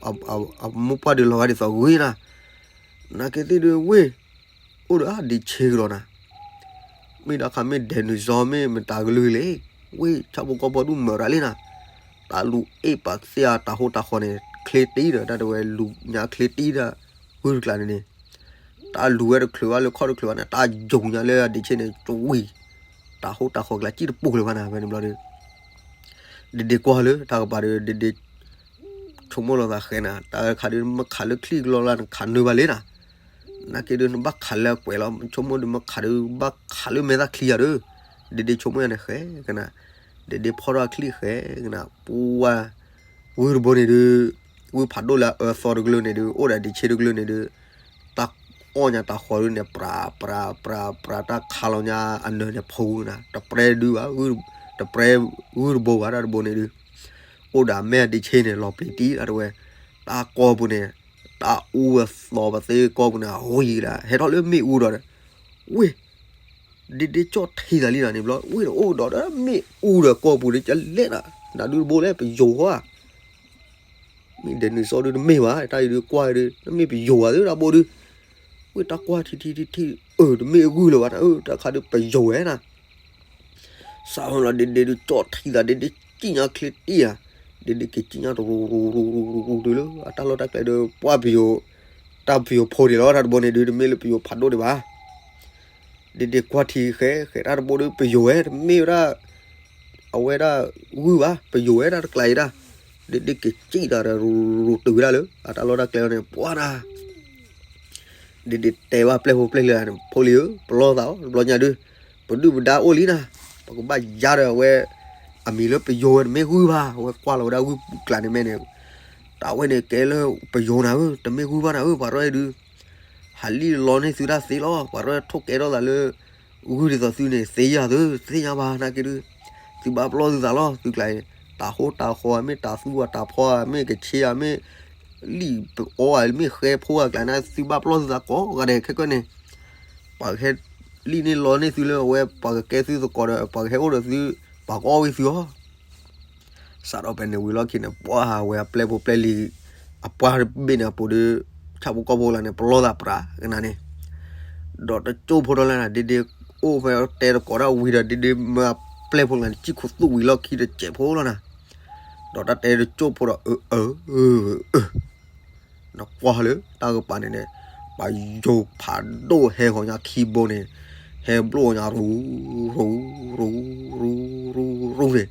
အမိၢ်ပှၢ်ဒုးလီၤဂာ်ဒ်သိးဂုၢ်အံၤနၤ, နာ်က့သ့ၣ်ဒုးဝ့ၢ်, အိၣ်ဒီးအဒံးဆ့ကဒီးနၤ, မ့ၢ်ဒၣ်ခါမ့ၢ်ဒဲးနုာ်စီမ့ၢ်မတၤကလုာ်လံ, ဝ့ၢ်ဆၣ်ဖိကီၢ်ဖိဒုးမၤရၤလံနၤ, တၢ်လူၤအ့ၣ်ပာ်သ့ၣ်အတၢ်ဟိတၢ်ဃီန့ၣ် ချ့တံၢ်ဒီး တၢ်တဝဲလူၤညါချ့တံၢ်ဒၣ်, ဂုၢ်တကျါန့ၣ်န့ၣ် တၢ်လူၤဝဲတချုးဘၣ်လၢခီၣ်တချုးဘၣ်န့ၣ် တၢ်ယိၤညါလၢအဒံးဆ့န့ၣ် တဝံၤ, တၢ်ဟိတၢ်ဃီကျါစံၣ်တပူၤလၢၤဘၣ်နၤ ဖဲန့ၣ်ဘျီဒီး ဒ့ဒ့ကွၢ်လၢတၢ်ကပၤဒီး ဒ့ဒ့ဆိကမိၣ်လီၤသးဃဲနၤ, တၢ်ခးဒုးမ့ၢ်ခးလၢချံကလီလၢနခးနုာ်ဘၣ်လံနၤ, နာ်က့ဒုးနဘၣ်ခးလၢအကွဲးလီၤ, ဆိကမိၣ်ဒုးမ့ၢ်ခးဒုး ဘၣ်ခးလၢမဲာ်သၣ်ချံယၤဒီး, ဒ့ဒ့ဆိကမိၣ်ယၤန့ၣ်ဃဲကနၤ, ဒ့ဒ့ဖီၣ်ထီၣ်အချံဃဲကနၤ, ပှၤ ဂုၢ်တဘိန့ၣ်ဒုး, ဂုၢ်ဖးဒိၣ်လၢအအၢသီတကလုာ်န့ၣ်ဒုး အိၣ်ဒီးဒံးဆ့တကလုာ်န့ၣ်ဒုး, တၢ်အီၣ်ညါတၢ်ဃီဒုးန့ၣ် ပြးပြးပြးပြး တၢ်ခးလီၤညါအနၢၤန့ၣ်ဖီဝူနၤ, တပြဲဒုးဘၣ်, တပြဲဂုၢ်တဘိဘၣ် တၢ်တဘိန့ၣ်ဒုး, အိၣ်ဒီးအမဲာ်ဒံးဆ့န့ၣ် လီၤပျံၤတံၢ်တၢ်တဝဲ, တၢ်ကီၢ်ပူၤန့ၣ်, တၢ်အူအသီပသ့ကီၢ်ပူၤန့ၣ် အဝံၤဒၣ် ဟဲထီၣ်လၢမ့ၣ်အူဒီး, ဝ့ၢ် ဒ့ဒ့ကၠီၣ်ထံသးလံနၤန့ၣ်ဘျီ, ဝ့ၢ်ဒီးအိၣ်ဒီးမ့ၣ်အူဒီးကီၢ်ပူၤဒုး ကလဲၣ်နၤ, နဒုးတဘိလဲၣ် ပယိၤဃီဧါ, မ့ၢ်ဒဲးနုာ်စီဒုးတမ့ၢ်ဘၣ်, တၢ်အံၤဒုးကွၢ်ဒုး တမ့ၢ်ပယိၤဘၣ်သ့တၢ်ဘိဒုး, ဝ့ၢ်တၢ်ကွၢ်ထံထံထံထံ, အၢ တမ့ၢ်အဂုၢ်လၢၤဘၣ်နၤ, အၢ တၢ်ခးဒုးပယိၤဝဲနၤ စးထီၣ်လီၤ ဒ့ဒ့ဒုးကၠီၣ်ထံသး ဒ့ဒ့ကံၣ်ညါချ့တံၢ်ဧါ, ဒ့ဒ့က့ၤကံၣ်ညါတရူရူရူရူရူတုၤလၢ အတၢ်လီၢ်တၢ်ကျဲဒုး ပှၢ်ပယိၤ, တၢ်ပယိၤဖိဒံးလီၤ တၢ်တဘိန့ၣ်ဒုး တမ့ၢ်လၢပယိၤဖးဒိၣ်ဒံးဘၣ်. ဒ့ဒ့ကွၢ်ထံဃဲဃဲ တၢ်တဘိဒုး ပယိၤဝဲ တမ့ၢ်ဝဲဒၣ် အဝဲဒၣ်ဂုၢ်ဘၣ် ပယိၤဝဲဒၣ်တကျါအံၤဒၣ်, ဒ့ဒ့က့ၤကံၣ်သးဒီးရူရူတုၤဝဲဒၣ်လၢ အတၢ်လီၢ်တၢ်ကျဲန့ၣ် ပှၢ်နၤ ဒ့ဒ့တဲဘၣ်ပျဲၢ်ဖိပျဲၢ်လံၤန့ၣ် ဖိလံၤဧၢ ပလီၢ်သးအီၤ တဘျီညါဒုး ပဒုၣ်ပဒါအိၣ်လံနၤ, ပကဘၣ်ယါဒီးအဝဲ အမံၤလၢပယိၤဝဲ တမ့ၢ်ဂုၢ်ဘၣ်, အဝဲကွၢ်လီၤဝဲဒၣ်ဂုၢ်ကျါန့ၣ်မဲာ်န့ၣ်, တၢ်ဝဲန့ၣ်ကဲလၢပယိၤနၤဧၢ တမ့ၢ်ဂုၢ်ဘၣ်နၤဧၢ ပှၤရဲၣ်ဒုး, ဟးလံၣ်လီန့ၢ်သုတၢ်သ့လီၤ ပှၤရဲၣ်ထိၣ်ကဲထီၣ်သးလၢ ဂုၢ်ဒ်သိးသုန့ၣ် သ့ယၤသု သ့ၣ်ညါဘၣ်နာ်က့ဒုး, သုဘၣ်ပလီၢ်သုသးလီၤ သုကျါအံၤ, တၢ်ဟိတၢ်ဃီဧါ မ့ၢ်တၢ်သူအတၢ်ဖီဧါ မ့ၢ်ကဆ့ဧါ မ့ၢ်လံၣ်အီဧါ မ့ၢ်ဃဲဖိအကျါန့ၣ် သုဘၣ်ပလီၢ်သုသးကိးဂၤဒဲးခဲကနံၣ်န့ၣ်, ပှၤကဟဲလံၣ်န့ၢ်လီန့ၢ်သုလၢအဝဲ ပှၤကကဲသုသကိးဒီး ပှၤကဟဲအိၣ်ဒီးသု ပှၤကအီၣ်ဝံသုအီၤ စးထီၣ်ဖဲန့ၣ်ဝံၤလီၢ်ခံန့ၣ် ပှၢ်ဝဲအပျဲၢ်ဖိပျဲၢ်လံၤ အပှၢ်တဘ့ၣ်န့ၣ်အပူၤဒီး ဆၣ်ဖိကီၢ်ဖိလၢန့ၣ် ပလီၢ်သးပြးကနၤန့ၣ်, ဒီးတကၠိၢ်ဖိထီၣ်လဲၣ်နၤ ဒ့ဒ့အိၣ်ဖဲတဲတကိးဒၣ်ဝံၤဒီး ဒ့ဒ့မၢအပျဲၢ်ဖိလၢန့ၣ် စံၣ်ခိၣ်သူၣ်ဝံၤလီၢ်ခံတစဲးဖိလီၤနၤ, ဒီးတၢ်တဲတကၠိၢ်ဖိဒီး အၢ အၢ အၢ နကွၢ်လၢတၢ်ကပၤန့ၣ်န့ၣ် ပယိၤဖးဒိၣ်ဟဲဃီၤညါခံဘိန့ၣ် ဟဲဘျိၣ်ညါရူ ရူ ရူ ရူ ရူန့ၣ်,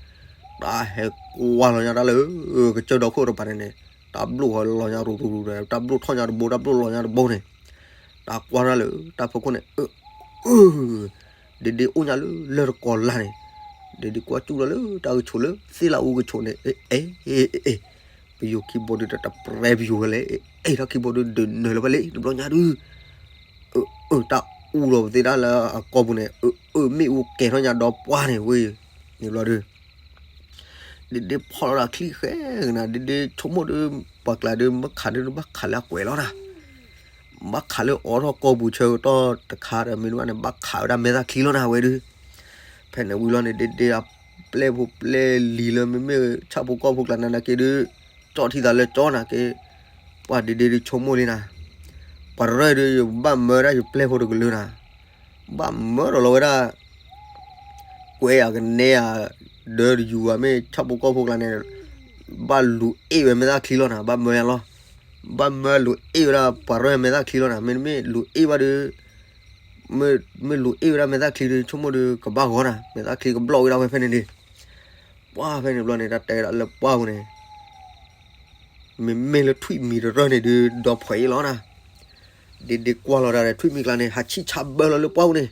တၢ်ဟဲကွၢ်လီၤညါတၢ်လၢ ကစၢၢ်ဒီခိၣ်တပၤန့ၣ်န့ၣ် တၢ်ဘျိၣ်ဃီလီၤညါရူ ရူ ရူန့ၣ် တၢ်ဘျိၣ်ထီၣ်ညါတဘိ တၢ်ဘျိၣ်လီၤညါတဘိန့ၣ်, တၢ်ကွၢ်တၢ်လၢတၢ်ဖီခိၣ်န့ၣ် အၢ အၢ ဒ့ဒ့အိၣ်ညါလၢလၢၢ်တကီၤလၢ်န့ၣ်, ဒ့ဒ့ကွၢ်စူၣ်လီၤလၢတၢ်ကဆိးလၢသ့ၣ်လၢအူကဆိးန့ၣ် အဲ အဲ အဲ အဲ ပယိၤခံဘိဒုးတပျဲပယိၤဝဲလဲၣ်, အဲၣ်ထီၣ်ခံဘိဒုးဒုးနၢၤလၢၤဘၣ်လံ တဘျီညါဒုး, အၢ အၢ တၢ်အူလီၤပသ့ၣ်တၢ်လၢအကီၢ်ပူၤန့ၣ် အၢ အၢ မ့ၣ်အူကဲၤထီၣ်ညါဒီးပှၢ်န့ၣ်ဝဲ, န့ၣ်ဘျီဒုး ဒ့ဒ့ဖီၣ်လီၤတၢ်ချံၣ်ဃဲကနၤ ဒ့ဒ့ဆိကမိၣ်ဒုး ပှၤကျါဒုး မ့ၢ်ခးဒုး နဘၣ်ခးလၢအကွဲးလီၤနၤ, ဘၣ်ခးလၢအိးထီၣ်ကီၢ်ပူၤဆၢကတီၢ်တခါဒီး မ့ၢ်ဒ်ဘၣ်န့ၣ် ဘၣ်ခးဝဲဒၣ်မဲာ်သၣ်ချံလီၤနၤဝဲဒုး, ဖဲန့ၣ်ဝံၤလီၤန့ၣ် ဒ့ဒ့အပျဲၢ်ဖိပျဲၢ်လံၤလၢမ့မ့ၢ်ဆၣ်ဖိကီၢ်ဖိကျါန့ၣ်နာ်က့ဒုး ကၠီၣ်ထံသးလၢကၠီၣ်နာ်က့, ပှၤဒ့ဒ့ဒုးဆိကမိၣ်လံနၤ, ပှၤရဲၣ်ဒုး ယဘၣ်မၢဒၣ်ယပျဲၢ်ဖိတကလုာ်နၤ, ဘၣ်မၢဒီးလီၤဝဲဒၣ် ကွဲးယၤကနဲယၤ ဒၢတယူၤဘၣ်မ့ၢ်ဆၣ်ဖိကီၢ်ဖိကျါန့ၣ်, ဘၣ်လူၤအ့ၣ်ဝဲမဲာ်သၣ်ချံလီၤနၤ, ဘၣ်မၢယၤလီၤ, ဘၣ်မၢလူၤအ့ၣ်ဝဲဒၣ်ပှၤရဲၣ်မဲာ်သၣ်ချံလီၤနၤ, မ့တမ့ၢ်လူၤအ့ၣ်ဘၣ်ဒီး မ့ၢ်လူၤအ့ၣ်ဝဲဒၣ်မဲာ်သၣ်ချံဒီး ဆိကမိၣ်ဒီးကဘၣ်ဂီၤနၤ, မဲာ်သၣ်ချံကဘျီၣ်ဝဲဒၣ်ဝဲဖဲန့ၣ်န့ၣ်, ပှၢ်ဖဲန့ၣ်ဘျီန့ၣ် တၢ်တဲဝဲဒၣ်လၢပှၢ်ပူၤန့ၣ် မ့မ့ၢ်လၢထွံၣ်မံၤတရၢၢ်န့ၣ်ဒုး ဒီးဖှဲးအံၤလီၤနၤ, ဒ့ဒ့ကွၢ်လီၤဒၣ်ဒီး ထွံၣ်မံၤကျါန့ၣ် ဟးဆံၣ်ဆါဘၢလီၤလၢပှၢ်ပူၤန့ၣ်,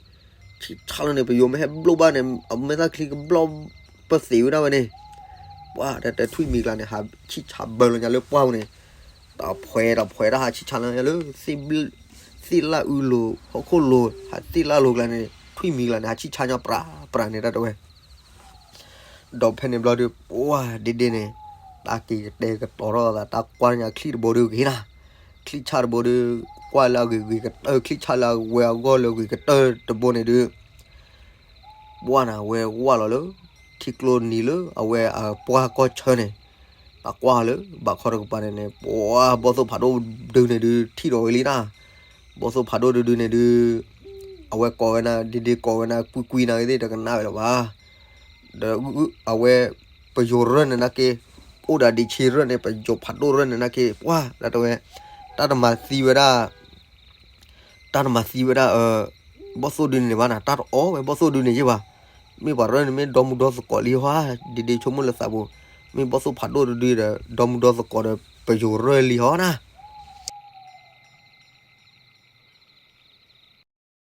ဆံၣ်ဆါလီၤန့ၣ် ပယိၤမ့ၢ်ဟဲဘျိၣ်ဘၣ်န့ၣ် အမဲာ်သၣ်ချံကဘျီၣ်ပသ့ဝဲဒၣ်ဝဲန့ၣ်, ပှၢ်တၢ်တဲထွံၣ်မံၤကျါန့ၣ် ဟးဆံၣ်ဆါဘၢလီၤညါလၢပှၢ်ပူၤန့ၣ်, တၢ်ဖှဲးတၢ်ဖှဲးတၢ်ဟးဆံၣ်ဆါလီၤညါလၢ သ့ၣ်လၣ်အုလိၤ ဟီၣ်ခိၣ်လိၤ ဟးသ့ၣ်လၣ်လိၤကျါန့ၣ် ထွံၣ်မံၤကျါန့ၣ် ဟးဆံၣ်ဆါညါပြးပြးန့ၣ်တၢ်တဲဝဲ ဒီးဖဲန့ၣ်ဘျီဒီး ပှၢ်ဒ့ဒ့န့ၣ် တၢ်က့ၤကတဲာ်ကတီၤထီၣ်သး တၢ်ကွၢ်ညါချံၣ်တဘိဒီးဂ့ၤနၤ, ချံၣ်ဆၣ်တဘိဒီး ကွၢ်လၢအဂ့ၤဂ့ၤကတၢၢ် ချံၣ်ဆၣ်လၢအဝဲအဂီၢ်လၢဂ့ၤကတၢၢ်တဘိန့ၣ်ဒီး ပှၢ်နၤဝဲဝၢ်လီၤလၢ ထံ ထံကျိနံၤလၢအဝဲအပှၢ်ကီၢ်ဆၢန့ၣ်, တၢ်ကွၢ်လၢဘၣ်ခီတကပၤန့ၣ်န့ၣ် ပှၤဘီၣ်သိၣ်ဖးဒိၣ်ဒုန့ၣ်ဒုး ထံၣ်ဒီးဝဲလံနၤ, ဘီၣ်သိၣ်ဖးဒိၣ်ဒုဒုန့ၣ်ဒုး အဝဲကိးဝဲနၤ ဒ့ဒ့ကိးဝဲနၤ ကွံကွံနၤဂ့ၤသ့ၣ် တကနၣ်ဝဲလၢၤဘၣ်. ဒီးအဝဲ ပယိၤရၢၢ်န့ၣ်နာ်က့, အိၣ်ဒီးဒ့ဆံရၢၢ်န့ၣ် ပယိၤဖးဒိၣ်ရၢၢ်န့ၣ်နာ်က့ ပှၤ ဒ်တဲဝဲ တၢ်တမၤသံဝဲဒၣ် တၢ်တမၤသံဝဲဒၣ် ဘီၣ်သိၣ်ဒုန့ၣ်ဘၣ်နၤ, တၢ်တအီၣ်ဝဲဘီၣ်သိၣ်ဒုန့ၣ်ယ့ၢ်ဘၣ်. မ့ၢ်ပှၤရၢၢ်န့ၣ် မ့ၢ်ဒီမုၢ်ဒီသကိးလံဟီဧါ, ဒ့ဒ့ဆိကမိၣ်လၢသးပူၤ, မ့ၢ်ဘီၣ်သိၣ်ဖးဒိၣ်တဒုဒီး ဒီမုၢ်ဒီသကိးဒီး ပယိၤရၢၢ်လံဟီနၤ.